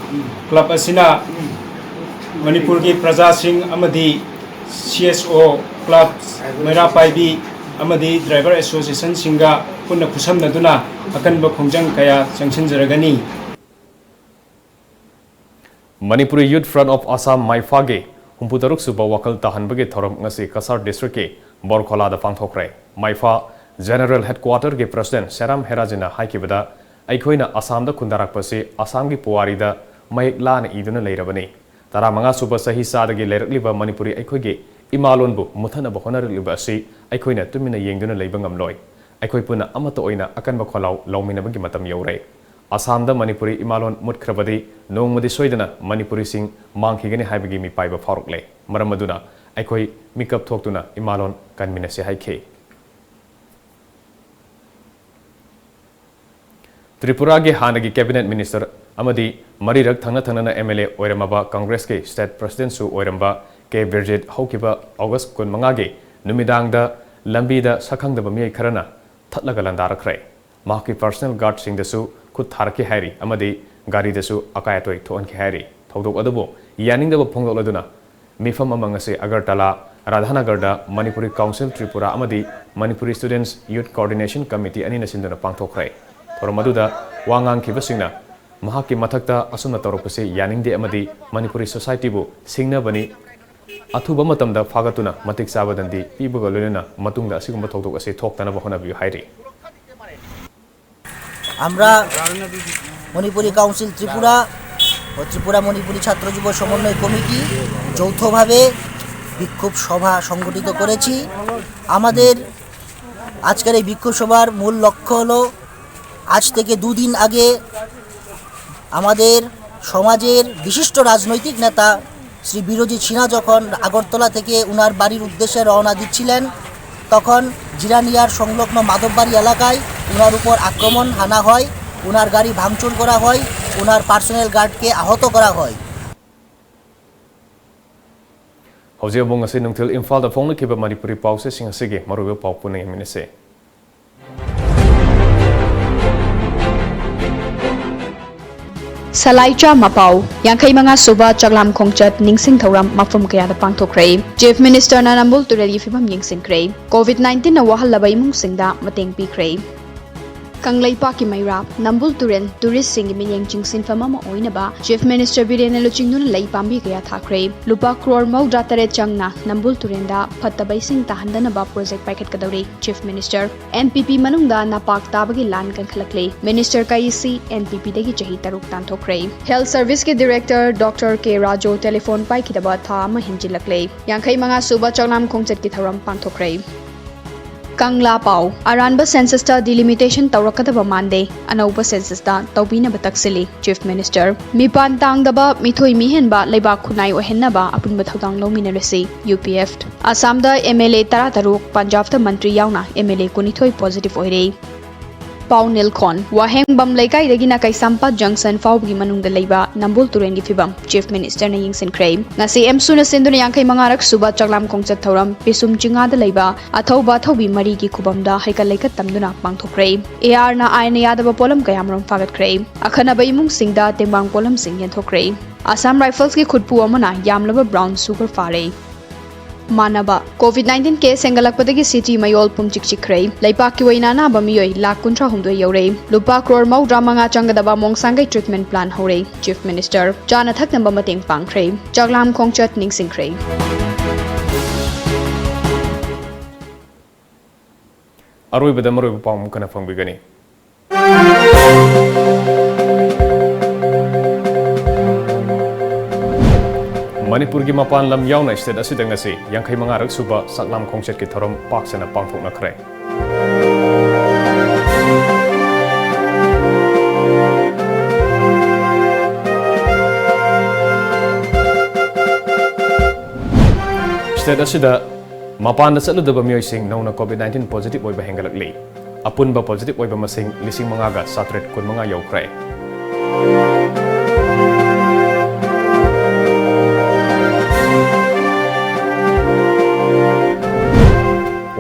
club ꯑꯁꯤꯅ ꯃꯅꯤꯄꯨꯔꯒꯤ ꯄ꯭ꯔꯖꯥꯁꯤꯡ ꯑꯃꯗꯤ CSO club, ꯃꯩꯔꯥ ꯄꯥꯏꯕꯤ ꯑꯃꯗꯤ driver associationꯁꯤꯡꯒ ꯄꯨꯟꯅ ꯈꯨꯠꯁꯝꯅꯗꯨꯅ ꯑꯀꯟꯕ ꯈꯣꯡꯖꯪ ꯀꯌꯥ ꯆꯪꯁꯤꯟꯖꯔꯒꯅꯤ꯫ Manipuri Youth Front of Assam, ꯃꯥꯏꯐꯥꯒꯤ ꯍꯨꯝꯐꯨꯇꯔꯨꯛ ꯁꯨꯕ ꯋꯥꯈꯜ ꯇꯥꯍꯟꯕꯒꯤ ꯊꯧꯔꯝ ꯉꯁꯤ ꯀꯁꯥꯔ districtꯀꯤ ꯕꯣꯔꯈꯣꯂꯥꯗ ꯄꯥꯡꯊꯣꯛꯈ꯭ꯔꯦ꯫ ꯃꯥꯏꯐꯥ General Headquarterꯒꯤ President ꯁꯦꯔꯥꯝ ꯍꯦꯔꯥꯖꯤꯅ ꯍꯥꯏꯈꯤꯕꯗ, ꯑꯩꯈꯣꯏꯅ ꯑꯁꯥꯝꯗ ꯈꯨꯟꯗꯥꯔꯛꯄꯁꯤ ꯑꯁꯥꯝꯒꯤ ꯄꯨꯋꯥꯔꯤꯗ ꯃꯌꯦꯛ ꯂꯥꯅ ꯏꯗꯨꯅ ꯂꯩꯔꯕꯅꯤ꯫ ꯇꯔꯥꯃꯉꯥ ꯁꯨꯕ ꯆꯍꯤ ꯆꯥꯗꯒꯤ ꯂꯩꯔꯛꯂꯤꯕ ꯃꯅꯤꯄꯨꯔꯤ ꯑꯩꯈꯣꯏꯒꯤ ꯏꯃꯥꯂꯣꯟꯕꯨ ꯃꯨꯠꯊꯠꯅꯕ ꯍꯣꯠꯅꯔꯛꯂꯤꯕ ꯑꯁꯤ ꯑꯩꯈꯣꯏꯅ ꯇꯨꯃꯤꯟꯅ ꯌꯦꯡꯗꯨꯅ ꯂꯩꯕ ꯉꯝꯂꯣꯏ꯫ ꯑꯩꯈꯣꯏ ꯄꯨꯟꯅ ꯑꯃꯠꯇ ꯑꯣꯏꯅ ꯑꯀꯟꯕ ꯈꯣꯜꯂꯥꯎ ꯂꯥꯎꯃꯤꯟꯅꯕꯒꯤ ꯃꯇꯝ ꯌꯧꯔꯦ꯫ ꯑꯁꯥꯝꯗ ꯃꯅꯤꯄꯨꯔꯤ ꯏꯃꯥꯂꯣꯟ ꯃꯨꯠꯈ꯭ꯔꯕꯗꯤ ꯅꯣꯡꯃꯗꯤ ꯁꯣꯏꯗꯅ ꯃꯅꯤꯄꯨꯔꯤꯁꯤꯡ ꯃꯥꯡꯈꯤꯒꯅꯤ ꯍꯥꯏꯕꯒꯤ ꯃꯤꯄꯥꯏꯕ ꯐꯥꯎꯔꯛꯂꯦ꯫ ꯃꯔꯝ ꯑꯗꯨꯅ ꯑꯩꯈꯣꯏ ꯃꯤꯀꯞ ꯊꯣꯛꯇꯨꯅ ꯏꯃꯥꯂꯣꯟ ꯀꯟꯃꯤꯟꯅꯁꯤ ꯍꯥꯏꯈꯤ꯫ ꯇ꯭ꯔꯤꯄꯨꯔꯥꯒꯤ ꯍꯥꯟꯅꯒꯤ Cabinet Minister ꯑꯃꯗꯤ ꯃꯔꯤꯔꯛ ꯊꯪꯅ ꯊꯪꯅꯅ MLA ꯑꯣꯏꯔꯝꯃꯕ Congressꯀꯤ State Presidentꯁꯨ ꯑꯣꯏꯔꯝꯕ ꯀꯦ ꯕꯤꯔꯖꯤꯠ ꯍꯧꯈꯤꯕ August ꯀꯨꯟꯃꯉꯥꯒꯤ ꯅꯨꯃꯤꯗꯥꯡꯗ ꯂꯝꯕꯤꯗ ꯁꯛꯈꯪꯗꯕ ꯃꯤꯑꯣꯏ ꯈꯔꯅ ꯊꯠꯂꯒ ꯂꯥꯟꯗꯥꯔꯛꯈ꯭ꯔꯦ꯫ ꯃꯍꯥꯛꯀꯤ personal guardꯁꯤꯡꯗꯁꯨ ꯈꯨꯠ ꯊꯥꯔꯛꯈꯤ ꯍꯥꯏꯔꯤ ꯑꯃꯗꯤ ꯒꯥꯔꯤꯗꯁꯨ ꯑꯀꯥꯏ ꯑꯇꯣꯏ ꯊꯣꯛꯍꯟꯈꯤ ꯍꯥꯏꯔꯤ꯫ ꯊꯧꯗꯣꯛ ꯑꯗꯨꯕꯨ ꯌꯥꯅꯤꯡꯗꯕ ꯐꯣꯡꯗꯣꯛꯂꯗꯨꯅ ꯃꯤꯐꯝ ꯑꯃ ꯉꯁꯤ ꯑꯒꯔꯇꯂꯥ, ꯔꯥꯙꯥꯅꯒꯔꯗ ꯃꯅꯤꯄꯨꯔꯤ ꯀꯥꯎꯟꯁꯤꯜ ꯇ꯭ꯔꯤꯄꯨꯔꯥ ꯑꯃꯗꯤ ꯃꯅꯤꯄꯨꯔꯤ ꯁ꯭ꯇꯨꯗꯦꯟꯠꯁ ꯌꯨꯊ ꯀꯣꯑꯣꯔꯗꯤꯅꯦꯁꯟ ꯀꯃꯤꯇꯤ ꯑꯅꯤꯅ ꯁꯤꯟꯗꯨꯅ ꯄꯥꯡꯊꯣꯛꯈ꯭ꯔꯦ꯫ ꯊꯧꯔꯝ ꯑꯗꯨꯗ ꯋꯥ ꯉꯥꯡꯈꯤꯕꯁꯤꯡꯅ ꯃꯍꯥꯛꯀꯤ ꯃꯊꯛꯇ ꯑꯁꯨꯝꯅ ꯇꯧꯔꯛꯄꯁꯤ ꯌꯥꯅꯤꯡꯗꯦ ꯑꯃꯗꯤ ꯃꯅꯤꯄꯨꯔꯤ ꯁꯣꯁꯥꯏꯇꯤꯕꯨ ꯁꯤꯡꯅꯕꯅꯤ, ꯑꯊꯨꯕ ꯃꯇꯝꯗ ꯐꯥꯒꯠꯇꯨꯅ ꯃꯇꯤꯛ ꯆꯥꯕ ꯗꯟꯗꯤ ꯄꯤꯕꯒ ꯂꯣꯏꯅꯅ ꯃꯇꯨꯡꯗ ꯑꯁꯤꯒꯨꯝꯕ ꯊꯧꯗꯣꯛ ꯑꯁꯤ ꯊꯣꯛꯇꯅꯕ ꯍꯣꯠꯅꯕꯤꯌꯨ ꯍꯥꯏꯔꯤ꯫ আমরা মণিপুরী কাউন্সিল ত্রিপুরা ও ত্রিপুরা মণিপুরী ছাত্র যুব সমন্বয় কমিটি যৌথভাবে বিক্ষোভ সভা সংগঠিত করেছি। আমাদের আজকের এই বিক্ষোভ সভার মূল লক্ষ্য হলো, আজ থেকে দুদিন আগে আমাদের সমাজের বিশিষ্ট রাজনৈতিক নেতা শ্রী বিরোজিৎ সিনহা যখন আগরতলা থেকে উনার বাড়ির উদ্দেশ্যে রওনা দিচ্ছিলেন, তখন জিরানিয়ার সংলগ্ন মাধববাড়ি এলাকায় উনার উপর আক্রমণ হানা হয়, উনার গাড়ি ভাঙচুর করা হয়, উনার পার্সোনাল গার্ডকে আহত করা হয়। ꯍꯧꯖꯤꯛ ꯑꯃꯨꯛ ꯉꯁꯤ ꯅꯨꯡꯊꯤꯜ ꯏꯝꯐꯥꯜꯗ ꯐꯣꯡꯅꯈꯤꯕ ꯃꯅꯤꯄꯨꯔꯤ ꯄꯥꯎꯆꯦꯁꯤꯡ ꯑꯁꯤꯒꯤ ꯃꯔꯨꯑꯣꯏꯕ ꯄꯥꯎ ꯄꯨꯟꯅ ꯌꯦꯡꯃꯤꯟꯅꯁꯤ꯫ ꯁꯂꯥꯏꯆꯥ ꯃꯄꯥꯎ ꯌꯥꯡꯈꯩ ꯃꯉꯥ ꯁꯨꯕ ꯆꯥꯛꯂꯥꯝ ꯈꯣꯡꯆꯠ ꯅꯤꯡꯁꯤꯡ ꯊꯧꯔꯝ ꯃꯐꯝ ꯀꯌꯥꯗ ꯄꯥꯡꯊꯣꯛꯈ꯭ꯔꯦ꯫ ꯆꯤꯐ ꯃꯤꯅꯤꯁꯇꯔꯅ ꯅꯝꯕꯨꯜ ꯇꯨꯔꯦꯜꯒꯤ ꯐꯤꯕꯝ ꯌꯦꯡꯁꯤꯟꯈ꯭ꯔꯦ꯫ ꯀꯣꯚꯤꯗ ꯅꯥꯏꯟꯇꯤꯟꯅ ꯋꯥꯍꯜꯂꯕ ꯏꯃꯨꯡꯁꯤꯡꯗ ꯃꯇꯦꯡ ꯄꯤꯈ꯭ꯔꯦ꯫ ꯀꯪꯂꯩꯄꯥꯛꯀꯤ ꯃꯩꯔꯥ ꯅꯝꯕꯨꯜ ꯇꯨꯔꯦꯜ ꯇꯨꯔꯤꯁꯁꯤꯡꯒꯤ ꯃꯤꯠꯌꯦꯡ ꯆꯤꯡꯁꯤꯟꯐꯝ ꯑꯃ ꯑꯣꯏꯅꯕ ꯆꯤꯐ ꯃꯤꯅꯤꯁꯇꯔ ꯕꯤꯔꯦꯟꯅ ꯂꯨꯆꯤꯡꯗꯨꯅ ꯂꯩ ꯄꯥꯝꯕꯤ ꯀꯌꯥ ꯊꯥꯈ꯭ꯔꯦ꯫ ꯂꯨꯄꯥ ꯀ꯭ꯔꯣꯔ ꯃꯧꯗ꯭ꯔꯥ ꯇꯔꯦꯠ ꯆꯪꯅ ꯅꯝꯕꯨꯜ ꯇꯨꯔꯦꯜꯗ ꯐꯠꯇꯕ ꯏꯁꯤꯡ ꯇꯥꯍꯟꯗꯅꯕ ꯄ꯭ꯔꯣꯖꯦꯛ ꯄꯥꯏꯈꯠꯀꯗꯧꯔꯤ꯫ Chief minister N P P ꯃꯅꯨꯡꯗ ꯅꯄꯥꯛ ꯇꯥꯕꯒꯤ ꯂꯥꯟ ꯀꯟꯈꯠꯂꯛꯂꯦ꯫ ꯃꯤꯅꯤꯁꯇꯔ ꯀꯥꯏꯁꯤ ꯑꯦꯟ ꯄꯤ ꯄꯤꯗꯒꯤ ꯆꯍꯤ ꯇꯔꯨꯛ ꯇꯥꯟꯊꯣꯛꯈ꯭ꯔꯦ꯫ ꯍꯦꯜꯊ ꯁꯔꯚꯤꯁꯀꯤ ꯗꯤꯔꯦꯛꯇꯔ ꯗꯣꯛꯇꯔ ꯀꯦ ꯔꯥꯖꯨ ꯇꯦꯂꯤꯐꯣꯟ ꯄꯥꯏꯈꯤꯗꯕ ꯊꯥ ꯑꯃ ꯍꯦꯟꯖꯤꯜꯂꯛꯂꯦ꯫ ꯌꯥꯡꯈꯩ ꯃꯉꯥ ꯁꯨꯕ ꯆꯥꯛꯂꯥꯝ ꯈꯣꯡꯆꯠꯀꯤ ꯊꯧꯔꯝ ꯄꯥꯡꯊꯣꯛꯈ꯭ꯔꯦ꯫ ꯀꯪꯂꯥ ꯄꯥꯎ ꯑꯔꯥꯟꯕ ꯁꯦꯟꯁꯁꯇ ꯗꯤꯂꯤꯃꯤꯇꯦꯁꯟ ꯇꯧꯔꯛꯀꯗꯕ ꯃꯥꯟꯗꯦ꯫ ꯑꯅꯧꯕ ꯁꯦꯟꯁꯁꯇ ꯇꯧꯕꯤꯅꯕ ꯇꯛꯁꯤꯜꯂꯤ꯫ ꯆꯤꯐ ꯃꯤꯅꯤꯁꯇꯔ ꯃꯤꯄꯥꯟ ꯇꯥꯡꯗꯕ, ꯃꯤꯊꯣꯏ ꯃꯤꯍꯦꯟꯕ ꯂꯩꯕꯥꯛ ꯈꯨꯟꯅꯥꯏ ꯑꯣꯏꯍꯟꯅꯕ ꯑꯄꯨꯟꯕ ꯊꯧꯗꯥꯡ ꯂꯧꯃꯤꯟꯅꯔꯁꯤ꯫ ꯌꯨ ꯄꯤ ꯑꯦꯐ ꯑꯁꯥꯝꯗ ꯑꯦꯝ ꯑꯦꯜ ꯑꯦ ꯇꯔꯥ ꯇꯔꯨꯛ, ꯄꯟꯖꯥꯕꯇ ꯃꯟꯇ꯭ꯔꯤ ꯌꯥꯎꯅ ꯑꯦꯝ ꯑꯦꯜ ꯑꯦ ꯀꯨꯟꯅꯤꯊꯣꯏ ꯄꯣꯖꯤꯇꯤꯚ ꯑꯣꯏꯔꯦ꯫ ꯄꯥꯎ ꯅꯤꯜꯈꯣꯟ ꯋꯥꯍꯦꯡꯕꯝ ꯂꯩꯀꯥꯏꯗꯒꯤꯅ ꯀꯩꯁꯥꯝꯄꯥꯠ ꯖꯪꯁꯟ ꯐꯥꯎꯕꯒꯤ ꯃꯅꯨꯡꯗ ꯂꯩꯕ ꯅꯝꯕꯨꯜ ꯇꯨꯔꯦꯜꯒꯤ ꯐꯤꯕꯝ ꯆꯤꯐ ꯃꯤꯅꯤꯁꯇꯔꯅ ꯌꯦꯡꯁꯤꯟꯈ꯭ꯔꯦ꯫ ꯉꯁꯤ ꯑꯦꯝꯁꯨꯅ ꯁꯤꯟꯗꯨꯅ ꯌꯥꯡꯈꯩ ꯃꯉꯥꯔꯛ ꯁꯨꯕ ꯆꯥꯛꯂꯥꯝ ꯈꯣꯡꯆꯠ ꯊꯧꯔꯝ ꯄꯤꯁꯨꯝ ꯆꯤꯉꯥꯗ ꯂꯩꯕ ꯑꯊꯧꯕ ꯑꯊꯧꯕꯤ ꯃꯔꯤꯒꯤ ꯈꯨꯕꯝꯗ ꯍꯩꯀꯠ ꯂꯩꯀꯠ ꯇꯝꯗꯨꯅ ꯄꯥꯡꯊꯣꯛꯈ꯭ꯔꯦ꯫ ꯑꯦ ꯑꯥꯔꯅ ꯑꯥꯏꯟꯅ ꯌꯥꯗꯕ ꯄꯣꯠꯂꯝ ꯀꯌꯥꯃꯔꯨꯝ ꯐꯥꯒꯠꯈ꯭ꯔꯦ꯫ ꯑꯈꯟꯅꯕ ꯏꯃꯨꯡꯁꯤꯡꯗ ꯇꯦꯡꯕꯥꯡ ꯄꯣꯠꯂꯝꯁꯤꯡ ꯌꯦꯟꯊꯣꯛꯈ꯭ꯔꯦ꯫ Assam Riflesꯀꯤ ꯈꯨꯠꯄꯨ ꯑꯃꯅ ꯌꯥꯝꯂꯕ brown sugar ꯐꯥꯔꯦ꯫ ꯃꯥꯟꯅꯕ COVID nineteen case ꯍꯦꯟꯒꯠꯂꯛꯄꯗꯒꯤ city ꯃꯌꯣꯜ ꯄꯨꯝꯆꯤꯛ ꯆꯤꯛꯈ꯭ꯔꯦ꯫ ꯂꯩꯕꯥꯛꯀꯤ ꯑꯣꯏꯅ ꯑꯅꯥꯕ ꯃꯤꯑꯣꯏ ꯂꯥꯈ ꯀꯨꯟꯊ꯭ꯔꯥ ꯍꯨꯝꯗꯣꯏ ꯌꯧꯔꯦ꯫ ꯂꯨꯄꯥ ꯀ꯭ꯔꯣꯔ ꯃꯧꯗ꯭ꯔꯥ ꯃꯉꯥ ꯆꯪꯒꯗꯕ ꯃꯣꯡꯁꯥꯡꯒꯩ treatment plant ꯍꯧꯔꯦ꯫ Chief Minister ꯆꯥꯅ ꯊꯛꯅꯕ ꯃꯇꯦꯡ ꯄꯥꯡꯈ꯭ꯔꯦ꯫ ꯆꯥꯛꯂꯥꯝ ꯈꯣꯡꯆꯠ ꯅꯤꯡꯁꯤꯡꯈ꯭ꯔꯦ꯫ ꯑꯔꯣꯏꯕꯗ ꯃꯔꯨꯑꯣꯏꯕ ꯄꯥꯎ ꯑꯃꯨꯛ ꯍꯟꯅ ꯐꯪꯕꯤꯒꯅꯤ꯫ ꯃꯅꯤꯄꯨꯔꯒꯤ ꯃꯄꯥꯟ ꯂꯝ ꯌꯥꯎꯅ state ꯑꯁꯤꯗ ꯉꯁꯤ ꯌꯥꯡꯈꯩ ꯃꯉꯥꯔꯛ ꯁꯨꯕ ꯁꯛꯂꯥꯝ ꯈꯣꯡꯆꯠꯀꯤ ꯊꯧꯔꯝ ꯄꯥꯛ ꯁꯟꯅ ꯄꯥꯡꯊꯣꯛꯅꯈ꯭ꯔꯦ꯫ State ꯑꯁꯤꯗ ꯃꯄꯥꯟꯗ ꯆꯠꯂꯨꯗꯕ ꯃꯤꯑꯣꯏꯁꯤꯡ ꯅꯧꯅ COVID nineteen positive ꯑꯣꯏꯕ ꯍꯦꯟꯒꯠꯂꯛꯂꯤ꯫ ꯑꯄꯨꯟꯕ positive ꯑꯣꯏꯕ ꯃꯁꯤꯡ ꯂꯤꯁꯤꯡ ꯃꯉꯥꯒ ꯆꯥꯇ꯭ꯔꯦꯠ ꯀꯨꯟꯃꯉꯥ ꯌꯧꯈ꯭ꯔꯦ꯫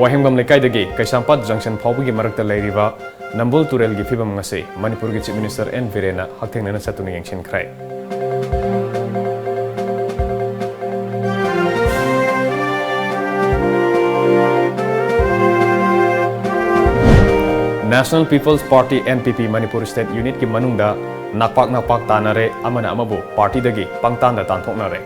ꯋꯥꯍꯦꯡꯕꯝ ꯂꯩꯀꯥꯏꯗꯒꯤ ꯀꯩꯁꯥꯝꯄꯥꯠ junction ꯐꯥꯎꯕꯒꯤ ꯃꯔꯛꯇ ꯂꯩꯔꯤꯕ ꯅꯝꯕꯨꯜ ꯇꯨꯔꯦꯜꯒꯤ ꯐꯤꯕꯝ ꯉꯁꯤ ꯃꯅꯤꯄꯨꯔꯒꯤ Chief Minister ꯑꯦꯟ ꯕꯤꯔꯦꯟꯅ ꯍꯛꯊꯦꯡꯅꯅ ꯆꯠꯇꯨꯅ ꯌꯦꯡꯁꯤꯟꯈ꯭ꯔꯦ꯫ National People's Party, N P P, Manipur state unitꯀꯤ ꯃꯅꯨꯡꯗ ꯅꯥꯛꯄꯥꯛ ꯅꯥꯛꯄꯥꯛ ꯇꯥꯅꯔꯦ, ꯑꯃꯅ ꯑꯃꯕꯨ partyꯗꯒꯤ ꯄꯪꯇꯥꯟꯗ ꯇꯥꯟꯊꯣꯛꯅꯔꯦ꯫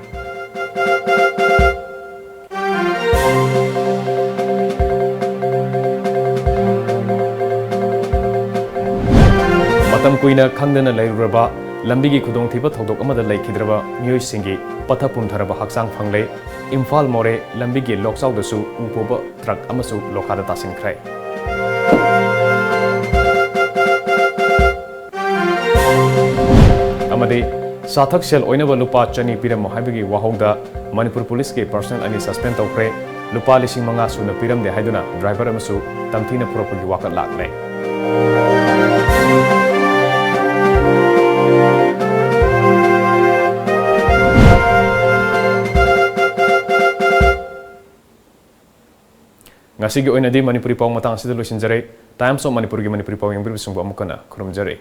ꯃꯇꯝ ꯀꯨꯏꯅ ꯈꯪꯗꯅ ꯂꯩꯔꯨꯔꯕ ꯂꯝꯕꯤꯒꯤ ꯈꯨꯗꯣꯡꯊꯤꯕ ꯊꯧꯗꯣꯛ ꯑꯃꯗ ꯂꯩꯈꯤꯗ꯭ꯔꯕ ꯃꯤꯑꯣꯏꯁꯤꯡꯒꯤ ꯄꯠꯊ ꯄꯨꯝꯊꯔꯕ ꯍꯛꯆꯥꯡ ꯐꯪꯂꯦ꯫ ꯏꯝꯐꯥꯜ ꯃꯣꯔꯦ ꯂꯝꯕꯤꯒꯤ ꯂꯣꯛꯆꯥꯎꯗꯁꯨ ꯎ ꯄꯨꯕ truck ꯑꯃꯁꯨ ꯂꯣꯈꯥꯗ ꯇꯥꯁꯤꯟꯈ꯭ꯔꯦ꯫ ꯑꯃꯗꯤ ꯆꯥꯊꯛ ꯁꯦꯜ ꯑꯣꯏꯅꯕ ꯂꯨꯄꯥ ꯆꯅꯤ ꯄꯤꯔꯝꯃꯣ ꯍꯥꯏꯕꯒꯤ ꯋꯥꯍꯧꯗ ꯃꯅꯤꯄꯨꯔ ꯄꯨꯂꯤꯁꯀꯤ personnel ꯑꯅꯤ suspend ꯇꯧꯈ꯭ꯔꯦ꯫ ꯂꯨꯄꯥ ꯂꯤꯁꯤꯡ ꯃꯉꯥ ꯁꯨꯅ ꯄꯤꯔꯝꯗꯦ ꯍꯥꯏꯗꯨꯅ driver ꯑꯃꯁꯨ ꯇꯝꯊꯤꯅ ꯐꯨꯔꯛꯄꯒꯤ ꯋꯥꯀꯠ ꯂꯥꯛꯂꯦ꯫ ꯉꯁꯤꯒꯤ ꯑꯣꯏꯅꯗꯤ ꯃꯅꯤꯄꯨꯔꯤ ꯄꯥꯎ ꯃꯇꯥꯡ ꯑꯁꯤꯗ ꯂꯣꯏꯁꯤꯟꯖꯔꯦ꯫ Times of Manipurꯒꯤ ꯃꯅꯤꯄꯨꯔꯤ ꯄꯥꯎ ꯌꯦꯡꯕꯤꯔꯤꯕꯁꯤꯡꯕꯨ ꯑꯃꯨꯛ ꯍꯟꯅ ꯈꯨꯔꯨꯝꯖꯔꯤ꯫